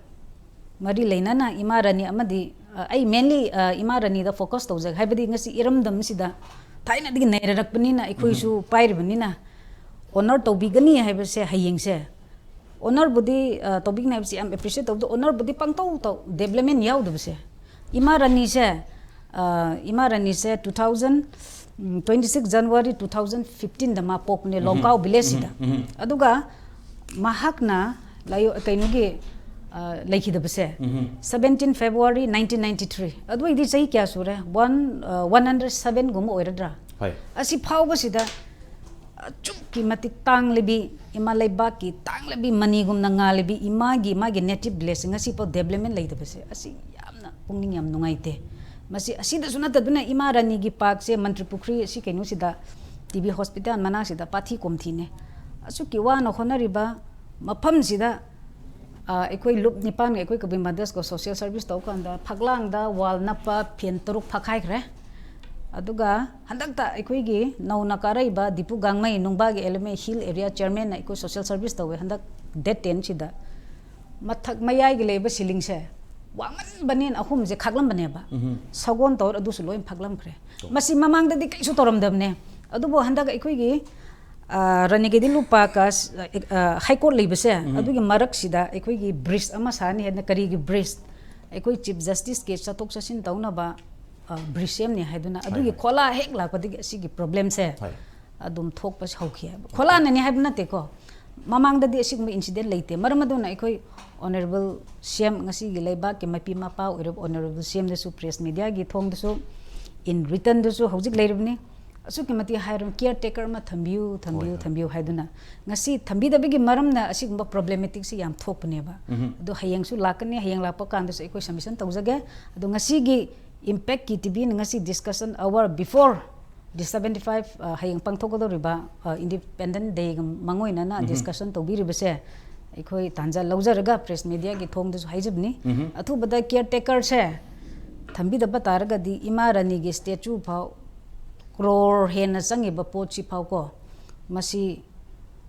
ꯃꯔꯤ ꯂꯩꯅꯅ ꯏꯃꯥ ꯔꯥꯅꯤ ꯑꯃꯗꯤ, ꯑ, ꯑꯩ mainly, ꯑ, ꯏꯃꯥ ꯔꯥꯅꯤꯗ focus ꯇꯧꯖꯒꯦ꯫ ꯍꯥꯏꯕꯗꯤ ꯉꯁꯤ ꯏꯔꯝꯗꯝꯁꯤꯗ ꯊꯥꯏꯅꯗꯒꯤ ꯅꯩꯅꯔꯛꯄꯅꯤꯅ, ꯑꯩꯈꯣꯏꯁꯨ ꯄꯥꯏꯔꯤꯕꯅꯤꯅ honor ꯇꯧꯕꯤꯒꯅꯤ ꯍꯥꯏꯕꯁꯦ ꯍꯌꯦꯡꯁꯦ꯫ Honorꯕꯨꯗꯤ, ꯑ, ꯇꯧꯕꯤꯒꯅꯤ ꯍꯥꯏꯕꯁꯦ ꯌꯥꯝ appreciate ꯇꯧꯕꯗꯣ, honorꯕꯨꯗꯤ ꯄꯪꯇꯧ ꯇꯧ, development ꯌꯥꯎꯗꯕꯁꯦ꯫ ꯏꯃꯥ ꯔꯥꯅꯤꯁꯦ, ꯑ, ꯏꯃꯥ ꯔꯥꯅꯤꯁꯦ two thousand, ꯎꯝ, twenty six January two thousand fifteenꯗ ꯃꯥ ꯄꯣꯛꯄꯅꯦ, ꯂꯣꯡꯀꯥꯎ villageꯁꯤꯗ꯫ ꯎꯝ, ꯎꯝ꯫ ꯑꯗꯨꯒ ꯃꯍꯥꯛꯅ ꯂꯥꯏꯑꯣ-, ꯀꯩꯅꯣꯒꯤ, ꯑ, ꯂꯩꯈꯤꯗꯕꯁꯦ, ꯎꯝ꯫ seventeen February nineteen ninety three꯫ ꯑꯗꯨ ꯑꯣꯏꯗꯤ ꯆꯍꯤ ꯀꯌꯥ ꯁꯨꯔꯦ? One, ꯑ, one hundred sevenꯒꯨꯝꯕ ꯑꯣꯏꯔꯗ꯭ꯔꯥ? ꯍꯣꯏ꯫ ꯑꯁꯤ ꯐꯥꯎꯕꯁꯤꯗ ꯑꯁꯨꯛꯀꯤ ꯃꯇꯤꯛ ꯇꯥꯡꯂꯕꯤ, ꯏꯃꯥ ꯂꯩꯕꯥꯛꯀꯤ ꯇꯥꯡꯂꯕꯤ ꯃꯅꯤꯒꯨꯝꯅ ꯉꯥꯜꯂꯕꯤ ꯏꯃꯥꯒꯤ, ꯃꯥꯒꯤ ꯅꯦꯇꯤꯞ ꯚꯤꯂꯦꯖꯁꯦ ꯉꯁꯤꯐꯥꯎ ꯗꯦꯕꯂꯞꯃꯦꯟ ꯂꯩꯇꯕꯁꯦ, ꯑꯁꯤ ꯌꯥꯝꯅ ꯄꯨꯛꯅꯤꯡ ꯌꯥꯝ ꯅꯨꯡꯉꯥꯏꯇꯦ꯫ ꯃꯁꯤ ꯑꯁꯤꯗꯁꯨ ꯅꯠꯇꯗꯨꯅ ꯏꯃꯥ ꯔꯥꯅꯤꯒꯤ ꯄꯥꯔꯛꯁꯦ, ꯃꯟꯇ꯭ꯔꯤ ꯄꯨꯈ꯭ꯔꯤ ꯑꯁꯤ ꯀꯩꯅꯣꯁꯤꯗ, ꯇꯤ ꯕꯤ ꯍꯣꯁꯄꯤꯇꯥꯜ ꯃꯅꯥꯛꯁꯤꯗ ꯄꯥꯊꯤ ꯀꯣꯝꯊꯤꯅꯦ꯫ ꯑꯁꯨꯛꯀꯤ ꯋꯥꯅ ꯍꯣꯠꯅꯔꯤꯕ ꯃꯐꯝꯁꯤꯗ, ꯑ, ꯑꯩꯈꯣꯏ ꯂꯨꯞ ꯅꯤꯄꯥꯟꯒ ꯑꯩꯈꯣꯏ ꯀꯕꯨꯏ ꯃꯗꯔꯁꯀ ꯁꯣꯁꯤꯌꯦꯜ ꯁꯔꯚꯤꯁ ꯇꯧꯕ ꯀꯥꯟꯗ ꯐꯛꯂꯥꯡꯗ ꯋꯥꯜ ꯅꯞꯄ ꯐꯦꯟ ꯇꯔꯨꯛ ꯐꯛꯈꯥꯏꯈ꯭ꯔꯦ꯫ ꯑꯗꯨꯒ ꯍꯟꯗꯛꯇ ꯑꯩꯈꯣꯏꯒꯤ ꯅꯧꯅ ꯀꯥꯔꯛꯏꯕ ꯗꯤꯄꯨ ꯒꯥꯡꯃꯩ ꯅꯨꯡꯕꯥꯒꯤ L M A hill area ꯆꯤꯌꯔꯃꯦꯟꯅ ꯑꯩꯈꯣꯏ ꯁꯣꯁꯤꯌꯦꯜ ꯁꯔꯚꯤꯁ ꯇꯧꯋꯦ ꯍꯟꯗꯛ ꯗꯦꯠ ꯇꯦꯟꯁꯤꯗ꯫ ꯃꯊꯛ ꯃꯌꯥꯏꯒꯤ ꯂꯩꯕ ꯁꯤꯂꯤꯡꯁꯦ ꯋꯥꯡꯃꯟꯕꯅꯤꯅ ꯑꯍꯨꯝꯁꯦ ꯈꯥꯛꯂꯝꯕꯅꯦꯕ꯫ ꯁꯒꯣꯜ ꯇꯧꯔ ꯑꯗꯨꯁꯨ ꯂꯣꯏ ꯐꯛꯂꯝꯈ꯭ꯔꯦ꯫ ꯃꯁꯤ ꯃꯃꯥꯡꯗꯗꯤ ꯀꯩꯁꯨ ꯇꯧꯔꯝꯗꯕꯅꯦ꯫ ꯑꯗꯨꯕꯨ ꯍꯟꯗꯛ ꯑꯩꯈꯣꯏꯒꯤ, ꯑ, ꯔꯥꯅꯤꯒꯩꯗꯤ ꯂꯨꯞ ꯄꯥꯔꯛꯀ, ꯑ, ꯍꯥꯏ ꯀꯣꯔꯠ ꯂꯩꯕꯁꯦ, ꯑꯗꯨꯒꯤ ꯃꯔꯛꯁꯤꯗ ꯑꯩꯈꯣꯏꯒꯤ ꯕ꯭ꯔꯤꯖ ꯑꯃ ꯁꯥꯅꯤ ꯍꯥꯏꯗꯅ, ꯀꯔꯤꯒꯤ ꯕ꯭ꯔꯤꯖ? ꯑꯩꯈꯣꯏ ꯆꯤꯐ ꯖꯁꯇꯤꯁꯀꯤ ꯆꯠꯊꯣꯛ ꯆꯠꯁꯤꯟ ꯇꯧꯅꯕ, ꯑ, ꯕ꯭ꯔꯤꯖ ꯁꯦꯝꯅꯤ ꯍꯥꯏꯗꯨꯅ, ꯑꯗꯨꯒꯤ ꯈꯣꯂꯥ ꯍꯦꯛ ꯂꯥꯛꯄꯗꯒꯤ ꯑꯁꯤꯒꯤ ꯄ꯭ꯔꯣꯕ꯭ꯂꯦꯝꯁꯦ ꯍꯣꯏ꯫ ꯑꯗꯨꯝ ꯊꯣꯛꯄ ꯍꯧꯈꯤ ꯍꯥꯏꯕ꯫ ꯈꯣꯂꯥꯅꯅꯤ ꯍꯥꯏꯕ ꯅꯠꯇꯦꯀꯣ, ꯃꯃꯥꯡꯗꯗꯤ ꯑꯁꯤꯒꯨꯝꯕ ꯏꯟꯁꯤꯗꯦꯟ ꯂꯩꯇꯦ꯫ ꯃꯔꯝ ꯑꯗꯨꯅ ꯑꯩꯈꯣꯏ ꯑꯣꯅꯔꯦꯕꯜ ꯁꯤ ꯑꯦꯝ, ꯉꯁꯤꯒꯤ ꯂꯩꯕꯥꯛꯀꯤ ꯃꯄꯤ ꯃꯄꯥ ꯑꯣꯏꯔꯕ ꯑꯣꯅꯔꯦꯕꯜ ꯁꯤ ꯑꯦꯝꯗꯁꯨ, ꯄ꯭ꯔꯦꯁ ꯃꯤꯗꯤꯌꯥꯒꯤ ꯊꯣꯡꯗꯁꯨ, ꯏꯟ ꯔꯤꯇꯟꯗꯁꯨ ꯍꯧꯖꯤꯛ ꯂꯩꯔꯕꯅꯤ꯫ ꯑꯁꯨꯛꯀꯤ ꯃꯇꯤꯛ ꯍꯥꯏꯔꯕ, ꯀꯤꯌꯔ ꯇꯦꯀꯔ ꯑꯃ ꯊꯝꯕꯤꯌꯨ, ꯊꯝꯕꯤꯌꯨ, ꯍꯣꯏ, ꯍꯣꯏ꯫ ꯊꯝꯕꯤꯌꯨ ꯍꯥꯏꯗꯨꯅ꯫ ꯉꯁꯤ ꯊꯝꯕꯤꯗꯕꯒꯤ ꯃꯔꯝꯅ ꯑꯁꯤꯒꯨꯝꯕ ꯄ꯭ꯔꯣꯕ꯭ꯂꯦꯃꯦꯇꯤꯛꯁꯤ ꯌꯥꯝ ꯊꯣꯛꯄꯅꯦꯕ꯫ ꯑꯗꯣ ꯍꯌꯦꯡꯁꯨ ꯂꯥꯛꯀꯅꯤ, ꯍꯌꯦꯡ ꯂꯥꯛꯄ ꯀꯥꯟꯗꯁꯨ ꯑꯩꯈꯣꯏ ꯁꯕꯃꯤꯁꯟ ꯇꯧꯖꯒꯦ꯫ ꯑꯗꯣ ꯉꯁꯤꯒꯤ ꯏꯝꯄꯦꯛꯀꯤ ꯇꯤ ꯚꯤꯅ ꯉꯁꯤ ꯗꯤꯁꯀꯁꯟ ꯑꯋꯥꯔ ꯕꯤꯐꯣꯔ ꯗꯤ ꯁꯕꯦꯟꯇꯤ ꯐꯥꯏꯚ, ꯑ, ꯍꯌꯦꯡ ꯄꯥꯡꯊꯣꯛꯀꯗꯧꯔꯤꯕ, ꯑ, ꯏꯟꯗꯤꯄꯦꯟꯗꯦꯟ ꯗꯦꯒ ꯃꯥꯡꯑꯣꯏꯅꯅ ꯗꯤꯁꯀꯁꯟ ꯇꯧꯕꯤꯔꯤꯕꯁꯦ ꯑꯩꯈꯣꯏ ꯇꯥꯟꯖꯥ ꯂꯧꯖꯔꯒ ꯄ꯭ꯔꯦꯁ ꯃꯤꯗꯤꯌꯥꯒꯤ ꯊꯣꯡꯗꯁꯨ ꯍꯥꯏꯖꯕꯅꯤ꯫ ꯑꯊꯨꯕꯗ ꯀꯤꯌꯔ ꯇꯦꯀꯔꯁꯦ ꯊꯝꯕꯤꯗꯕ ꯇꯥꯔꯒꯗꯤ ꯏꯃꯥ ꯔꯥꯅꯤꯒꯤ ꯁ꯭ꯇꯦꯆꯨ ꯐꯥꯎ ꯀ꯭ꯔꯣꯔ ꯍꯦꯟꯅ ꯆꯪꯉꯤꯕ ꯄꯣꯠꯁꯤ ꯐꯥꯎ ꯀꯣ, ꯃꯁꯤ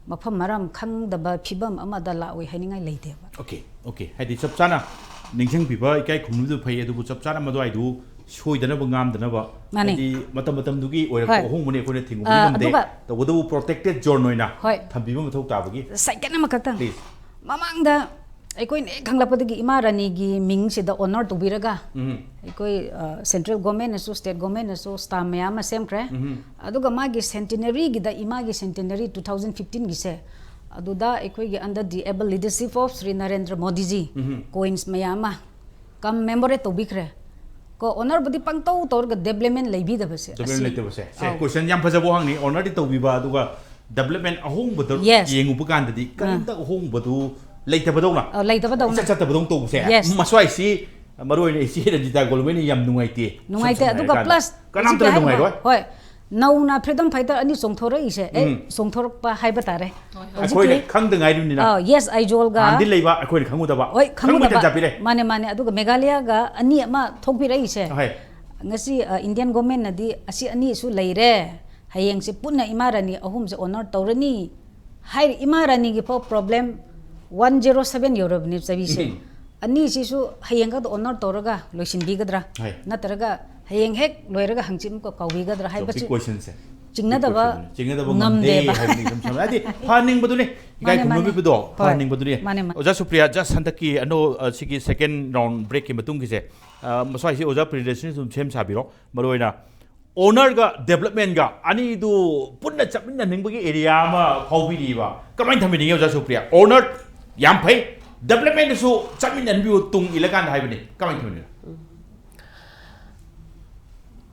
ꯃꯐꯝ ꯃꯔꯥꯡ ꯈꯪꯗꯕ ꯐꯤꯕꯝ ꯑꯃꯗ ꯂꯥꯛꯑꯣꯏ ꯍꯥꯏꯅꯤꯡꯉꯥꯏ ꯂꯩꯇꯦꯕ꯫ Okay, okay. ꯍꯥꯏꯗꯤ ꯆꯞ ꯆꯥꯅ ꯅꯤꯡꯁꯤꯡꯕꯤꯕ, ꯏꯀꯥꯏ ꯈꯨꯝꯅꯕꯗꯨ ꯐꯩ, ꯑꯗꯨꯕꯨ ꯆꯞ ꯆꯥꯅ ꯃꯗꯨꯋꯥꯏꯗꯨ ꯁꯣꯏꯗꯅꯕ ꯉꯥꯝꯗꯅꯕ, ꯃꯥꯅꯦ꯫ ꯍꯥꯏꯗꯤ ꯃꯇꯝ ꯃꯇꯝꯗꯨꯒꯤ ꯑꯣꯏꯔꯛꯄ ꯍꯣꯏ꯫ ꯑꯍꯣꯡꯕꯅꯤ ꯑꯩꯈꯣꯏꯅ ꯊꯤꯡꯉꯨꯕꯗꯤ ꯑ, ꯉꯝꯗꯦ꯫ ꯑꯗꯨꯒ ꯇꯧꯕꯇꯕꯨ ꯄ꯭ꯔꯣꯇꯦꯛꯇꯦꯗ ꯖꯣꯟ ꯑꯣꯏꯅ ꯍꯣꯏ꯫ ꯊꯝꯕꯤꯕ ꯃꯊꯧ ꯇꯥꯕꯒꯤ꯫ ꯁꯦꯀꯦꯟ ꯑꯃꯈꯛꯇꯪ꯫ Please꯫ ꯃꯃꯥꯡꯗ ꯑꯩꯈꯣꯏꯅ ꯍꯦꯛ ꯈꯪꯂꯛꯄꯗꯒꯤ ꯏꯃꯥ ꯔꯥꯅꯤꯒꯤ ꯃꯤꯡꯁꯤꯗ ꯑꯣꯅꯔ ꯇꯧꯕꯤꯔꯒ ꯎꯝ꯫ ꯑꯩꯈꯣꯏ, ꯑ, ꯁꯦꯟꯇ꯭ꯔꯦꯜ ꯒꯣꯔꯃꯦꯟꯅꯁꯨ, ꯁ꯭ꯇꯦꯠ ꯒꯣꯔꯃꯦꯟꯅꯁꯨ ꯁ꯭ꯇꯥꯝ ꯃꯌꯥꯝ ꯑꯃ ꯁꯦꯝꯈ꯭ꯔꯦ꯫ ꯑꯗꯨꯒ ꯃꯥꯒꯤ ꯁꯦꯟꯇꯤꯅꯔꯤꯒꯤꯗ, ꯏꯃꯥꯒꯤ ꯁꯦꯟꯇꯤꯅꯔꯤ ꯇꯨ ꯊꯥꯎꯖꯟ ꯐꯤꯐꯇꯤꯟꯒꯤꯁꯦ, ꯑꯗꯨꯗ ꯑꯩꯈꯣꯏꯒꯤ under the able leadership of Shri Narendra Modi ji, coins ꯃꯌꯥꯝ ꯑꯃ ꯀꯝꯃꯦꯃꯣꯔꯦꯠ ꯇꯧꯕꯤꯈ꯭ꯔꯦ꯫ ꯀꯣ, ꯑꯣꯅꯔꯕꯨꯗꯤ ꯄꯪꯇꯧ ꯇꯧꯔꯒ ꯗꯦꯕꯂꯞꯃꯦꯟ ꯂꯩꯕꯤꯗꯕꯁꯦ, ꯗꯦꯕꯂꯞꯃꯦꯟ ꯑꯁꯤ- ꯂꯩꯇꯕꯁꯦ꯫ ꯁꯦ, ꯑꯧ꯫ ꯀꯣꯏꯁꯟ ꯌꯥꯝ ꯐꯖꯕ ꯋꯥꯍꯪꯅꯤ꯫ ꯑꯣꯅꯔꯗꯤ ꯇꯧꯕꯤꯕ, ꯑꯗꯨꯒ ꯗꯦꯕꯂꯞꯃꯦꯟ ꯑꯍꯣꯡꯕꯗ Yes. ꯌꯦꯡꯉꯨꯕ ꯀꯥꯟꯗꯗꯤ ꯀꯔꯤꯝꯇ ꯑꯍꯣꯡꯕꯗꯨ ꯂꯩꯇꯕꯗꯧꯅ, ꯑꯧ, ꯂꯩꯇꯕꯗꯧꯅ꯫ ꯏꯆꯠ ꯆꯠꯇꯕꯗꯧꯅ ꯇꯧꯕꯁꯦ꯫ Yes. ꯃꯁ꯭ꯋꯥꯏꯁꯤ ꯃꯔꯨ ꯑꯣꯏꯅ ꯏꯆꯦ ꯔꯟꯖꯤꯇꯥ ꯒꯣꯜꯃꯩꯅ ꯌꯥꯝ ꯅꯨꯡꯉꯥꯏꯇꯦ꯫ ꯅꯨꯡꯉꯥꯏꯇꯦ꯫ ꯁꯝꯅ ꯑꯗꯨꯒ ꯍꯥꯏꯔꯀꯥꯟꯗ ꯄ꯭ꯂꯁ ꯀꯅꯥꯝꯇꯅ ꯅꯨꯡꯉꯥꯏꯔꯣꯏ꯫ ꯍꯣꯏ, ꯅꯧꯅ ꯐ꯭ꯔꯤꯗꯝ ꯐꯥꯏꯇꯔ ꯑꯅꯤ ꯆꯣꯡꯊꯣꯔꯛꯏꯁꯦ, ꯑꯦ, ꯎꯝ꯫ ꯆꯣꯡꯊꯣꯔꯛꯄ ꯍꯥꯏꯕ ꯇꯥꯔꯦ꯫ ꯑꯩꯈꯣꯏꯅ ꯈꯪꯗ ꯉꯥꯏꯔꯤꯕꯅꯤꯅ꯫ ꯑꯥ, ꯌꯦꯁ, ꯑꯥꯏꯖꯣꯜꯒ ꯍꯥꯟꯅꯗꯤ ꯂꯩꯕ ꯑꯩꯈꯣꯏꯅ ꯈꯪꯉꯨꯗꯕ꯫ ꯍꯣꯏ, ꯈꯪꯕ ꯈꯪꯉꯨꯗꯕ꯫ ꯇꯟꯖꯥ ꯄꯤꯔꯦ꯫ ꯃꯥꯅꯦ, ꯃꯥꯅꯦ꯫ ꯑꯗꯨꯒ ꯃꯦꯘꯥꯂꯌꯥꯒ ꯑꯅꯤ ꯑꯃ ꯊꯣꯛꯄꯤꯔꯛꯏꯁꯦ꯫ ꯍꯣꯏ꯫ ꯉꯁꯤ, ꯑ, ꯏꯟꯗꯤꯌꯟ ꯒꯣꯔꯃꯦꯟꯅꯗꯤ ꯑꯁꯤ ꯑꯅꯤꯁꯨ ꯂꯩꯔꯦ, ꯍꯌꯦꯡꯁꯦ ꯄꯨꯟꯅ ꯏꯃꯥ ꯔꯥꯅꯤ ꯑꯍꯨꯝꯁꯦ ꯑꯣꯅꯔ ꯇꯧꯔꯅꯤ ꯍꯥꯏꯔꯤ꯫ ꯏꯃꯥ ꯔꯥꯅꯤꯒꯤ ꯐꯥꯎ ꯄ꯭ꯔꯣꯕ꯭ꯂꯦꯝ ꯋꯥꯟ ꯖꯦꯔꯣ ꯁꯕꯦꯟ ꯌꯧꯔꯕꯅꯦ ꯆꯍꯤꯁꯦ꯫ ꯎꯝ꯫ ꯑꯅꯤꯁꯤꯁꯨ ꯍꯌꯦꯡ ꯈꯛꯇ ꯑꯣꯅꯔ ꯇꯧꯔꯒ ꯂꯣꯏꯁꯤꯟꯕꯤꯒꯗ꯭ꯔꯥ? ꯍꯣꯏ꯫ ꯅꯠꯇ꯭ꯔꯒ ꯍꯌꯦꯡ ꯍꯦꯛ ꯂꯣꯏꯔꯒ ꯍꯪꯆꯤꯠ ꯑꯃꯨꯛꯀ ꯀꯥꯎꯕꯤꯒꯗ꯭ꯔꯥ ꯍꯥꯏꯕꯁꯤ ꯍꯧꯖꯤꯛ ꯀꯣꯏꯁꯟꯁꯦ꯫ ꯆꯤꯡꯅꯗꯕ ꯆꯤꯡꯅꯗꯕ ꯉꯝꯗꯦ ꯉꯝꯗꯦꯕ꯫ ꯍꯥꯏꯕꯅꯤ꯫ ꯁꯝ ꯁꯝꯅ ꯍꯥꯏꯗꯤ ꯐꯍꯟꯅꯤꯡꯕꯗꯨꯅꯤ꯫ ꯏꯀꯥꯏ ꯃꯥꯅꯦ, ꯃꯥꯅꯦ꯫ ꯈꯨꯝꯅꯕꯤꯕꯗꯣ ꯍꯣꯏ꯫ ꯐꯍꯟꯅꯤꯡꯕꯗꯨꯅꯤ꯫ ꯃꯥꯅꯦ, ꯃꯥꯅꯦ꯫ ꯑꯣꯖꯥ ꯁꯨꯄ꯭ꯔꯤꯌꯥ, just ꯍꯟꯗꯛꯀꯤ ꯑꯅꯧ-, ꯑ, ꯁꯤꯒꯤ ꯁꯦꯀꯦꯟ ꯔꯥꯎꯟ ꯕ꯭ꯔꯦꯛꯀꯤ ꯃꯇꯨꯡꯒꯤꯁꯦ, ꯑ, ꯃꯁ꯭ꯋꯥꯏꯁꯤ ꯑꯣꯖꯥ ꯄ꯭ꯔꯤꯌꯗꯔꯁꯤꯅꯤ ꯁꯨꯝ ꯁꯦꯝ ꯁꯥꯕꯤꯔꯣ꯫ ꯃꯔꯨꯑꯣꯏꯅ ꯑꯣꯅꯔꯒ ꯗꯦꯕꯂꯞꯃꯦꯟꯒ ꯑꯅꯤꯗꯨ ꯄꯨꯟꯅ ꯆꯠꯃꯤꯟꯅꯅꯤꯡꯕꯒꯤ ꯑꯦꯔꯤꯌꯥ ꯑꯃ ꯐꯥꯎꯕꯤꯔꯤꯕ꯫ ꯀꯃꯥꯏꯅ ꯊꯝꯕꯤꯅꯤꯡꯉꯤ ꯑꯣꯖꯥ ꯁꯨꯄ꯭ꯔꯤꯌꯥ? ꯑꯣꯅꯔ ꯌꯥꯝ ꯐꯩ, ꯗꯦꯕꯂꯞꯃꯦꯟꯗꯁꯨ ꯆꯠꯃꯤꯟꯅꯍꯟꯕꯤꯌꯨ ꯇꯨꯡ ꯏꯜꯂꯀꯥꯟꯗ ꯍꯥꯏꯕꯅꯤ꯫ ꯀꯃꯥꯏꯅ ꯊꯝꯕꯤꯅꯤꯡꯉꯤ?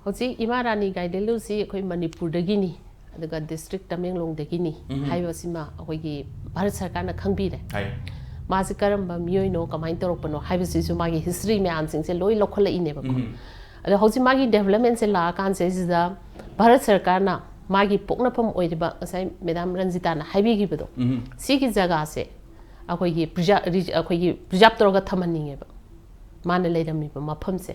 ꯍꯧꯖꯤꯛ ꯏꯃꯥ ꯔꯥꯅꯤ ꯒꯥꯏꯗꯦꯟꯂꯨꯁꯤ ꯑꯩꯈꯣꯏ ꯃꯅꯤꯄꯨꯔꯗꯒꯤꯅꯤ, ꯑꯗꯨꯒ ꯗꯤꯁꯇ꯭ꯔꯤꯛ ꯇꯃꯦꯡꯂꯣꯡꯗꯒꯤꯅꯤ ꯎꯝ꯫ ꯍꯥꯏꯕꯁꯤꯃ ꯑꯩꯈꯣꯏꯒꯤ ꯚꯥꯔꯠ ꯁꯔꯀꯥꯔꯅ ꯈꯪꯕꯤꯔꯦ꯫ ꯍꯥꯏ꯫ ꯃꯥꯁꯤ ꯀꯔꯝꯕ ꯃꯤꯑꯣꯏꯅꯣ, ꯀꯃꯥꯏꯅ ꯇꯧꯔꯛꯄꯅꯣ ꯍꯥꯏꯕꯁꯤꯁꯨ ꯃꯥꯒꯤ ꯍꯤꯁꯇ꯭ꯔꯤ ꯃꯌꯥꯝꯁꯤꯡꯁꯦ ꯂꯣꯏ ꯂꯧꯈꯠꯂꯛꯏꯅꯦꯕꯀꯣ꯫ ꯎꯝ꯫ ꯑꯗꯣ ꯍꯧꯖꯤꯛ ꯃꯥꯒꯤ ꯗꯦꯕꯂꯞꯃꯦꯟꯁꯦ ꯂꯥꯛꯑꯀꯥꯟꯁꯤꯗ ꯚꯥꯔꯠ ꯁꯔꯀꯥꯔꯅ ꯃꯥꯒꯤ ꯄꯣꯛꯅꯐꯝ ꯑꯣꯏꯔꯤꯕ ꯉꯁꯥꯏ ꯃꯦꯗꯥꯝ ꯔꯟꯖꯤꯇꯥꯅ ꯍꯥꯏꯕꯤꯈꯤꯕꯗꯣ, ꯎꯝ꯫ ꯁꯤꯒꯤ ꯖꯒꯥꯁꯦ ꯑꯩꯈꯣꯏꯒꯤ ꯄ꯭ꯔꯤꯖꯥ-, ꯔꯤ-, ꯑꯩꯈꯣꯏꯒꯤ ꯄ꯭ꯔꯤꯖꯥꯕ ꯇꯧꯔꯒ ꯊꯝꯍꯟꯅꯤꯡꯉꯦꯕ꯫ ꯃꯥꯅ ꯂꯩꯔꯝꯃꯤꯕ ꯃꯐꯝꯁꯦ,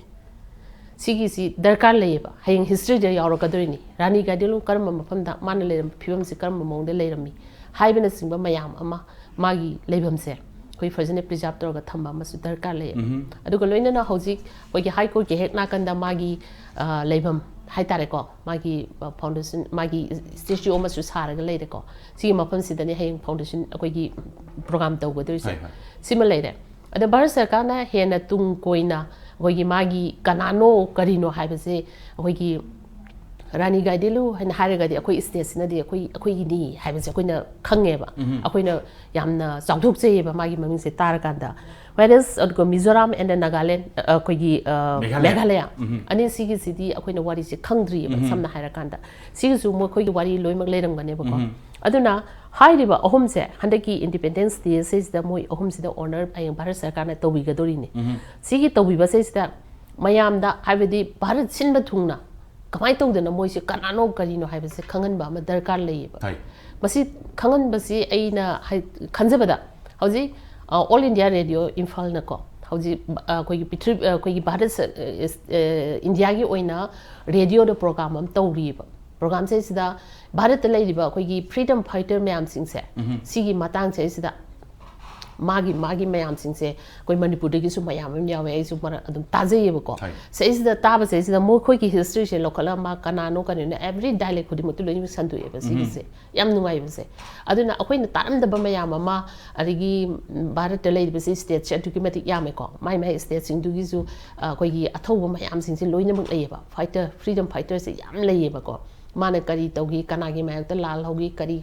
ꯁꯤꯒꯤꯁꯤ ꯗꯔꯀꯥꯔ ꯂꯩꯌꯦꯕ꯫ ꯍꯌꯦꯡ ꯍꯤꯁꯇ꯭ꯔꯤꯗ ꯌꯥꯎꯔꯛꯀꯗꯣꯏꯅꯤ, ꯔꯥꯅꯤ ꯒꯥꯏꯗꯦꯟꯂꯨ ꯀꯔꯝꯕ ꯃꯐꯝꯗ ꯃꯥꯅ ꯂꯩꯔꯝꯕ ꯐꯤꯕꯝꯁꯤ ꯀꯔꯝꯕ ꯃꯑꯣꯡꯗ ꯂꯩꯔꯝꯃꯤ ꯍꯥꯏꯕꯅꯆꯤꯡꯕ ꯃꯌꯥꯝ ꯑꯃ, ꯃꯥꯒꯤ ꯂꯩꯐꯝꯁꯦ ꯑꯩꯈꯣꯏ ꯐꯖꯅ ꯄ꯭ꯔꯤꯖꯥꯕ ꯇꯧꯔꯒ ꯊꯝꯕ ꯑꯃꯁꯨ ꯗꯔꯀꯥꯔ ꯂꯩꯌꯦꯕ꯫ ꯎꯝ꯫ ꯑꯗꯨꯒ ꯂꯣꯏꯅꯅ ꯍꯧꯖꯤꯛ ꯑꯩꯈꯣꯏꯒꯤ ꯍꯥꯏ ꯀꯣꯔꯠꯀꯤ ꯍꯦꯛ ꯅꯥꯀꯟꯗ ꯃꯥꯒꯤ, ꯑ, ꯂꯩꯐꯝ ꯍꯥꯏꯇꯥꯔꯦꯀꯣ, ꯃꯥꯒꯤ, ꯑ, ꯐꯥꯎꯟꯗꯦꯁꯟ, ꯃꯥꯒꯤ ꯁ꯭ꯇꯦꯆꯨ ꯑꯃꯁꯨ ꯁꯥꯔꯒ ꯂꯩꯔꯦꯀꯣ꯫ ꯁꯤꯒꯤ ꯃꯐꯝꯁꯤꯗꯅꯤ ꯍꯌꯦꯡ ꯐꯥꯎꯟꯗꯦꯁꯟ ꯑꯩꯈꯣꯏꯒꯤ ꯄ꯭ꯔꯣꯒ꯭ꯔꯥꯝ ꯇꯧꯒꯗꯣꯏꯁꯦ꯫ ꯍꯣꯏ, ꯍꯣꯏ꯫ ꯁꯤꯃ ꯂꯩꯔꯦ꯫ ꯑꯗ ꯚꯥꯔꯠ ꯁꯔꯀꯥꯔꯅ ꯍꯦꯟꯅ ꯇꯨꯡ ꯀꯣꯏꯅ ꯑꯩꯈꯣꯏꯒꯤ ꯃꯥꯒꯤ ꯀꯅꯥꯅꯣ ꯀꯔꯤꯅꯣ ꯍꯥꯏꯕꯁꯦ ꯑꯩꯈꯣꯏꯒꯤ ꯔꯥꯅꯤ ꯒꯥꯏꯗꯦꯂꯨ ꯍꯥꯏꯅ ꯍꯥꯏꯔꯒꯗꯤ ꯑꯩꯈꯣꯏ ꯁ꯭ꯇꯦꯠꯁꯤꯅꯗꯤ ꯑꯩꯈꯣꯏ, ꯑꯩꯈꯣꯏꯒꯤꯅꯤ ꯍꯥꯏꯕꯁꯦ ꯑꯩꯈꯣꯏꯅ ꯈꯪꯉꯦꯕ꯫ ꯑꯩꯈꯣꯏꯅ ꯌꯥꯝꯅ ꯆꯥꯎꯊꯣꯛꯆꯩꯌꯦꯕ ꯃꯥꯒꯤ ꯃꯃꯤꯡꯁꯦ ꯇꯥꯔꯀꯥꯟꯗ꯫ Whereas ꯑꯗꯨꯒ ꯃꯤꯖꯣꯔꯥꯝ and ꯅꯥꯒꯥꯂꯦꯟ, ꯑ, ꯑꯩꯈꯣꯏꯒꯤ, ꯑ, ꯃꯦꯘꯥꯂꯌꯥ꯫ ꯃꯦꯘꯥꯂꯌꯥ꯫ ꯑꯅꯤꯁꯤꯒꯤꯁꯤꯗꯤ ꯑꯩꯈꯣꯏꯅ ꯋꯥꯔꯤꯁꯦ ꯈꯪꯗ꯭ꯔꯤꯑꯕ, ꯁꯝꯅ ꯍꯥꯏꯔꯀꯥꯟꯗ꯫ ꯁꯤꯒꯤꯁꯨ ꯃꯈꯣꯏꯒꯤ ꯋꯥꯔꯤ ꯂꯣꯏꯅꯃꯛ ꯂꯩꯔꯝꯒꯅꯦꯕꯀꯣ꯫ ꯑꯗꯨꯅ ꯍꯥꯏꯔꯤꯕ ꯑꯍꯨꯝꯁꯦ ꯍꯟꯗꯛꯀꯤ Independence Day ꯁꯤꯗ ꯃꯣꯏ ꯑꯍꯨꯝꯁꯤꯗ honor ꯍꯌꯦꯡ ꯚꯥꯔꯠ ꯁꯔꯀꯥꯔꯅ ꯇꯧꯕꯤꯒꯗꯣꯔꯤꯅꯤ꯫ ꯁꯤꯒꯤ ꯇꯧꯕꯤꯕꯁꯤꯗꯩꯁꯤꯗ ꯃꯌꯥꯝꯗ, ꯍꯥꯏꯕꯗꯤ ꯚꯥꯔꯠ ꯁꯤꯟꯕ ꯊꯨꯡꯅ ꯀꯃꯥꯏꯅ ꯇꯧꯗꯅ ꯃꯣꯏꯁꯦ ꯀꯅꯥꯅꯣ ꯀꯔꯤꯅꯣ ꯍꯥꯏꯕꯁꯦ ꯈꯪꯍꯟꯕ ꯑꯃ ꯗꯔꯀꯥꯔ ꯂꯩꯌꯦꯕ꯫ ꯍꯥꯏ꯫ ꯃꯁꯤ ꯈꯪꯍꯟꯕꯁꯤ ꯑꯩꯅ ꯍꯥꯏ-, ꯈꯟꯖꯕꯗ ꯍꯧꯖꯤꯛ, ꯑ, All India Radio ꯏꯝꯐꯥꯜꯅꯀꯣ, ꯍꯧꯖꯤꯛ, ꯑ, ꯑꯩꯈꯣꯏꯒꯤ ꯄ꯭ꯔꯤꯊꯤ-, ꯑ, ꯑꯩꯈꯣꯏꯒꯤ ꯚꯥꯔꯠ ꯁ-, ꯑ, ꯑ, ꯏꯟꯗꯤꯌꯥꯒꯤ ꯑꯣꯏꯅ ꯔꯦꯗꯤꯑꯣꯗ ꯄ꯭ꯔꯣꯒ꯭ꯔꯥꯝ ꯑꯃ ꯇꯧꯔꯤꯑꯕ꯫ ꯄ꯭ꯔꯣꯒ꯭ꯔꯥꯝꯁꯦ ꯁꯤꯗ ꯚꯥꯔꯠꯇ ꯂꯩꯔꯤꯕ ꯑꯩꯈꯣꯏꯒꯤ freedom fighter ꯃꯌꯥꯝꯁꯤꯡꯁꯦ, ꯁꯤꯒꯤ ꯃꯇꯥꯡꯁꯦ ꯁꯤꯗ ꯃꯥꯒꯤ, ꯃꯥꯒꯤ ꯃꯌꯥꯝꯁꯤꯡꯁꯦ ꯑꯩꯈꯣꯏ ꯃꯅꯤꯄꯨꯔꯗꯒꯤꯁꯨ ꯃꯌꯥꯝ ꯑꯃ ꯌꯥꯎꯋꯦ, ꯑꯩꯁꯨ ꯃꯔꯛ ꯑꯗꯨꯝ ꯇꯥꯖꯩꯌꯦꯕꯀꯣ꯫ ꯍꯥꯏ꯫ ꯁꯤꯗꯩꯁꯤꯗ ꯇꯥꯕꯁꯤꯗꯩꯁꯤꯗ ꯃꯈꯣꯏꯒꯤ historyꯁꯦ ꯂꯧꯈꯠꯂꯒ ꯃꯥ ꯀꯅꯥꯅꯣ ꯀꯔꯤꯅꯣ every dialect ꯈꯨꯗꯤꯡꯃꯛꯇ ꯂꯣꯏꯅꯃꯛ ꯁꯟꯗꯣꯛꯑꯦꯕ ꯁꯤꯒꯤꯁꯦ꯫ ꯌꯥꯝ ꯅꯨꯡꯉꯥꯏꯕꯁꯦ꯫ ꯑꯗꯨꯅ ꯑꯩꯈꯣꯏꯅ ꯇꯥꯔꯝꯗꯕ ꯃꯌꯥꯝ ꯑꯃ, ꯑꯗꯒꯤ, ꯎꯝ, ꯚꯥꯔꯠꯇ ꯂꯩꯔꯤꯕꯁꯤ stateꯁꯦ ꯑꯗꯨꯛꯀꯤ ꯃꯇꯤꯛ ꯌꯥꯝꯃꯦꯀꯣ꯫ ꯃꯥꯏ ꯃꯥꯏ stateꯁꯤꯡꯗꯨꯒꯤꯁꯨ, ꯑ, ꯑꯩꯈꯣꯏꯒꯤ ꯑꯊꯧꯕ ꯃꯌꯥꯝꯁꯤꯡꯁꯦ ꯂꯣꯏꯅꯃꯛ ꯂꯩꯌꯦꯕ꯫ Fighter, freedom fighterꯁꯦ ꯌꯥꯝ ꯂꯩꯌꯦꯕꯀꯣ꯫ ꯃꯥꯅ ꯀꯔꯤ ꯇꯧꯈꯤ, ꯀꯅꯥꯒꯤ ꯃꯥꯌꯣꯛꯇ ꯂꯥꯜꯍꯧꯈꯤ, ꯀꯔꯤ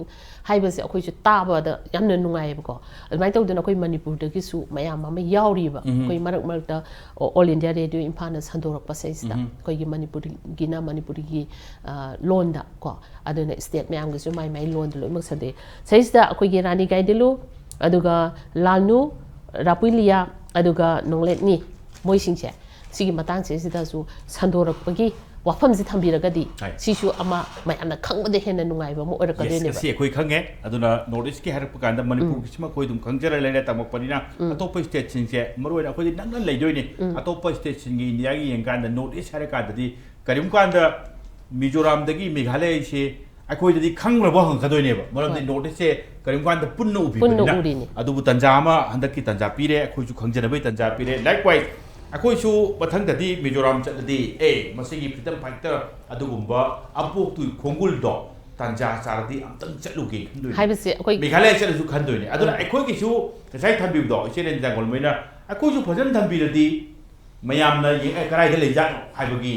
ꯍꯥꯏꯕꯁꯦ ꯑꯩꯈꯣꯏꯁꯨ ꯇꯥꯕꯗ ꯌꯥꯝꯅ ꯅꯨꯡꯉꯥꯏꯌꯦꯕꯀꯣ꯫ ꯑꯗꯨꯃꯥꯏꯅ ꯇꯧꯗꯅ ꯑꯩꯈꯣꯏ ꯃꯅꯤꯄꯨꯔꯗꯒꯤꯁꯨ ꯃꯌꯥꯝ ꯑꯃ ꯌꯥꯎꯔꯤꯕ꯫ ꯑꯩꯈꯣꯏ ꯃꯔꯛ ꯃꯔꯛꯇ All India Radio ꯏꯝꯐꯥꯜꯅ ꯁꯟꯗꯣꯔꯛꯄꯁꯤꯗꯩꯁꯤꯗ ꯑꯩꯈꯣꯏꯒꯤ ꯃꯅꯤꯄꯨꯔꯒꯤꯅ ꯃꯅꯤꯄꯨꯔꯤꯒꯤ, ꯑ, ꯂꯣꯟꯗ ꯀꯣ, ꯑꯗꯨꯅ state ꯃꯌꯥꯝꯒꯤꯁꯨ ꯃꯥꯏ ꯃꯥꯏ ꯂꯣꯟꯗ ꯂꯣꯏꯅꯃꯛ ꯁꯟꯗꯣꯛꯑꯦ꯫ ꯁꯤꯗꯩꯁꯤꯗ ꯑꯩꯈꯣꯏꯒꯤ ꯔꯥꯅꯤ ꯒꯥꯏꯗꯦꯂꯨ, ꯑꯗꯨꯒ ꯂꯥꯜꯅꯨ, ꯔꯥꯄꯨꯏꯂꯤꯌꯥ, ꯑꯗꯨꯒ ꯅꯣꯡꯂꯦꯠꯅꯤ, ꯃꯣꯏꯁꯤꯡꯁꯦ ꯁꯤꯒꯤ ꯃꯇꯥꯡꯁꯤꯗꯁꯨ ꯁꯟꯗꯣꯔꯛꯄꯒꯤ ꯋꯥꯐꯝꯁꯤ ꯊꯝꯕꯤꯔꯒꯗꯤ, ꯍꯣꯏ꯫ ꯁꯤꯁꯨ ꯑꯃ ꯃꯌꯥꯝꯅ ꯈꯪꯕꯗ ꯍꯦꯟꯅ ꯅꯨꯡꯉꯥꯏꯕ ꯑꯃ Yes, ꯑꯣꯏꯔꯛꯀꯗꯣꯏꯅꯦꯕ꯫ ꯑꯁꯤ ꯑꯩꯈꯣꯏ ꯈꯪꯉꯦ꯫ ꯑꯗꯨꯅ North Eastꯀꯤ ꯍꯥꯏꯔꯛꯄ ꯀꯥꯟꯗ ꯃꯅꯤꯄꯨꯔꯒꯤꯁꯤꯃ ꯑꯩꯈꯣꯏ ꯑꯗꯨꯝ ꯈꯪꯖꯔ ꯂꯩꯔꯦ, ꯇꯝꯃꯛꯄꯅꯤꯅ꯫ ꯑꯇꯣꯞꯄ stateꯁꯤꯡꯁꯦ, ꯃꯔꯨꯑꯣꯏꯅ ꯑꯩꯈꯣꯏꯗꯤ ꯅꯛꯅ ꯂꯩꯗꯣꯏꯅꯤ꯫ ꯑꯇꯣꯞꯄ stateꯁꯤꯡꯒꯤ ꯏꯟꯗꯤꯌꯥꯒꯤ ꯌꯦꯡꯀꯥꯟꯗ North East ꯍꯥꯏꯔꯀꯥꯟꯗꯗꯤ ꯀꯔꯤꯒꯨꯝꯕ ꯀꯥꯟꯗ ꯃꯤꯖꯣꯔꯥꯝꯗꯒꯤ ꯃꯦꯘꯥꯂꯌꯁꯦ ꯑꯩꯈꯣꯏꯗꯗꯤ ꯈꯪꯈ꯭ꯔꯕ ꯍꯪꯉꯛꯀꯗꯣꯏꯅꯦꯕ, ꯃꯔꯝꯗꯤ ꯍꯣꯏ꯫ North Eastꯁꯦ ꯀꯔꯤꯒꯨꯝꯕ ꯀꯥꯟꯗ ꯄꯨꯟꯅ ꯎꯕꯤꯕꯅꯤꯅ꯫ ꯄꯨꯟꯅ ꯎꯔꯤꯅꯤ꯫ ꯑꯗꯨꯕꯨ ꯇꯟꯖꯥ ꯑꯃ ꯍꯟꯗꯛꯀꯤ ꯇꯟꯖꯥ ꯄꯤꯔꯦ, ꯑꯩꯈꯣꯏꯁꯨ ꯈꯪꯖꯅꯕꯒꯤ ꯇꯟꯖꯥ ꯄꯤꯔꯦ꯫ Likewise, ꯑꯩꯈꯣꯏꯁꯨ ꯃꯊꯪꯗꯗꯤ ꯃꯤꯖꯣꯔꯥꯝ ꯆꯠꯂꯗꯤ, ꯑꯦ, ꯃꯁꯤꯒꯤ freedom fighter ꯑꯗꯨꯒꯨꯝꯕ ꯑꯄꯣꯛꯇꯨꯒꯤ ꯈꯣꯡꯒꯨꯜꯗꯣ ꯇꯟꯖꯥ ꯆꯥꯔꯗꯤ ꯑꯝꯇꯪ ꯆꯠꯂꯨꯒꯦ ꯈꯟꯗꯣꯏꯅꯤ꯫ ꯍꯥꯏꯕꯁꯦ ꯑꯩꯈꯣꯏ ꯃꯦꯘꯥꯂꯌ ꯆꯠꯂꯁꯨ ꯈꯟꯗꯣꯏꯅꯤ꯫ ꯑꯗꯨꯅ ꯎꯝ꯫ ꯑꯩꯈꯣꯏꯒꯤꯁꯨ ꯉꯁꯥꯏ ꯊꯝꯕꯤꯕꯗꯣ, ꯏꯆꯦ ꯔꯦꯟꯖꯤꯇꯥ ꯒꯣꯜꯃꯩꯅ ꯑꯩꯈꯣꯏꯁꯨ ꯐꯖꯅ ꯊꯝꯕꯤꯔꯗꯤ ꯃꯌꯥꯝꯅ ꯌꯦꯡ-, ꯑꯦ, ꯀꯗꯥꯏꯗ ꯂꯩꯖꯥꯠꯅꯣ ꯍꯥꯏꯕꯒꯤ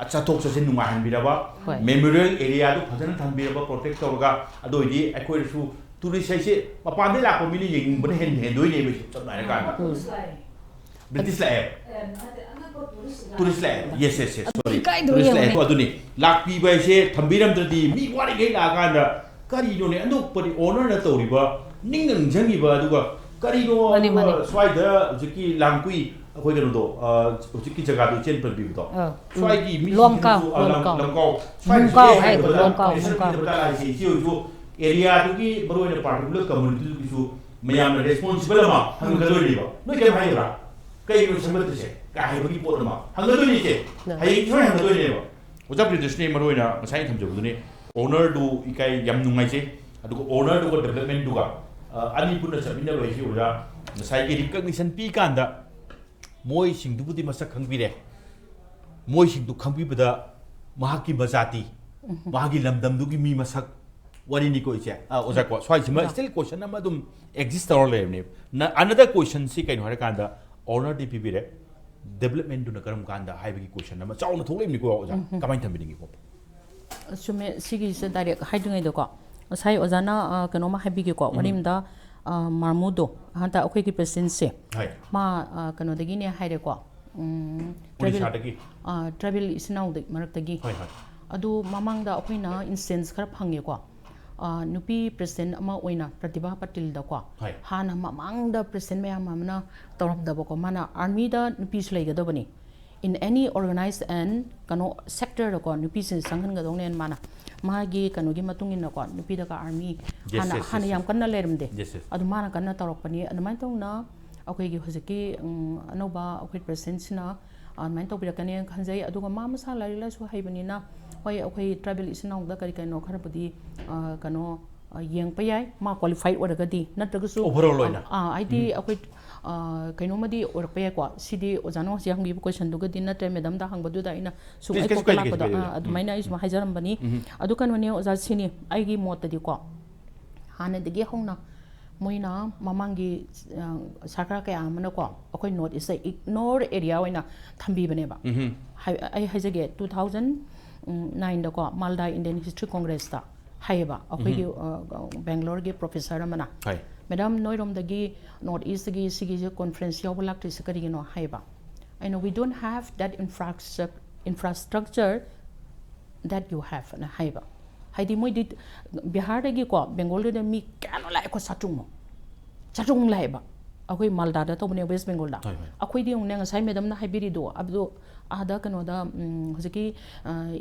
ꯆꯠꯊꯣꯛ ꯆꯠꯁꯤꯟ ꯅꯨꯡꯉꯥꯏꯍꯟꯕꯤꯔꯕ, ꯍꯣꯏ꯫ ꯃꯦꯃꯣꯔꯤꯌꯦꯜ ꯑꯦꯔꯤꯌꯥꯗꯨ ꯐꯖꯅ ꯊꯝꯕꯤꯔꯕ, ꯄ꯭ꯔꯣꯇꯦꯛ ꯇꯧꯔꯒ, ꯑꯗꯨ ꯑꯣꯏꯗꯤ ꯑꯩꯈꯣꯏꯅꯁꯨ ꯇꯨꯔꯤꯁ ꯍꯥꯏꯁꯦ ꯃꯄꯥꯟꯗꯩ ꯂꯥꯛꯄ ꯃꯤꯅ ꯌꯦꯡꯅꯤꯡꯕꯅ ꯍꯦꯟꯅ ꯍꯦꯟꯗꯣꯏꯅꯦꯕ, ꯁꯤ ꯆꯞꯅ ꯍꯥꯏꯔꯀꯥꯟꯗ꯫ ꯎꯝ꯫ ꯕ꯭ꯔꯤꯇꯤꯁ ꯂꯥꯛꯑꯦ꯫ ꯇꯨꯔꯤꯁ ꯂꯥꯛꯑꯦ꯫ ꯌꯦꯁ, ꯌꯦꯁ, ꯌꯦꯁ, ꯑꯗꯨ ꯁꯣꯔꯤ꯫ ꯏꯀꯥꯏꯗ꯭ꯔꯣ ꯇꯨꯔꯤꯁ ꯂꯥꯛꯑꯦ꯫ ꯌꯦꯡꯉꯨꯅꯦ꯫ ꯑꯗꯨꯅꯤ, ꯂꯥꯛꯄꯤꯕ ꯍꯥꯏꯁꯦ ꯊꯝꯕꯤꯔꯝꯗ꯭ꯔꯗꯤ ꯃꯤ ꯋꯥꯔꯤꯈꯩ ꯂꯥꯛꯑꯀꯥꯟꯗ ꯀꯔꯤꯅꯣꯅꯦ ꯑꯅꯣꯛꯄꯅꯤ ꯑꯣꯅꯔꯅ ꯇꯧꯔꯤꯕ, ꯅꯤꯡꯗ ꯅꯤꯡꯁꯤꯡꯉꯤꯕ, ꯑꯗꯨꯒ ꯀꯔꯤꯅꯣ ꯃꯥꯅꯤ, ꯃꯥꯅꯤ꯫ ꯁ꯭ꯋꯥꯏꯗ ꯍꯧꯖꯤꯛꯀꯤ ꯂꯥꯡꯀꯨꯏ, ꯑꯩꯈꯣꯏ ꯀꯩꯅꯣꯗꯣ, ꯑ, ꯍꯧꯖꯤꯛꯀꯤ ꯖꯒꯥꯗꯣ ꯏꯆꯦꯅ ꯄꯟꯕꯤꯕꯗꯣ, ꯑ, ꯁ꯭ꯋꯥꯏꯒꯤ ꯃꯤ ꯂꯣꯡꯀꯥꯎ, ꯑ, ꯂꯝ-, ꯂꯣꯡꯀꯥꯎ꯫ ꯂꯝꯀꯥꯎ, ꯂꯣꯡꯀꯥꯎ ꯁ꯭ꯋꯥꯏꯒꯤ ꯍꯥꯏꯗꯣ, ꯍꯥꯏꯕꯗ ꯂꯣꯡꯀꯥꯎ, ꯅꯦꯁꯅꯦꯜ ꯂꯣꯡꯀꯥꯎ꯫ ꯀꯦꯄꯤꯇꯦꯜ ꯍꯥꯏꯁꯦ ꯏꯆꯦ ꯍꯣꯏꯁꯨ ꯑꯦꯔꯤꯌꯥꯗꯨꯒꯤ ꯃꯔꯨ ꯑꯣꯏꯅ ꯄꯥꯔꯇꯤꯀꯨꯂꯔ ꯀꯝꯃꯨꯅꯤꯇꯤꯗꯨꯒꯤꯁꯨ ꯃꯌꯥꯝꯅ ꯔꯦꯁꯄꯣꯟꯁꯤꯕꯜ ꯑꯃ ꯍꯪꯒꯗꯣꯏꯅꯦꯕ꯫ ꯅꯣꯏ ꯀꯩꯝ ꯍꯥꯏꯗꯕ꯭ꯔꯥ? ꯀꯩꯒꯤꯅꯣ ꯁꯦꯝꯒꯠꯇ꯭ꯔꯤꯁꯦ? ꯀꯥꯏ ꯍꯥꯏꯕꯒꯤ ꯄꯣꯠ ꯑꯃ ꯍꯪꯒꯗꯣꯏꯅꯦ ꯏꯆꯦ꯫ ꯅ- ꯍꯌꯦꯡ ꯁꯣꯏ ꯍꯪꯒꯗꯣꯏꯅꯦꯕ꯫ ꯑꯣꯖꯥ ꯄ꯭ꯔꯤꯇꯤꯁꯅꯦ ꯃꯔꯨ ꯑꯣꯏꯅ ꯉꯁꯥꯏ ꯑꯩꯅ ꯊꯝꯖꯕꯗꯨꯅꯦ, ꯑꯣꯅꯔꯗꯨ ꯏꯀꯥꯏ ꯌꯥꯝ ꯅꯨꯡꯉꯥꯏꯖꯩ꯫ ꯑꯗꯨꯒ ꯑꯣꯅꯔꯗꯨꯒ ꯗꯦꯕꯂꯞꯃꯦꯟꯗꯨꯒ, ꯑ, ꯑꯅꯤ ꯄꯨꯟꯅ ꯆꯠꯃꯤꯟꯅꯕ ꯍꯥꯏꯁꯤ ꯑꯣꯖꯥ ꯉꯁꯥꯏꯒꯤ ꯔꯤꯀꯛꯅꯤꯁꯟ ꯄꯤꯀꯥꯟꯗ ꯃꯣꯏꯁꯤꯡꯗꯨꯕꯨꯗꯤ ꯃꯁꯛ ꯈꯪꯕꯤꯔꯦ꯫ ꯃꯣꯏꯁꯤꯡꯗꯨ ꯈꯪꯕꯤꯕꯗ ꯃꯍꯥꯛꯀꯤ ꯃꯖꯥꯇꯤ, ꯃꯍꯥꯛꯀꯤ ꯂꯝꯗꯝꯗꯨꯒꯤ ꯃꯤ ꯃꯁꯛ ꯋꯥꯔꯤꯅꯤꯀꯣ ꯏꯆꯦ꯫ ꯑ, ꯑꯣꯖꯥ ꯀꯣ, ꯁ꯭ꯋꯥꯏꯁꯤꯃ ꯑꯣꯖꯥ꯫ Still question ꯑꯃ ꯑꯗꯨꯝ exist ꯇꯧꯔ ꯂꯩꯔꯕꯅꯦꯕ꯫ ꯅ-, another question ꯁꯤ ꯀꯩꯅꯣ ꯍꯥꯏꯔꯀꯥꯟꯗ ꯑꯣꯅꯔꯗꯤ ꯄꯤꯕꯤꯔꯦ, ꯗꯦꯕꯂꯞꯃꯦꯟꯗꯨꯅ ꯀꯔꯝ ꯀꯥꯟꯗ ꯍꯥꯏꯕꯒꯤ question ꯑꯃ ꯆꯥꯎꯅ ꯊꯣꯛꯂꯛꯏꯕꯅꯤꯀꯣ ꯑꯣꯖꯥ꯫ ꯀꯃꯥꯏꯅ ꯊꯝꯕꯤꯅꯤꯡꯉꯤꯀꯣ? ꯆꯨꯝꯃꯦ, ꯁꯤꯒꯤꯁꯦ ꯗꯥꯏꯔꯦꯛ ꯍꯥꯏꯗ꯭ꯔꯤꯉꯩꯗꯀꯣ, ꯉꯁꯥꯏ ꯑꯣꯖꯥꯅ, ꯑ, ꯀꯩꯅꯣꯝꯃ ꯍꯥꯏꯕꯤꯒꯦꯀꯣ, ꯋꯥꯔꯤꯝꯗ, ꯑ, ꯃꯥꯔꯃꯨꯗꯣ, ꯍꯟꯗꯛ ꯑꯩꯈꯣꯏꯒꯤ ꯄ꯭ꯔꯦꯁꯤꯗꯦꯟꯁꯦ, ꯍꯣꯏ꯫ ꯃꯥ, ꯑ, ꯀꯩꯅꯣꯗꯒꯤꯅꯦ ꯍꯥꯏꯔꯦꯀꯣ, ꯎꯝ, ꯇ꯭ꯔꯥꯏꯕꯦꯜ, ꯎꯔꯤꯁꯥꯗꯒꯤ꯫ ꯑ, ꯇ꯭ꯔꯥꯏꯕꯦꯜ ꯏꯆꯤꯟ ꯏꯅꯥꯎ ꯃꯔꯛꯇꯒꯤ꯫ ꯍꯣꯏ, ꯍꯣꯏ꯫ ꯑꯗꯨ ꯃꯃꯥꯡꯗ ꯑꯩꯈꯣꯏꯅ ꯏꯟꯁꯇꯦꯟꯁ ꯈꯔ ꯐꯪꯉꯦꯀꯣ, ꯑ, ꯅꯨꯄꯤ ꯄ꯭ꯔꯦꯁꯤꯗꯦꯟ ꯑꯃ ꯑꯣꯏꯅ ꯄ꯭ꯔꯇꯤꯚꯥ ꯄꯇꯤꯜꯗꯀꯣ, ꯍꯣꯏ꯫ ꯍꯥꯟꯅ ꯃꯃꯥꯡꯗ ꯄ꯭ꯔꯦꯁꯤꯗꯦꯟ ꯃꯌꯥꯝ ꯑꯃꯅ ꯇꯧꯔꯝꯗꯕꯀꯣ, ꯃꯥꯅ ꯑꯥꯔꯃꯤꯗ ꯅꯨꯄꯤꯁꯨ ꯂꯩꯒꯗꯕꯅꯤ, in any organized and ꯀꯩꯅꯣ ꯁꯦꯛꯇꯔꯗꯀꯣ ꯅꯨꯄꯤꯁꯤꯡ ꯆꯪꯍꯟꯒꯗꯧꯅꯦꯅ ꯃꯥꯅ ꯃꯥꯒꯤ ꯀꯩꯅꯣꯒꯤ ꯃꯇꯨꯡ ꯏꯟꯅꯀꯣ ꯅꯨꯄꯤꯗ ꯑꯥꯔꯃꯤ Yes, ꯍꯥꯟꯅ yes, ꯍꯥꯟꯅ yes, ꯌꯥꯝ yes. ꯀꯟꯅ ꯂꯩꯔꯝꯗꯦ꯫ Yes, yes. ꯑꯗꯨ ꯃꯥꯅ ꯀꯟꯅ ꯇꯧꯔꯛꯄꯅꯤ꯫ ꯑꯗꯨꯃꯥꯏꯅ ꯇꯧꯅ ꯑꯩꯈꯣꯏꯒꯤ ꯍꯧꯖꯤꯛꯀꯤ, ꯎꯝ, ꯑꯅꯧꯕ ꯑꯩꯈꯣꯏ ꯄ꯭ꯔꯦꯁꯤꯗꯦꯟꯁꯤꯅ ꯑꯗꯨꯃꯥꯏꯅ ꯇꯧꯕꯤꯔꯛꯀꯅꯦꯅ ꯈꯟꯖꯩ꯫ ꯑꯗꯨꯒ ꯃꯥ ꯃꯁꯥ ꯂꯥꯏꯔꯤꯛ ꯂꯥꯏꯁꯨ ꯍꯩꯕꯅꯤꯅ, ꯍꯣꯏ, ꯑꯩꯈꯣꯏ ꯇ꯭ꯔꯥꯏꯕꯦꯜ ꯏꯆꯤꯟ ꯏꯅꯥꯎꯗ ꯀꯔꯤ ꯀꯩꯅꯣ ꯈꯔꯕꯨꯗꯤ, ꯑ, ꯀꯩꯅꯣ, ꯑ, ꯌꯦꯡꯕ ꯌꯥꯏ, ꯃꯥ ꯀ꯭ꯋꯥꯂꯤꯐꯥꯏ ꯑꯣꯏꯔꯒꯗꯤ꯫ ꯅꯠꯇ꯭ꯔꯒꯁꯨ, Overall ꯑꯣꯏꯅ? ꯑ, ꯑ, ꯍꯥꯏꯗꯤ ꯑꯩꯈꯣꯏ, ꯑ, ꯀꯩꯅꯣꯝꯃꯗꯤ ꯑꯣꯏꯔꯛꯄ ꯌꯥꯏꯀꯣ꯫ ꯁꯤꯗꯤ ꯑꯣꯖꯥꯅ ꯍꯧꯖꯤꯛ ꯍꯪꯕꯤꯕ ꯀꯣꯏꯁꯟꯗꯨꯒꯗꯤ ꯅꯠꯇ꯭ꯔꯦ, ꯃꯦꯗꯥꯝꯗ ꯍꯪꯕꯗꯨꯗ ꯑꯩꯅ ꯁꯨꯝ ꯀꯩꯁꯨ ꯑꯩ ꯀꯣꯛꯇ ꯀꯥꯏꯗꯦ, ꯂꯥꯛꯄꯗꯣ, ꯀꯩꯁꯨ ꯀꯥꯏꯗꯦ, ꯑ, ꯑꯣꯖꯥ꯫ ꯑꯗꯨꯃꯥꯏꯅ ꯑꯩ ꯁꯨꯝ ꯍꯥꯏꯖꯔꯝꯕꯅꯤ꯫ ꯎꯝ꯫ ꯑꯗꯨ ꯀꯩꯅꯣꯅꯦ ꯑꯣꯖꯥ, ꯁꯤꯅꯤ ꯑꯩꯒꯤ ꯃꯣꯠꯇꯗꯤꯀꯣ, ꯍꯥꯟꯅꯗꯒꯤ ꯍꯧꯅ ꯃꯣꯏꯅ ꯃꯃꯥꯡꯒꯤ ꯁꯔꯀꯥꯔ ꯀꯌꯥ ꯑꯃꯅꯀꯣ ꯑꯩꯈꯣꯏ ꯅꯣꯔꯠ ꯏꯁꯇ ꯏꯒꯅꯣꯔ ꯑꯦꯔꯤꯌꯥ ꯑꯣꯏꯅ ꯊꯝꯕꯤꯕꯅꯦꯕ꯫ ꯑꯩ ꯍꯥꯏꯖꯒꯦ, ꯇꯨ ꯊꯥꯎꯖꯟ ꯅꯥꯏꯟꯗꯀꯣ ꯃꯥꯜꯗꯥ ꯏꯟꯗꯤꯌꯟ ꯍꯤꯁꯇ꯭ꯔꯤ ꯀꯣꯡꯒ꯭ꯔꯦꯁꯇ ꯍꯥꯏꯌꯦꯕ ꯑꯩꯈꯣꯏꯒꯤ ꯕꯦꯡꯒ꯭ꯂꯣꯔꯒꯤ ꯄ꯭ꯔꯣꯐꯦꯁꯔ ꯑꯃꯅ, ꯃꯦꯗꯥꯝ, ꯅꯣꯏꯔꯣꯝꯗꯒꯤ ꯅꯣꯔꯠ ꯏꯁꯇꯒꯤ ꯁꯤꯒꯤꯁꯦ ꯀꯣꯟꯐ꯭ꯔꯦꯟꯁ ꯌꯥꯎꯕ ꯂꯥꯛꯇ꯭ꯔꯤꯁꯦ ꯀꯔꯤꯒꯤꯅꯣ ꯍꯥꯏꯌꯦꯕ꯫ ꯑꯩꯅ, "We don't have that infrastructure, infrastructure that you have" ꯑꯅ ꯍꯥꯏꯕ꯫ ꯍꯥꯏꯗꯤ ꯃꯣꯏꯗꯤ ꯕꯤꯍꯥꯔꯗꯒꯤꯀꯣ ꯕꯦꯡꯒꯣꯜꯗꯨꯗ ꯃꯤ ꯀꯌꯥꯅꯣ ꯂꯥꯛꯑꯦꯀꯣ, ꯆꯥꯇ꯭ꯔꯨꯛꯃꯨꯛ, ꯆꯥꯇ꯭ꯔꯨꯛꯃꯨꯛ ꯂꯥꯛꯑꯦꯕ꯫ ꯑꯩꯈꯣꯏ ꯃꯥꯜꯗꯥꯗ ꯇꯧꯕꯅꯦ, ꯋꯦꯁ ꯕꯦꯡꯒꯣꯜꯗ꯫ ꯑꯩꯈꯣꯏꯗꯤ ꯑꯃꯨꯛꯅꯦ, ꯉꯁꯥꯏ ꯃꯦꯗꯝꯅ ꯍꯥꯏꯕꯤꯔꯤꯗꯣ ꯑꯗꯨ ꯑꯥꯗ ꯀꯩꯅꯣꯗ, ꯎꯝ, ꯍꯧꯖꯤꯛꯀꯤ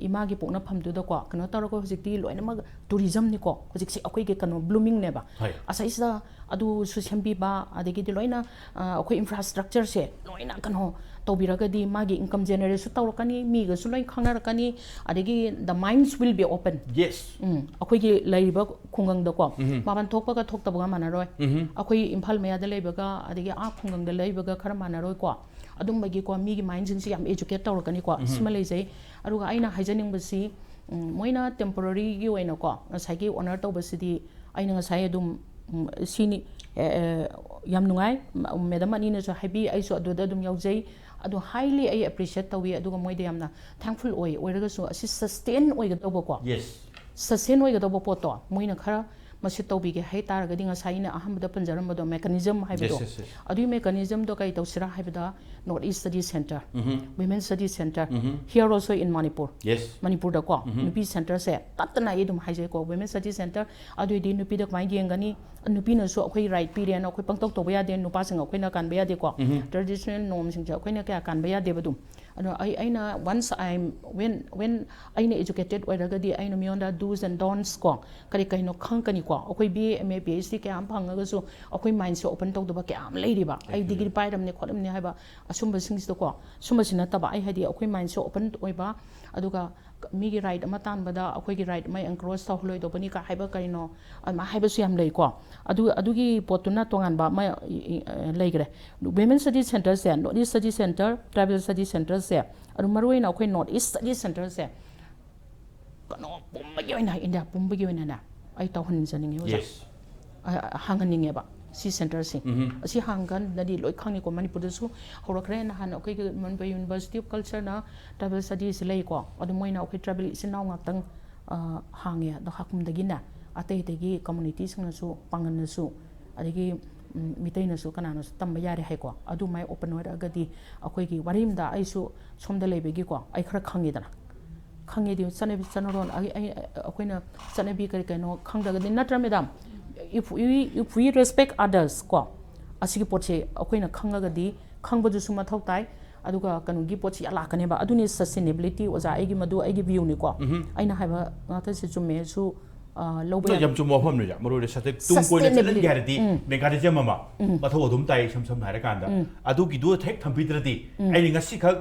ꯏꯃꯥꯒꯤ ꯄꯣꯛꯅꯐꯝꯗꯨꯗꯀꯣ ꯀꯩꯅꯣ ꯇꯧꯔꯒ ꯍꯧꯖꯤꯛꯇꯤ ꯂꯣꯏꯅꯃꯛ ꯇꯨꯔꯤꯖꯝꯅꯤꯀꯣ ꯍꯧꯖꯤꯛꯁꯦ ꯑꯩꯈꯣꯏꯒꯤ ꯀꯩꯅꯣ ꯕ꯭ꯂꯨꯃꯤꯡꯅꯦꯕ꯫ ꯑꯁꯤꯁꯤꯗ ꯑꯗꯨꯁꯨ ꯁꯦꯝꯕꯤꯕ, ꯑꯗꯒꯤꯗꯤ ꯂꯣꯏꯅ ꯑꯩꯈꯣꯏ ꯏꯟꯐ꯭ꯔꯥꯁ꯭ꯇ꯭ꯔꯛꯆꯔꯁꯦ ꯂꯣꯏꯅ ꯀꯩꯅꯣ ꯇꯧꯕꯤꯔꯒꯗꯤ ꯃꯥꯒꯤ ꯏꯟꯀꯝ ꯖꯦꯅꯦꯔꯦꯠꯁꯨ ꯇꯧꯔꯛꯀꯅꯤ, ꯃꯤꯒꯁꯨ ꯂꯣꯏ ꯈꯪꯅꯔꯛꯀꯅꯤ, ꯑꯗꯒꯤ the minds will be open. ꯎꯝ, ꯑꯩꯈꯣꯏꯒꯤ ꯂꯩꯔꯤꯕ ꯈꯨꯡꯒꯪꯗꯀꯣ ꯃꯄꯥꯟ ꯊꯣꯛꯄꯒ ꯊꯣꯛꯇꯕꯒ ꯃꯥꯟꯅꯔꯣꯏ꯫ ꯑꯩꯈꯣꯏ ꯏꯝꯐꯥꯜ ꯃꯌꯥꯗ ꯂꯩꯕꯒ ꯑꯗꯒꯤ ꯑꯥ ꯈꯨꯡꯒꯪꯗ ꯂꯩꯕꯒ ꯈꯔ ꯃꯥꯟꯅꯔꯣꯏꯀꯣ꯫ ꯑꯗꯨꯝꯕꯒꯤꯀꯣ ꯃꯤꯒꯤ ꯃꯥꯏꯟꯁꯤꯡꯁꯤ ꯌꯥꯝ ꯑꯦꯖꯨꯀꯦꯠ ꯇꯧꯔꯛꯀꯅꯤꯀꯣ꯫ ꯁꯤꯃ ꯂꯩꯖꯩ꯫ ꯑꯗꯨꯒ ꯑꯩꯅ ꯍꯥꯏꯖꯅꯤꯡꯕꯁꯤ, ꯎꯝ, ꯃꯣꯏꯅ ꯇꯦꯝꯄꯣꯔꯔꯤꯒꯤ ꯑꯣꯏꯅꯀꯣ ꯉꯁꯥꯏꯒꯤ ꯑꯣꯅꯔ ꯇꯧꯕꯁꯤꯗꯤ ꯑꯩꯅ ꯉꯁꯥꯏ ꯑꯗꯨꯝ, ꯎꯝ, ꯁꯤꯅꯤ, ꯑꯦ, ꯑꯦ, ꯌꯥꯝ ꯅꯨꯡꯉꯥꯏ꯫ ꯃ-, ꯃꯦꯗꯝ ꯑꯅꯤꯅꯁꯨ ꯍꯥꯏꯕꯤ, ꯑꯩꯁꯨ ꯑꯗꯨꯗ ꯑꯗꯨꯝ ꯌꯥꯎꯖꯩ꯫ ꯑꯗꯣ ꯍꯥꯏꯂꯤ ꯑꯩ ꯑꯦꯄ꯭ꯔꯤꯁꯤꯌꯦꯠ ꯇꯧꯏ, ꯑꯗꯨꯒ ꯃꯣꯏꯗ ꯌꯥꯝꯅ ꯊꯦꯡꯛꯐꯨꯜ ꯑꯣꯏ꯫ ꯑꯣꯏꯔꯒꯁꯨ ꯑꯁꯤ ꯁꯁꯇꯦꯟ ꯑꯣꯏꯒꯗꯧꯕꯀꯣ, ꯁꯁꯇꯦꯟ ꯑꯣꯏꯒꯗꯧꯕ ꯄꯣꯠꯇꯣ ꯃꯣꯏꯅ ꯈꯔ ꯃꯁꯤ ꯇꯧꯕꯤꯒꯦ ꯍꯥꯏ ꯇꯥꯔꯒꯗꯤ, ꯉꯁꯥꯏ ꯑꯩꯅ ꯑꯍꯥꯟꯕꯗ ꯄꯟꯖꯔꯝꯕꯗꯣ, ꯃꯦꯀꯥꯅꯤꯖꯝ ꯍꯥꯏꯕꯗꯣ, ꯑꯗꯨꯒꯤ ꯃꯦꯀꯥꯅꯤꯖꯝꯗꯣ ꯀꯔꯤ ꯇꯧꯁꯤꯔꯥ ꯍꯥꯏꯕꯗ, North East Study Center, Women Study Center, here also in Manipur, ꯃꯅꯤꯄꯨꯔꯗꯀꯣ ꯅꯨꯄꯤ ꯁꯦꯟꯇꯔꯁꯦ ꯇꯠꯇꯅ ꯑꯩ ꯑꯗꯨꯝ ꯍꯥꯏꯖꯩꯀꯣ, Women Study Center꯫ ꯑꯗꯨꯑꯣꯏꯗꯤ ꯅꯨꯄꯤꯗ ꯀꯃꯥꯏꯅ ꯌꯦꯡꯒꯅꯤ? ꯅꯨꯄꯤꯅꯁꯨ ꯑꯩꯈꯣꯏ ꯔꯥꯏꯠ ꯄꯤꯔꯦꯅ ꯑꯩꯈꯣꯏ ꯄꯪꯇꯧ ꯇꯧꯕ ꯌꯥꯗꯦ, ꯅꯨꯄꯥꯁꯤꯡ ꯑꯩꯈꯣꯏꯅ ꯀꯥꯟꯕ ꯌꯥꯗꯦꯀꯣ꯫ ꯇ꯭ꯔꯦꯗꯤꯁꯅꯦꯜ ꯅꯣꯔꯝꯁꯤꯡꯁꯦ ꯑꯩꯈꯣꯏꯅ ꯀꯌꯥ ꯀꯥꯟꯕ ꯌꯥꯗꯦꯕ ꯑꯗꯨꯝ꯫ ꯑꯗꯣ ꯑꯩ, ꯑꯩꯅ once I am, when, when ꯑꯩꯅ educated ꯑꯣꯏꯔꯒꯗꯤ ꯑꯩꯅ ꯃꯤꯉꯣꯟꯗ do's and don'ts ꯀꯣ, ꯀꯔꯤ ꯀꯩꯅꯣ ꯈꯪꯉꯛꯀꯅꯤꯀꯣ꯫ ꯑꯩꯈꯣꯏ B A, M A, P H D ꯀꯌꯥ ꯑꯃ ꯐꯪꯉꯒꯁꯨ ꯑꯩꯈꯣꯏ ꯃꯥꯏꯟꯁꯦ ꯑꯣꯄꯟ ꯇꯧꯗꯕ ꯀꯌꯥ ꯑꯃ ꯂꯩꯔꯤꯕ꯫ ꯑꯩ ꯗꯤꯒ꯭ꯔꯤ ꯄꯥꯏꯔꯝꯅꯤ ꯈꯣꯠꯂꯝꯅꯤ ꯍꯥꯏꯕ ꯑꯁꯨꯝꯕꯁꯤꯡꯁꯤꯗꯀꯣ, ꯁꯨꯝꯕꯁꯤ ꯅꯠꯇꯕ, ꯑꯩ ꯍꯥꯏꯗꯤ ꯑꯩꯈꯣꯏ ꯃꯥꯏꯟꯁꯦ ꯑꯣꯄꯟ ꯑꯣꯏꯕ, ꯑꯗꯨꯒ ꯃꯤꯒꯤ ꯔꯥꯏꯠ ꯑꯃ ꯇꯥꯟꯕꯗ ꯑꯩꯈꯣꯏꯒꯤ ꯔꯥꯏꯠ ꯑꯃ ꯑꯦꯟꯀ꯭ꯔꯣꯆ ꯇꯧꯍꯜꯂꯣꯏꯗꯧꯕꯅꯤ ꯀ ꯍꯥꯏꯕ ꯀꯔꯤꯅꯣ ꯑꯗꯨꯃꯥꯏꯅ ꯍꯥꯏꯕꯁꯨ ꯌꯥꯝ ꯂꯩꯀꯣ꯫ ꯑꯗꯨ, ꯑꯗꯨꯒꯤ ꯄꯣꯠꯇꯨꯅ ꯇꯣꯉꯥꯟꯕ ꯑꯃ, ꯏ-, ꯏ-, ꯑ, ꯂꯩꯈ꯭ꯔꯦ꯫ Women Study Centerꯁꯦ, North East Study Center, Tribal Study Centerꯁꯦ, ꯑꯗꯨ ꯃꯔꯨꯑꯣꯏꯅ ꯑꯩꯈꯣꯏ North East Study Centerꯁꯦ ꯀꯩꯅꯣ ꯄꯨꯝꯕꯒꯤ ꯑꯣꯏꯅ, ꯏꯟꯗꯤꯌꯥ ꯄꯨꯝꯕꯒꯤ ꯑꯣꯏꯅꯅꯦ, ꯑꯩ ꯇꯧꯍꯟꯖꯅꯤꯡꯉꯤ ꯑꯣꯖꯥ꯫ ꯑ, ꯍꯥꯡꯍꯟꯅꯤꯡꯉꯦꯕ ꯁꯤ ꯁꯦꯟꯇꯔꯁꯦ꯫ ꯑꯁꯤ ꯍꯥꯡꯀꯥꯟꯗꯗꯤ ꯂꯣꯏ ꯈꯪꯉꯤꯀꯣ, ꯃꯅꯤꯄꯨꯔꯗꯁꯨ ꯍꯧꯔꯛꯈ꯭ꯔꯦ꯫ ꯅꯍꯥꯟ ꯑꯩꯈꯣꯏꯒꯤ ꯃꯅꯤꯄꯨꯔ ꯌꯨꯅꯤꯚꯔꯁꯤꯇꯤ ꯑꯣꯐ ꯀꯜꯆꯔꯅ ꯇ꯭ꯔꯥꯏꯕꯦꯜ ꯁ꯭ꯇꯗꯤꯁ ꯂꯩꯀꯣ, ꯑꯗꯨ ꯃꯣꯏꯅ ꯑꯩꯈꯣꯏ ꯇ꯭ꯔꯥꯏꯕꯦꯜ ꯏꯆꯤꯟ ꯏꯅꯥꯎ ꯉꯥꯛꯇꯪ, ꯑ, ꯍꯥꯡꯉꯦ꯫ ꯑꯗꯣ ꯍꯥꯀꯨꯝꯗꯒꯤꯅꯦ ꯑꯇꯩ ꯑꯇꯩꯒꯤ ꯀꯝꯃꯨꯅꯤꯇꯤꯁꯤꯡꯅꯁꯨ, ꯄꯥꯡꯒꯜꯅꯁꯨ, ꯑꯗꯒꯤ, ꯎꯝ, ꯃꯤꯇꯩꯅꯁꯨ ꯀꯅꯥꯅꯁꯨ ꯇꯝꯕ ꯌꯥꯔꯦ ꯍꯥꯏꯀꯣ꯫ ꯑꯗꯨꯃꯥꯏ ꯑꯣꯄꯟ ꯑꯣꯏꯔꯛꯑꯒꯗꯤ ꯑꯩꯈꯣꯏꯒꯤ ꯋꯥꯔꯤ ꯑꯃꯗ ꯑꯩꯁꯨ ꯁꯣꯝꯗ ꯂꯩꯕꯒꯤꯀꯣ ꯑꯩ ꯈꯔ ꯈꯪꯉꯤꯗꯅ, ꯈꯪꯉꯦꯗꯤ ꯆꯠꯅꯕꯤ ꯆꯠꯅꯔꯣꯜ ꯑꯩ, ꯑꯩ, ꯑꯩꯈꯣꯏꯅ ꯆꯠꯅꯕꯤ ꯀꯔꯤ ꯀꯩꯅꯣ ꯈꯪꯗ꯭ꯔꯒꯗꯤ, ꯅꯠꯇ꯭ꯔꯥ madam? If we, if we respect others ꯀꯣ, ꯑꯁꯤꯒꯤ ꯄꯣꯠꯁꯦ ꯑꯩꯈꯣꯏꯅ ꯈꯪꯉꯒꯗꯤ ꯈꯪꯕꯗꯨꯁꯨ ꯃꯊꯧ ꯇꯥꯏ꯫ ꯑꯗꯨꯒ ꯀꯩꯅꯣꯒꯤ ꯄꯣꯠꯁꯤ ꯂꯥꯛꯀꯅꯦꯕ꯫ ꯑꯗꯨꯅꯤ sustainability, ꯑꯣꯖꯥ, ꯑꯩꯒꯤ ꯃꯗꯨ ꯑꯩꯒꯤ view ꯅꯤꯀꯣ꯫ ꯑꯩꯅ ꯍꯥꯏꯕ ꯉꯥꯛꯇꯁꯦ ꯆꯨꯝꯃꯦꯁꯨ, ꯑ, ꯂꯧꯕ ꯅꯣꯏ ꯌꯥꯏ꯫ ꯌꯥꯝ ꯆꯨꯝꯕ ꯋꯥꯐꯝꯅꯤꯗ, ꯃꯔꯨ ꯑꯣꯏꯅ ꯁꯇꯦ-, ꯇꯨꯡ ꯀꯣꯏꯅ ꯆꯠꯍꯟꯒꯦ ꯍꯥꯏꯔꯗꯤ ꯎꯝ꯫ Mechanism ꯑꯃ ꯎꯝ꯫ ꯃꯊꯧ ꯑꯗꯨꯝ ꯇꯥꯏ, ꯏꯁꯝ ꯁꯝꯅ ꯍꯥꯏꯔꯀꯥꯟꯗ꯫ ꯎꯝ꯫ ꯑꯗꯨꯒꯤꯗꯨ ꯍꯦꯛ ꯊꯝꯕꯤꯗ꯭ꯔꯗꯤ ꯎꯝ꯫ ꯑꯩꯅ ꯉꯁꯤꯈꯛ,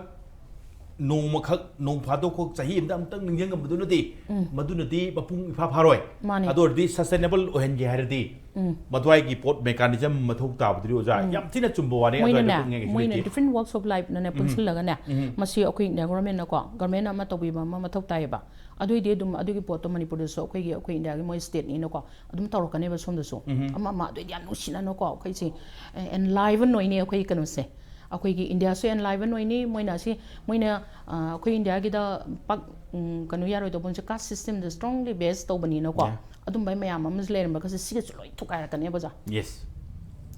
ꯅꯣꯡꯃꯈꯛ, ꯅꯣꯡ ꯐꯥꯗꯣꯛꯈꯛ, ꯆꯍꯤ ꯑꯃꯗ ꯑꯃꯨꯛꯇꯪ ꯅꯤꯡꯁꯤꯡꯉꯝꯕꯗꯨꯅꯗꯤ ꯎꯝ꯫ ꯃꯗꯨꯅꯗꯤ ꯃꯄꯨꯡ ꯏꯐꯥ ꯐꯥꯔꯣꯏ꯫ ꯃꯥꯅꯦ꯫ ꯑꯗꯨ ꯑꯣꯏꯔꯗꯤ sustainable ꯑꯣꯏꯍꯟꯒꯦ ꯍꯥꯏꯔꯗꯤ ꯎꯝ꯫ ꯃꯗꯨꯋꯥꯏꯒꯤ ꯄꯣꯠ mechanism ꯃꯊꯧ ꯇꯥꯕꯗꯨꯗꯤ ꯑꯣꯖꯥ ꯎꯝ꯫ ꯌꯥꯝ ꯊꯤꯅ ꯆꯨꯝꯕ ꯋꯥꯅꯤ꯫ ꯑꯗꯨꯋꯥꯏꯗ ꯃꯣꯏꯅꯅꯦ, ꯄꯨꯛꯅꯤꯡ ꯀꯩꯁꯨ ꯃꯣꯏꯅ ꯂꯩꯇꯦ꯫ Different walks of life ꯅꯅꯦ ꯎꯝ꯫ ꯄꯨꯟꯁꯤꯜꯂꯒꯅꯦ, ꯎꯝ꯫ ꯃꯁꯤ ꯑꯩꯈꯣꯏ India government ꯅꯀꯣ, government ꯑꯃ ꯇꯧꯕꯤꯕ ꯑꯃ ꯃꯊꯧ ꯇꯥꯏꯌꯦꯕ꯫ ꯑꯗꯨꯏꯗꯤ ꯑꯗꯨꯝ ꯑꯗꯨꯒꯤ ꯄꯣꯠꯇꯣ ꯃꯅꯤꯄꯨꯔꯗꯁꯨ ꯑꯩꯈꯣꯏꯒꯤ, ꯑꯩꯈꯣꯏ ꯏꯟꯗꯤꯌꯥꯒꯤ ꯃꯣꯏ ꯁ꯭ꯇꯦꯠꯅꯤꯅꯀꯣ ꯑꯗꯨꯝ ꯇꯧꯔꯛꯀꯅꯦꯕ ꯁꯣꯝꯗꯁꯨ꯫ ꯎꯝ꯫ ꯑꯃ ꯑꯃ ꯑꯗꯨꯏꯗꯤ ꯌꯥꯝ ꯅꯨꯡꯁꯤꯅꯅꯀꯣ ꯑꯩꯈꯣꯏꯁꯦ, ꯑꯦ, enliven ꯑꯣꯏꯅꯤ ꯑꯩꯈꯣꯏꯒꯤ ꯀꯩꯅꯣꯁꯦ꯫ ꯑꯩꯈꯣꯏꯒꯤ ꯏꯟꯗꯤꯌꯥꯁꯨ enliven ꯑꯣꯏꯅꯤ꯫ ꯃꯣꯏꯅ ꯑꯁꯤ, ꯃꯣꯏꯅ, ꯑ, ꯑꯩꯈꯣꯏ ꯏꯟꯗꯤꯌꯥꯒꯤꯗ ꯄꯥꯛ, ꯎꯝ, ꯀꯩꯅꯣ ꯌꯥꯔꯣꯏꯗꯧꯕ ꯃꯣꯏꯁꯦ caste system ꯗ strongly base ꯇꯧꯕꯅꯤꯅꯀꯣ꯫ Yeah. ꯑꯗꯨꯝꯕ ꯃꯌꯥꯝ ꯑꯃꯁꯨ ꯂꯩꯔꯝꯕꯒꯁꯦ ꯁꯤꯒꯁꯨ ꯂꯣꯏ ꯊꯨꯒꯥꯏꯔꯛꯀꯅꯦꯕ ꯑꯣꯖꯥ꯫ Yes꯫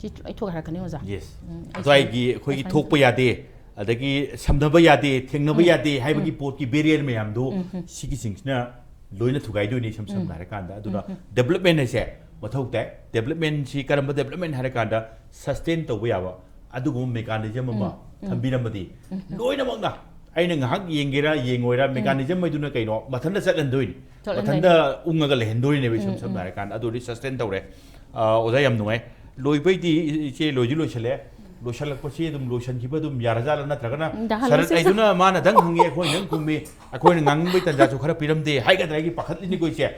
ꯁꯤ ꯂꯣꯏ ꯊꯨꯒꯥꯏꯔꯛꯀꯅꯤ ꯑꯣꯖꯥ꯫ Yes꯫ ꯎꯝ, ꯑꯩ ꯑꯗꯨꯋꯥꯏꯒꯤ ꯑꯩꯈꯣꯏꯒꯤ ꯁꯨꯃꯥꯏꯅ ꯊꯣꯛꯄ ꯌꯥꯗꯦ, ꯑꯗꯒꯤ ꯁꯝꯅꯕ ꯌꯥꯗꯦ, ꯊꯦꯡꯅꯕ ꯎꯝ꯫ ꯌꯥꯗꯦ ꯍꯥꯏꯕꯒꯤ ꯎꯝ꯫ ꯄꯣꯠꯀꯤ barrier ꯃꯌꯥꯝꯗꯨ ꯎꯝ, ꯎꯝ꯫ ꯁꯤꯒꯤꯁꯤꯡꯁꯤꯅ ꯂꯣꯏꯅ ꯊꯨꯒꯥꯏꯗꯣꯏꯅꯤ ꯏꯁꯝ ꯁꯝꯅ ꯎꯝ꯫ ꯍꯥꯏꯔꯀꯥꯟꯗ꯫ ꯑꯗꯨꯅ ꯎꯝ, ꯎꯝ꯫ Development ꯍꯥꯏꯁꯦ ꯃꯊꯧ ꯇꯥꯏ꯫ Development ꯁꯤ ꯀꯔꯝꯕ development ꯍꯥꯏꯔꯀꯥꯟꯗ sustain ꯇꯧꯕ ꯌꯥꯕ ꯑꯗꯨꯒꯨꯝꯕ mechanism ꯑꯃ ꯎꯝ, ꯎꯝ꯫ ꯊꯝꯕꯤꯔꯝꯃꯗꯤ ꯎꯝ, ꯎꯝ꯫ ꯂꯣꯏꯅꯃꯛꯅ ꯑꯩꯅ ꯉꯥꯏꯍꯥꯛ ꯌꯦꯡꯒꯦꯔꯥ ꯌꯦꯡꯉꯣꯏꯔꯥ ꯎꯝ꯫ Mechanism ꯍꯥꯏꯗꯨꯅ ꯀꯩꯅꯣ ꯃꯊꯟꯇ ꯆꯠꯍꯟꯗꯣꯏꯅꯤ꯫ ꯆꯠꯍꯟꯗꯣꯏꯅꯤ꯫ ꯃꯊꯟꯇ ꯎꯪꯉꯒ ꯂꯩꯍꯟꯗꯣꯔꯤꯅꯦꯕ ꯏꯁꯝ ꯎꯝ, ꯁꯝꯅ ꯎꯝ꯫ ꯍꯥꯏꯔꯀꯥꯟꯗ꯫ ꯑꯗꯨꯗꯤ sustain ꯇꯧꯔꯦ꯫ ꯑ, ꯑꯣꯖꯥ ꯌꯥꯝ ꯅꯨꯡꯉꯥꯏ꯫ ꯂꯣꯏꯕꯩꯗꯤ ꯏꯆꯦ ꯂꯣꯏꯗꯤ ꯂꯣꯏꯁꯜꯂꯦ꯫ ꯂꯣꯏꯁꯜꯂꯛꯄꯁꯤ ꯑꯗꯨꯝ ꯂꯣꯏꯁꯟꯈꯤꯕ ꯑꯗꯨꯝ ꯌꯥꯔꯖꯥꯠꯂꯥ ꯅꯠꯇ꯭ꯔꯒꯅ ꯎꯝ, ꯗꯥ ꯁꯔꯠ ꯍꯜꯂꯁꯦ꯫ ꯍꯥꯏꯗꯨꯅ ꯃꯥꯅꯗꯪ ꯍꯪꯉꯤ, ꯑꯩꯈꯣꯏꯅꯗꯪ ꯈꯨꯝꯃꯤ, ꯑꯩꯈꯣꯏꯅ ꯉꯥꯡꯅꯤꯡꯕꯩ ꯇꯟꯖꯥꯁꯨ ꯈꯔ ꯄꯤꯔꯝꯗꯦ ꯍꯥꯏꯒꯗ꯭ꯔꯥ ꯑꯩꯒꯤ ꯄꯥꯈꯠꯂꯤꯅꯤꯀꯣ ꯏꯆꯦ꯫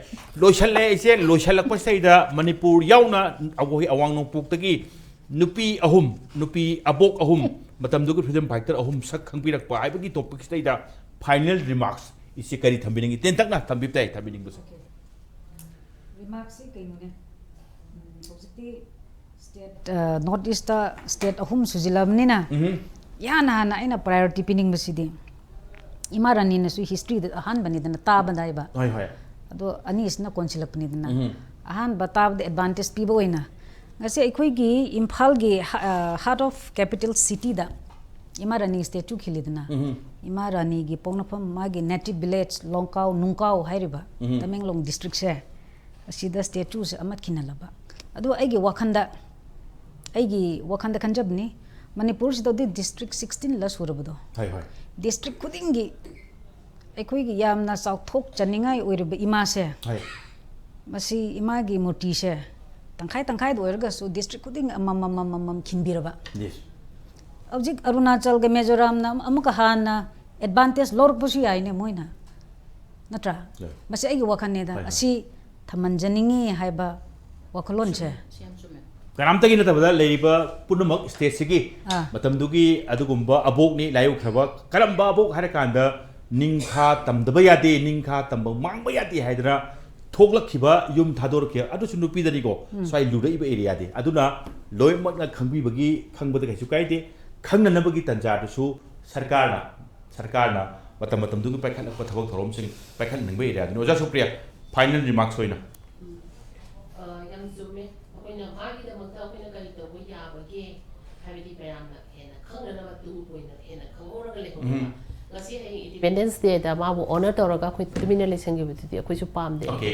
ꯂꯣꯏꯁꯜꯂꯦ ꯏꯆꯦ, ꯂꯣꯏꯁꯜꯂꯛꯄꯁꯤꯗꯩꯗ ꯃꯅꯤꯄꯨꯔ ꯌꯥꯎꯅ ꯑꯩꯈꯣꯏ ꯑꯋꯥꯡ ꯅꯣꯡꯄꯣꯛꯇꯒꯤ ꯅꯨꯄꯤ ꯑꯍꯨꯝ, ꯅꯨꯄꯤ ꯑꯕꯣꯛ ꯑꯍꯨꯝ, ꯃꯇꯝꯗꯨꯒꯤ freedom fighter ꯑꯍꯨꯝ ꯁꯛ ꯈꯪꯕꯤꯔꯛꯄ ꯍꯥꯏꯕꯒꯤ topicꯁꯤꯗꯩꯗ final remarks ꯏꯆꯦ ꯀꯔꯤ ꯊꯝꯕꯤꯅꯤꯡꯉꯤ? ꯇꯦꯟꯇꯛꯅ ꯊꯝꯕꯤꯕ ꯇꯥꯏ, ꯊꯝꯕꯤꯅꯤꯡꯕꯁꯦ꯫ Remarksꯁꯤ ꯀꯩꯅꯣꯅꯦ? ꯍꯧꯖꯤꯛꯇꯤ ꯁ꯭ꯇꯦꯠ ꯅꯣꯔꯠ ꯏꯁꯇ ꯁ꯭ꯇꯦꯠ ꯑꯍꯨꯝ ꯁꯨꯖꯤꯜꯂꯕꯅꯤꯅ, ꯎꯝ꯫ ꯏꯍꯥꯟ ꯍꯥꯟꯅ ꯑꯩꯅ ꯄ꯭ꯔꯥꯏꯌꯣꯔꯤꯇꯤ ꯄꯤꯅꯤꯡꯕꯁꯤꯗꯤ ꯏꯃꯥ ꯔꯥꯅꯤꯅꯁꯨ ꯍꯤꯁꯇ꯭ꯔꯤꯗ ꯑꯍꯥꯟꯕꯅꯤꯗꯅ ꯇꯥꯕꯗ ꯍꯥꯏꯕ꯫ ꯍꯣꯏ, ꯍꯣꯏ꯫ ꯑꯗꯣ ꯑꯅꯤꯁꯤꯅ ꯀꯣꯟꯁꯤꯜꯂꯛꯄꯅꯤꯗꯅ꯫ ꯎꯝ꯫ ꯑꯍꯥꯟꯕ ꯇꯥꯕꯗ ꯑꯦꯗꯚꯥꯟꯇꯦꯖ ꯄꯤꯕ ꯑꯣꯏꯅ ꯉꯁꯤ ꯑꯩꯈꯣꯏꯒꯤ ꯏꯝꯐꯥꯜꯒꯤ heart of capital cityꯗ ꯏꯃꯥ ꯔꯥꯅꯤ ꯁ꯭ꯇꯦꯆꯨ ꯈꯤꯜꯂꯤꯗꯅ꯫ ꯎꯝ꯫ ꯏꯃꯥ ꯔꯥꯅꯤꯒꯤ ꯄꯣꯛꯅꯐꯝ, ꯃꯥꯒꯤ ꯅꯦꯇꯤꯚ ꯚꯤꯂꯦꯖ ꯂꯣꯡꯀꯥꯎ, ꯅꯨꯡꯀꯥꯎ ꯍꯥꯏꯔꯤꯕ ꯎꯝ꯫ ꯇꯃꯦꯡꯂꯣꯡ ꯗꯤꯁꯇ꯭ꯔꯤꯛꯁꯦ, ꯑꯁꯤꯗ ꯁ꯭ꯇꯦꯆꯨꯁꯦ ꯑꯃ ꯈꯤꯜꯍꯜꯂꯕ꯫ ꯑꯗꯨ ꯑꯩꯒꯤ ꯋꯥꯈꯜꯗ, ꯑꯩꯒꯤ ꯋꯥꯈꯜꯗ ꯈꯟꯖꯕꯅꯤ, ꯃꯅꯤꯄꯨꯔꯁꯤꯗꯗꯤ ꯗꯤꯁꯇ꯭ꯔꯤꯛ ꯁꯤꯛꯁꯇꯤꯟꯂ ꯁꯨꯔꯕꯗꯣ꯫ ꯍꯣꯏ, ꯍꯣꯏ꯫ ꯗꯤꯁꯇ꯭ꯔꯤꯛ ꯈꯨꯗꯤꯡꯒꯤ ꯑꯩꯈꯣꯏꯒꯤ ꯌꯥꯝꯅ ꯆꯥꯎꯊꯣꯛꯆꯅꯤꯡꯉꯥꯏ ꯑꯣꯏꯔꯤꯕ ꯏꯃꯥꯁꯦ, ꯍꯣꯏ꯫ ꯃꯁꯤ ꯏꯃꯥꯒꯤ ꯃꯨꯔꯇꯤꯁꯦ ꯇꯪꯈꯥꯏ ꯇꯪꯈꯥꯏꯗ ꯑꯣꯏꯔꯒꯁꯨ ꯗꯤꯁꯇ꯭ꯔꯤꯛ ꯈꯨꯗꯤꯡ ꯑꯃꯃꯝ, ꯑꯃꯃꯝ ꯈꯤꯟꯕꯤꯔꯕ꯫ Yes꯫ ꯍꯧꯖꯤꯛ ꯑꯔꯨꯅꯥꯆꯜꯒ ꯃꯤꯖꯣꯔꯥꯝꯅ ꯑꯃ-, ꯑꯃꯨꯛꯀ ꯍꯥꯟꯅ ꯑꯦꯗꯚꯥꯟꯇꯦꯖ ꯂꯧꯔꯛꯄꯁꯨ ꯌꯥꯏꯅꯦ ꯃꯣꯏꯅ, ꯅꯠꯇ꯭ꯔꯥ? ꯌꯥꯏ꯫ ꯃꯁꯤ ꯑꯩꯒꯤ ꯋꯥꯈꯜꯅꯦꯗ꯫ ꯍꯣꯏ, ꯍꯣꯏ꯫ ꯑꯁꯤ ꯊꯝꯍꯟꯖꯅꯤꯡꯉꯤ ꯍꯥꯏꯕ ꯋꯥꯈꯜꯂꯣꯟꯁꯦ꯫ ꯁꯤ ꯌꯥꯝ ꯆꯨꯝꯃꯦ꯫ ꯀꯅꯥꯝꯇꯒꯤ ꯅꯠꯇꯕꯗ ꯂꯩꯔꯤꯕ ꯄꯨꯝꯅꯃꯛ ꯁ꯭ꯇꯦꯠꯁꯤꯒꯤ ꯑꯥ꯫ ꯃꯇꯝꯗꯨꯒꯤ ꯑꯗꯨꯒꯨꯝꯕ ꯑꯕꯣꯛꯅꯤ ꯂꯥꯏꯑꯣꯈ꯭ꯔꯕ꯫ ꯀꯔꯝꯕ ꯑꯕꯣꯛ ꯍꯥꯏꯔꯀꯥꯟꯗ ꯅꯤꯡꯈꯥ ꯇꯝꯗꯕ ꯌꯥꯗꯦ, ꯅꯤꯡꯈꯥ ꯇꯝꯕ ꯃꯥꯡꯕ ꯌꯥꯗꯦ ꯍꯥꯏꯗꯅ ꯊꯣꯛꯂꯛꯈꯤꯕ, ꯌꯨꯝ ꯊꯥꯗꯣꯔꯛꯈꯤꯕ, ꯑꯗꯨꯁꯨ ꯅꯨꯄꯤꯗꯅꯤꯀꯣ꯫ ꯎꯝ꯫ ꯁ꯭ꯋꯥꯏ ꯂꯨꯔꯛꯏꯕ ꯑꯦꯔꯤꯌꯥꯗꯤ꯫ ꯑꯗꯨꯅ ꯂꯣꯏꯅꯃꯛꯅ ꯈꯪꯕꯤꯕꯒꯤ, ꯈꯪꯕꯗ ꯀꯩꯁꯨ ꯀꯥꯏꯗꯦ꯫ ꯈꯪꯅꯅꯕꯒꯤ ꯇꯥꯟꯖꯥꯗꯨꯁꯨ ꯁꯔꯀꯥꯔꯅ, ꯁꯔꯀꯥꯔꯅ ꯃꯇꯝ ꯃꯇꯝꯗꯨꯒꯤ ꯄꯥꯏꯈꯠꯂꯛꯄ ꯊꯕꯛ ꯊꯧꯔꯝꯁꯤꯡ ꯄꯥꯏꯈꯠꯅꯤꯡꯕ ꯑꯦꯔꯤꯌꯥꯗꯨꯅꯤ꯫ ꯑꯣꯖꯥ ꯁꯨꯄ꯭ꯔꯤꯌꯥ, ꯐꯥꯏꯅꯦꯜ ꯔꯤꯃꯥꯔꯛꯁ ꯑꯣꯏꯅ꯫ ꯎꯝ꯫ ꯑ, ꯌꯥꯝ ꯆꯨꯝꯃꯦ꯫ ꯑꯩꯈꯣꯏꯅ ꯃꯥꯒꯤꯗꯃꯛꯇ ꯑꯩꯈꯣꯏꯅ ꯀꯔꯤ ꯇꯧꯕ ꯌꯥꯕꯒꯦ ꯍꯥꯏꯕꯗꯤ ꯃꯌꯥꯝꯅ ꯍꯦꯟꯅ ꯈꯪꯅꯅꯕ ꯇꯨꯡ ꯀꯣꯏꯅ ꯍꯦꯟꯅ ꯈꯪꯍꯧꯔꯒ ꯂꯩꯍꯧꯅꯕ꯫ ꯎꯝ꯫ ꯉꯁꯤ ꯍꯌꯦꯡ ꯏꯟꯗꯤꯄꯦꯟꯗꯦꯟꯁ ꯗꯦꯗ ꯃꯥꯕꯨ ꯑꯣꯅꯔ ꯇꯧꯔꯒ ꯑꯩꯈꯣꯏ ꯇꯨꯃꯤꯟꯅ ꯂꯩꯁꯟꯈꯤꯕꯗꯨꯗꯤ ꯑꯩꯈꯣꯏꯁꯨ ꯄꯥꯝꯗꯦ꯫ ꯑꯣꯀꯦ꯫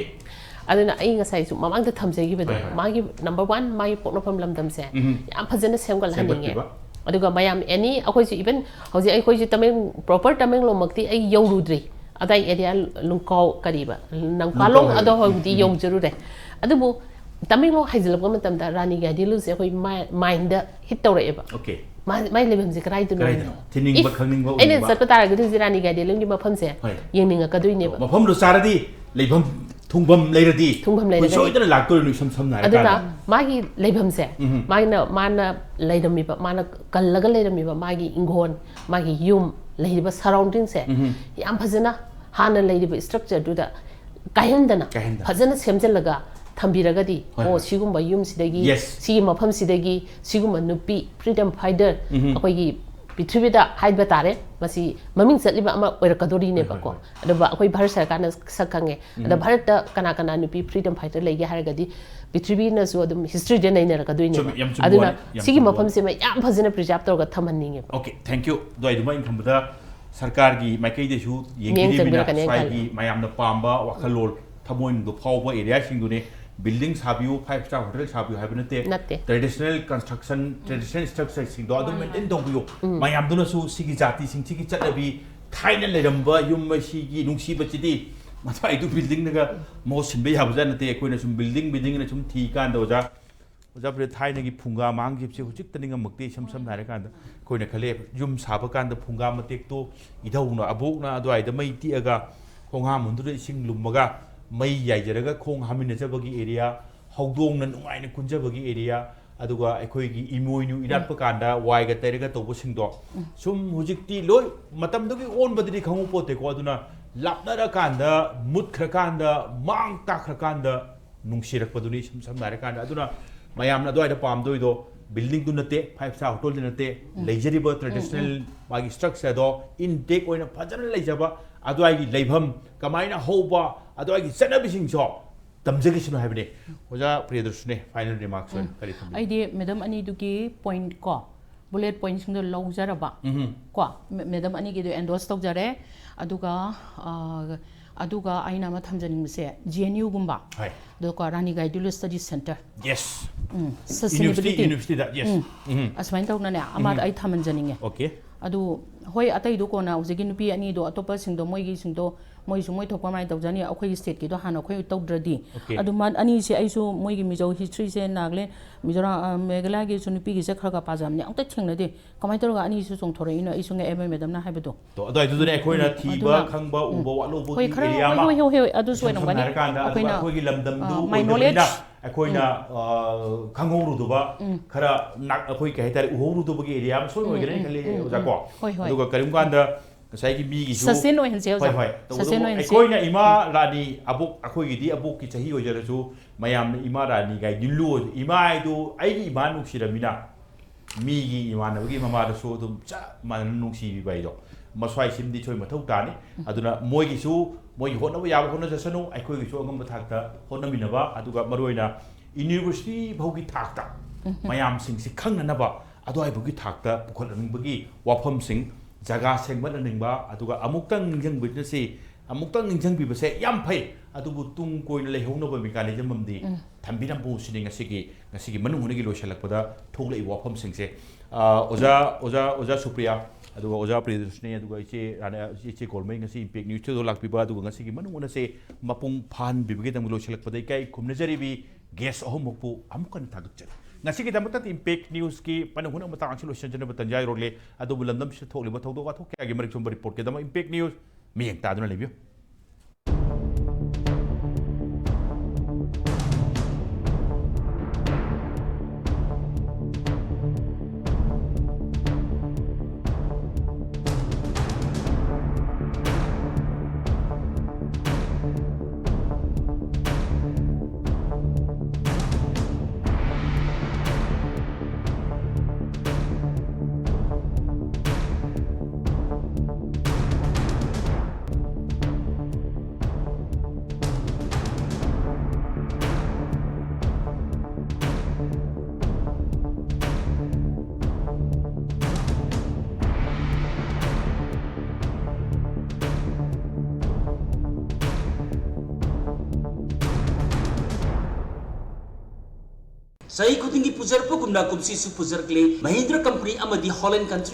ꯑꯗꯨꯅ ꯑꯩ ꯉꯁꯥꯏꯁꯨ ꯃꯃꯥꯡꯗ ꯊꯝꯖꯈꯤꯕꯗꯣ, ꯍꯣꯏ, ꯍꯣꯏ꯫ ꯃꯥꯒꯤ ꯅꯝꯕꯔ ꯋꯥꯟ, ꯃꯥꯒꯤ ꯄꯣꯛꯅꯐꯝ ꯂꯝꯗꯝꯁꯦ ꯎꯝ꯫ ꯌꯥꯝ ꯐꯖꯅ ꯁꯦꯝꯒꯠꯍꯟꯅꯤꯡꯉꯦ꯫ ꯁꯦꯝꯒꯠꯄꯤꯕ꯫ ꯑꯗꯨꯒ ꯃꯌꯥꯝ ꯑꯦꯅꯤ ꯑꯩꯈꯣꯏꯁꯨ ꯏꯚꯟ ꯍꯧꯖꯤꯛ ꯑꯩꯈꯣꯏꯁꯨ ꯇꯃꯦꯡ-, ꯄ꯭ꯔꯣꯄꯔ ꯇꯃꯦꯡꯂꯣꯡꯃꯛꯇꯤ ꯑꯩ ꯌꯧꯔꯨꯗ꯭ꯔꯤ꯫ ꯑꯗꯥꯏ ꯑꯦꯔꯤꯌꯥ ꯂꯨꯡꯀꯥꯎ ꯀꯔꯤꯕ, ꯅꯪꯄꯥꯂꯣꯡ ꯂꯨꯡꯀꯥꯎ ꯑꯗꯣ ꯍꯥꯏꯕ꯫ ꯍꯧꯕꯗꯤ ꯎꯝ꯫ ꯌꯧꯖꯔꯨꯔꯦ꯫ ꯑꯗꯨꯕꯨ ꯇꯃꯦꯡꯂꯣꯡ ꯍꯥꯏꯖꯤꯜꯂꯛꯄ ꯃꯇꯝꯗ ꯔꯥꯅꯤ ꯒꯥꯏꯗꯦꯟꯂꯨꯁꯦ ꯑꯩꯈꯣꯏ ꯃꯥꯏ-, ꯃꯥꯏꯟꯗ ꯍꯤꯠ ꯇꯧꯔꯛꯑꯦꯕ꯫ ꯑꯣꯀꯦ꯫ ꯃꯥ-, ꯃꯥꯏ ꯂꯩꯐꯝꯁꯦ ꯀꯗꯥꯏꯗꯅꯣ? ꯀꯗꯥꯏꯗꯅꯣ? ꯊꯤꯅꯤꯡꯕ, if ꯈꯪꯅꯤꯡꯕ ꯑꯩꯅ ꯎꯅꯤꯡꯕ꯫ ꯆꯠꯄ ꯇꯥꯔꯒꯗꯤ ꯍꯧꯖꯤꯛ ꯔꯥꯅꯤ ꯒꯥꯏꯗꯦꯟꯂꯨꯒꯤ ꯃꯐꯝꯁꯦ ꯍꯣꯏ꯫ ꯌꯦꯡꯅꯤꯡꯉꯛꯀꯗꯣꯏꯅꯦꯕ꯫ ꯃꯐꯝꯗꯣ ꯆꯥꯔꯗꯤ, ꯂꯩꯐꯝ ꯊꯨꯡꯐꯝ ꯂꯩꯔꯗꯤ ꯊꯨꯡꯐꯝ ꯑꯩꯈꯣꯏ ꯂꯩꯔꯒꯗꯤ꯫ ꯁꯣꯏꯗꯅ ꯂꯥꯛꯇꯣꯔꯤꯅꯤ, ꯏꯁꯝ ꯁꯝꯅ ꯑꯗꯨꯅ ꯍꯥꯏꯔꯀꯥꯟꯗ꯫ ꯃꯥꯒꯤ ꯂꯩꯐꯝꯁꯦ, ꯎꯝ꯫ ꯃꯥꯒꯤꯅ, ꯃꯥꯅ ꯂꯩꯔꯝꯃꯤꯕ, ꯃꯥꯅ ꯀꯜꯂꯒ ꯂꯩꯔꯝꯃꯤꯕ ꯃꯥꯒꯤ ꯏꯪꯈꯣꯜ, ꯃꯥꯒꯤ ꯌꯨꯝ, ꯂꯩꯔꯤꯕ ꯁꯔꯥꯎꯟꯗꯤꯡꯁꯦ ꯎꯝ꯫ ꯌꯥꯝ ꯐꯖꯅ ꯍꯥꯟꯅ ꯂꯩꯔꯤꯕ ꯏꯁꯇ꯭ꯔꯛꯆꯔꯗꯨꯗ ꯀꯥꯏꯍꯟꯗꯅ ꯀꯥꯏꯍꯟꯗꯅ꯫ ꯐꯖꯅ ꯁꯦꯝꯖꯤꯜꯂꯒ ꯊꯝꯕꯤꯔꯒꯗꯤ, ꯍꯣꯏ, ꯑꯣ, ꯍꯣꯏ꯫ ꯁꯤꯒꯨꯝꯕ ꯌꯨꯝꯁꯤꯗꯒꯤ, Yes. ꯁꯤꯒꯤ ꯃꯐꯝꯁꯤꯗꯒꯤ ꯁꯤꯒꯨꯝꯕ ꯅꯨꯄꯤ freedom fighter ꯎꯝꯍꯨꯝ꯫ ꯑꯩꯈꯣꯏꯒꯤ ꯄ꯭ꯔꯤꯊꯤꯕꯤꯗ ꯍꯥꯏꯕ ꯇꯥꯔꯦ, ꯃꯁꯤ ꯃꯃꯤꯡ ꯆꯠꯂꯤꯕ ꯑꯃ ꯑꯣꯏꯔꯛꯀꯗꯣꯔꯤꯅꯦꯕꯀꯣ꯫ ꯍꯣꯏ, ꯍꯣꯏ, ꯑꯗꯨꯒ ꯑꯩꯈꯣꯏ ꯚꯥꯔꯠ ꯁꯔꯀꯥꯔꯅ ꯁꯛ ꯈꯪꯉꯦ꯫ ꯑꯗ ꯚꯥꯔꯠꯇ ꯀꯅꯥ ꯀꯅꯥ ꯅꯨꯄꯤ freedom fighter ꯂꯩꯒꯦ ꯍꯥꯏꯔꯒꯗꯤ ꯄ꯭ꯔꯤꯊꯤꯕꯤꯅꯁꯨ ꯑꯗꯨꯝ historyꯗ ꯅꯩꯅꯔꯛꯀꯗꯣꯏꯅꯦꯕ꯫ ꯆꯨꯝꯃꯤ, ꯌꯥꯝ ꯆꯨꯝꯕ ꯑꯗꯨꯅ ꯋꯥꯅꯤ, ꯌꯥꯝ ꯁꯤꯒꯤ ꯆꯨꯝꯕ ꯃꯐꯝꯁꯤꯃ ꯌꯥꯝ ꯐꯖꯅ preserve ꯇꯧꯔꯒ ꯊꯝꯍꯟꯅꯤꯡꯉꯦꯕ꯫ Okay, thank you. ꯑꯗꯨꯋꯥꯏꯗꯨꯃ ꯑꯩꯅ ꯈꯟꯕꯗ ꯁꯔꯀꯥꯔꯒꯤ ꯃꯥꯏꯀꯩꯗꯁꯨ ꯃꯤꯠꯌꯦꯡ ꯌꯦꯡꯕꯤꯔꯤꯕꯅꯤꯅ ꯆꯪꯕꯤꯔꯛꯀꯅꯤ ꯍꯥꯏꯅ ꯁ꯭ꯋꯥꯏꯒꯤ ꯃꯌꯥꯝꯅ ꯄꯥꯝꯕ ꯋꯥꯈꯜꯂꯣꯟ, ꯊꯃꯣꯏꯅꯨꯡꯗ ꯐꯥꯎꯕ areaꯁꯤꯡꯗꯨꯅꯦ꯫ Building ꯁꯥꯕꯤꯌꯨ, five star hotel ꯁꯥꯕꯤꯌꯨ ꯍꯥꯏꯕ ꯅꯠꯇꯦ꯫ ꯅꯠꯇꯦ꯫ Traditional construction, traditional structureꯁꯤꯡꯗꯣ ꯑꯗꯨꯝ maintain ꯇꯧꯕꯤꯌꯨ꯫ ꯃꯌꯥꯝꯗꯨꯅꯁꯨ ꯁꯤꯒꯤ ꯖꯥꯇꯤꯁꯤꯡ, ꯁꯤꯒꯤ ꯆꯠꯅꯕꯤ, ꯊꯥꯏꯅ ꯂꯩꯔꯝꯕ ꯌꯨꯝ ꯑꯁꯤꯒꯤ ꯅꯨꯡꯁꯤꯕꯁꯤꯗꯤ ꯃꯁꯥꯏꯗꯨ buildingꯅꯒ ꯃꯍꯨꯠ ꯁꯤꯟꯕ ꯌꯥꯕꯖꯥꯠ ꯅꯠꯇꯦ꯫ ꯑꯩꯈꯣꯏꯅ ꯁꯨꯝ building, buildingꯅ ꯁꯨꯝ ꯊꯤꯀꯥꯟꯗ ꯑꯣꯖꯥ, ꯑꯣꯖꯥ ꯄ꯭ꯔꯦ, ꯊꯥꯏꯅꯒꯤ ꯐꯨꯡꯒꯥ ꯃꯥꯡꯈꯤꯕꯁꯦ ꯍꯧꯖꯤꯛꯇ ꯅꯤꯡꯉꯝꯃꯛꯇꯦ꯫ ꯏꯁꯝ ꯁꯝꯅ ꯍꯥꯏꯔꯀꯥꯟꯗ ꯑꯩꯈꯣꯏꯅ ꯈꯜꯂꯦ, ꯌꯨꯝ ꯁꯥꯕ ꯀꯥꯟꯗ ꯐꯨꯡꯒꯥ ꯃꯇꯦꯛꯇꯣ ꯏꯙꯧꯅ, ꯑꯕꯣꯛꯅ ꯑꯗꯨꯋꯥꯏꯗ ꯃꯩ ꯇꯤꯛꯑꯒ ꯈꯣꯡꯍꯥꯝ ꯍꯨꯟꯗꯨꯅ ꯏꯁꯤꯡ ꯂꯨꯝꯃꯒ ꯃꯩ ꯌꯥꯏꯖꯔꯒ ꯈꯣꯡ ꯍꯥꯝꯃꯤꯟꯅꯖꯕꯒꯤ area, ꯍꯧꯗꯣꯡꯅ ꯅꯨꯡꯉꯥꯏꯅ ꯀꯨꯟꯖꯕꯒꯤ area, ꯑꯗꯨꯒ ꯑꯩꯈꯣꯏꯒꯤ ꯏꯃꯣꯏꯅꯨ ꯏꯔꯥꯠꯄ ꯀꯥꯟꯗ ꯋꯥꯏꯒ ꯇꯩꯔꯒ ꯇꯧꯕꯁꯤꯡꯗꯣ ꯁꯨꯝ ꯍꯧꯖꯤꯛꯇꯤ ꯂꯣꯏ ꯃꯇꯝꯗꯨꯒꯤ ꯑꯣꯟꯕꯗꯗꯤ ꯈꯪꯍꯧ ꯄꯣꯠꯇꯦꯀꯣ꯫ ꯑꯗꯨꯅ ꯂꯥꯞꯅꯔꯀꯥꯟꯗ, ꯃꯨꯠꯈ꯭ꯔꯀꯥꯟꯗ, ꯃꯥꯡ ꯇꯥꯛꯈ꯭ꯔꯀꯥꯟꯗ ꯅꯨꯡꯁꯤꯔꯛꯄꯗꯨꯅꯤ ꯁꯝ-, ꯁꯝꯅ ꯍꯥꯏꯔꯀꯥꯟꯗ꯫ ꯑꯗꯨꯅ ꯃꯌꯥꯝꯅ ꯑꯗꯨꯋꯥꯏꯗ ꯄꯥꯝꯗꯣꯏꯗꯣ buildingꯗꯨ ꯅꯠꯇꯦ, five star hotelꯗꯨ ꯅꯠꯇꯦ, ꯂꯩꯖꯔꯤꯕ traditional ꯃꯥꯒꯤ structureꯗꯣ intact ꯑꯣꯏꯅ ꯐꯖꯅ ꯂꯩꯖꯕ, ꯑꯗꯨꯋꯥꯏꯒꯤ ꯂꯩꯐꯝ ꯀꯃꯥꯏꯅ ꯍꯧꯕ, ꯑꯗꯨꯋꯥꯏꯒꯤ ꯆꯠꯅꯕꯤꯁꯤꯡꯁꯨ ꯇꯝꯖꯈꯤꯁꯅꯨ ꯍꯥꯏꯕꯅꯤ꯫ ꯑꯣꯖꯥ ꯄ꯭ꯔꯤꯌꯗꯔꯁꯅꯤ, final remarks ꯑꯣꯏꯅ ꯀꯔꯤ ꯊꯝꯕꯤꯅꯤꯡꯉꯤ? ꯑꯩꯗꯤ ꯃꯦꯗꯝ ꯑꯅꯤꯗꯨꯒꯤ point ꯀꯣ, bullet pointꯁꯤꯡꯗꯣ ꯂꯧꯖꯔꯕ ꯎꯝꯍꯨꯝ꯫ ꯀꯣ, ꯃꯦ-, ꯃꯦꯗꯝ ꯑꯅꯤꯒꯤꯗꯣ endorse ꯇꯧꯖꯔꯦ꯫ ꯑꯗꯨꯒ ꯑ, ꯑꯗꯨꯒ ꯑꯩꯅ ꯑꯃ ꯊꯝꯖꯅꯤꯡꯕꯁꯦ, GNUꯒꯨꯝꯕ, ꯍꯣꯏ꯫ ꯑꯗꯨꯒ ꯔꯥꯅꯤ ꯒꯥꯏꯗꯨꯂꯨ Study Centre, Yes. ꯎꯝ, University, sustainability, universityꯗ, yes. ꯎꯝ꯫ ꯑꯁꯨꯃꯥꯏꯅ ꯇꯧꯗꯅꯅꯦ ꯑꯃ ꯑꯩ ꯊꯝꯍꯟꯖꯅꯤꯡꯉꯦ꯫ Okay. ꯑꯗꯨ ꯍꯣꯏ, ꯑꯇꯩꯗꯣ ꯀꯣꯟꯅ ꯍꯧꯖꯤꯛꯀꯤ ꯅꯨꯄꯤ ꯑꯅꯤꯗꯣ, ꯑꯇꯣꯞꯄꯁꯤꯡꯗꯣ, ꯃꯣꯏꯒꯤꯁꯤꯡꯗꯣ ꯃꯣꯏꯁꯨ ꯃꯣꯏ ꯊꯣꯛꯄ ꯃꯥꯏ ꯇꯧꯖꯅꯤ, ꯑꯩꯈꯣꯏꯒꯤ stateꯀꯤꯗꯣ ꯍꯥꯟꯅ ꯑꯩꯈꯣꯏ ꯇꯧꯗ꯭ꯔꯗꯤ꯫ Okay. ꯑꯗꯨ ꯃ-, ꯑꯅꯤꯁꯦ ꯑꯩꯁꯨ ꯃꯣꯏꯒꯤ ꯃꯤꯖꯣ historyꯁꯦ, ꯅꯥꯒꯥꯂꯦꯟ, ꯃꯤꯖꯣꯔꯥꯝ, ꯑ, ꯃꯦꯘꯥꯂꯌꯥꯒꯤꯁꯨ ꯅꯨꯄꯤꯒꯤꯁꯦ ꯈꯔ ꯈꯔ ꯄꯥꯖꯕꯅꯦ, ꯑꯝꯇ ꯊꯦꯡꯅꯗꯦ꯫ ꯀꯃꯥꯏꯅ ꯇꯧꯔꯒ ꯑꯅꯤꯁꯨ ꯆꯣꯡꯊꯣꯔꯛꯏꯅꯣ ꯑꯩꯁꯨ ꯉꯛꯑꯦꯕ ꯃꯦꯗꯝꯅ ꯍꯥꯏꯕꯗꯣ꯫ ꯇꯣ, ꯑꯗꯨꯋꯥꯏꯗꯨꯗꯅꯦ ꯑꯩꯈꯣꯏꯅ ꯎꯝ, ꯊꯤꯕ, ꯑꯗꯨꯅ, ꯈꯪꯕ, ꯎꯝ, ꯎꯕ ꯋꯥꯠꯍꯧꯕꯒꯤ ꯍꯣꯏ, ꯈꯔ, area ꯍꯣꯏ, ꯑꯃ, ꯍꯣꯏ, ꯍꯣꯏ, ꯍꯣꯏ, ꯑꯗꯨꯁꯨ ꯏꯁꯝ ꯁꯝꯅ ꯑꯣꯏꯔꯝꯒꯅꯤ꯫ ꯍꯥꯏꯔꯀꯥꯟꯗ, ꯑꯗꯨꯒ ꯑꯩꯈꯣꯏꯅ, ꯑꯩꯈꯣꯏꯒꯤ ꯂꯝꯗꯝꯗꯨ ꯑ, my ꯑꯣꯏꯕꯅꯤꯅ knowledge, ꯑꯩꯈꯣꯏꯅ, ꯎꯝ, ꯑ, ꯈꯪꯍꯧꯔꯨꯗꯕ, ꯎꯝ, ꯈꯔ ꯅꯛ-, ꯑꯩꯈꯣꯏ ꯀꯩ ꯍꯥꯏꯇꯥꯔꯦ, ꯎꯍꯧꯔꯨꯗꯕꯒꯤ area ꯑꯃ ꯁꯣꯏ ꯎꯝ, ꯑꯣꯏꯒꯅꯤ ꯎꯝ, ꯈꯜꯂꯤ, ꯎꯝ, ꯑꯣꯖꯥ, ꯎꯝ, ꯀꯣ? ꯍꯣꯏ, ꯍꯣꯏ꯫ ꯑꯗꯨꯒ ꯀꯔꯤꯒꯨꯝꯕ ꯀꯥꯟꯗ ꯉꯁꯥꯏꯒꯤ ꯃꯤꯒꯤꯁꯨ ꯁꯁꯇꯦꯟ ꯑꯣꯏꯍꯟꯁꯦ ꯑꯣꯖꯥ꯫ ꯍꯣꯏ ꯍꯣꯏ ꯁꯁꯇꯦꯟ ꯇꯧꯕꯇꯕꯨ ꯑꯣꯏꯍꯟꯁꯦ꯫ ꯑꯩꯈꯣꯏꯅ ꯏꯃꯥ ꯔꯥꯅꯤ ꯑꯕꯣꯛ, ꯑꯩꯈꯣꯏꯒꯤꯗꯤ ꯑꯕꯣꯛꯀꯤ ꯆꯍꯤ ꯑꯣꯏꯖꯔꯁꯨ, ꯃꯌꯥꯝꯅ ꯏꯃꯥ ꯔꯥꯅꯤ ꯀꯥꯏꯗꯤ ꯂꯨ, ꯏꯃꯥ ꯍꯥꯏꯗꯨ ꯑꯩꯒꯤ ꯏꯃꯥ ꯅꯨꯡꯁꯤꯔꯃꯤꯅ ꯃꯤꯒꯤ ꯏꯃꯥꯟꯅꯕꯒꯤ ꯃꯃꯥꯗꯁꯨ ꯑꯗꯨꯝ ꯆꯞ ꯃꯥꯟꯅꯅ ꯅꯨꯡꯁꯤꯕꯤꯕ ꯍꯥꯏꯗꯣ ꯃꯁ꯭ꯋꯥꯏꯁꯤꯃꯗꯤ ꯊꯣꯏ ꯃꯊꯧ ꯇꯥꯅꯤ꯫ ꯑꯗꯨꯅ ꯃꯣꯏꯒꯤꯁꯨ ꯃꯣꯏꯒꯤ ꯍꯣꯠꯅꯕ ꯌꯥꯕ ꯍꯣꯠꯅꯖꯁꯅꯨ, ꯑꯩꯈꯣꯏꯒꯤꯁꯨ ꯑꯉꯝꯕ ꯊꯥꯛꯇ ꯍꯣꯠꯅꯃꯤꯟꯅꯕ, ꯑꯗꯨꯒ ꯃꯔꯨꯑꯣꯏꯅ ꯌꯨꯅꯤꯚꯔꯁꯤꯇꯤ ꯐꯥꯎꯒꯤ ꯊꯥꯛꯇ ꯃꯌꯥꯝꯁꯤꯡꯁꯤ ꯈꯪꯅꯅꯕ ꯑꯗꯨꯋꯥꯏꯐꯥꯎꯒꯤ ꯊꯥꯛꯇ ꯄꯨꯈꯠꯍꯟꯅꯤꯡꯕꯒꯤ ꯋꯥꯐꯝꯁꯤꯡ, ꯖꯒꯥ ꯁꯦꯝꯒꯠꯍꯟꯅꯤꯡꯕ, ꯑꯗꯨꯒ ꯑꯃꯨꯛꯇꯪ ꯅꯤꯡꯁꯤꯡꯕꯤꯕꯁꯤ, ꯑꯃꯨꯛꯇꯪ ꯅꯤꯡꯁꯤꯡꯕꯤꯕꯁꯦ ꯌꯥꯝ ꯐꯩ, ꯑꯗꯨꯕꯨ ꯇꯨꯡ ꯀꯣꯏꯅ ꯂꯩꯍꯧꯅꯕ mechanism ꯑꯃꯗꯤ ꯊꯝꯕꯤꯔꯝꯃꯨ ꯁꯤꯅꯤ ꯉꯁꯤꯒꯤ, ꯉꯁꯤꯒꯤ ꯃꯅꯨꯡ ꯍꯨꯠꯅꯒꯤ ꯂꯣꯏꯁꯤꯜꯂꯛꯄꯗ ꯊꯣꯛꯂꯛꯏꯕ ꯋꯥꯐꯝꯁꯤꯡꯁꯦ꯫ ꯑ, ꯑꯣꯖꯥ ꯑꯣꯖꯥ ꯑꯣꯖꯥ ꯁꯨꯄ꯭ꯔꯤꯌꯥ, ꯑꯗꯨꯒ ꯑꯣꯖꯥ ꯄ꯭ꯔꯤꯌꯗꯔꯁꯤꯅꯤ, ꯑꯗꯨꯒ ꯏꯆꯦ ꯔꯥꯅꯥ, ꯏꯆꯦ ꯀꯣꯜꯃꯩ, ꯉꯁꯤ Impact Newsꯇ ꯂꯥꯛꯄꯤꯕ, ꯑꯗꯨꯒ ꯉꯁꯤꯒꯤ ꯃꯅꯨꯡ ꯍꯨꯠꯅꯁꯦ ꯃꯄꯨꯡ ꯐꯥꯍꯟꯕꯤꯕꯒꯤꯗꯃꯛ ꯂꯣꯏꯁꯤꯜꯂꯛꯄꯗ ꯏꯀꯥꯏ ꯈꯨꯝꯅꯖꯔꯤꯕꯤ guest ꯑꯍꯨꯝꯃꯛꯄꯨ ꯑꯃꯨꯛ ꯍꯟꯅ ꯊꯥꯒꯠꯆꯔꯤ꯫ ꯉꯁꯤꯒꯤꯗꯃꯛꯇꯗꯤ Impact Newsꯀꯤ ꯃꯅꯨꯡ ꯍꯨꯠꯅ ꯃꯇꯥꯡ ꯑꯁꯤ ꯂꯣꯏꯁꯤꯟꯖꯅꯕ ꯇꯟꯖꯥ ꯌꯧꯔꯛꯂꯦ꯫ ꯑꯗꯨꯕꯨ ꯂꯝꯗꯝꯁꯤꯗ ꯊꯣꯛꯂꯤꯕ ꯊꯧꯗꯣꯛ ꯋꯥꯊꯣꯛ ꯀꯌꯥꯒꯤ ꯃꯔꯤꯛ ꯆꯨꯝꯕ reportꯀꯤꯗꯃꯛ Impact News ꯃꯤꯠꯌꯦꯡ ꯇꯥꯗꯨꯅ ꯂꯩꯕꯤꯌꯨ꯫ ꯆꯍꯤ ꯈꯨꯗꯤꯡꯒꯤ ꯄꯨꯖꯔꯛꯄꯒꯨꯝꯅ ꯀꯨꯝꯁꯤꯁꯨ ꯄꯨꯖꯔꯛꯂꯦ꯫ ꯃꯍꯤꯟꯗ꯭ꯔ ꯀꯝꯄꯅꯤ ꯑꯃꯗꯤ ꯍꯣꯂꯦꯟ ꯀꯟꯇ꯭ꯔꯤ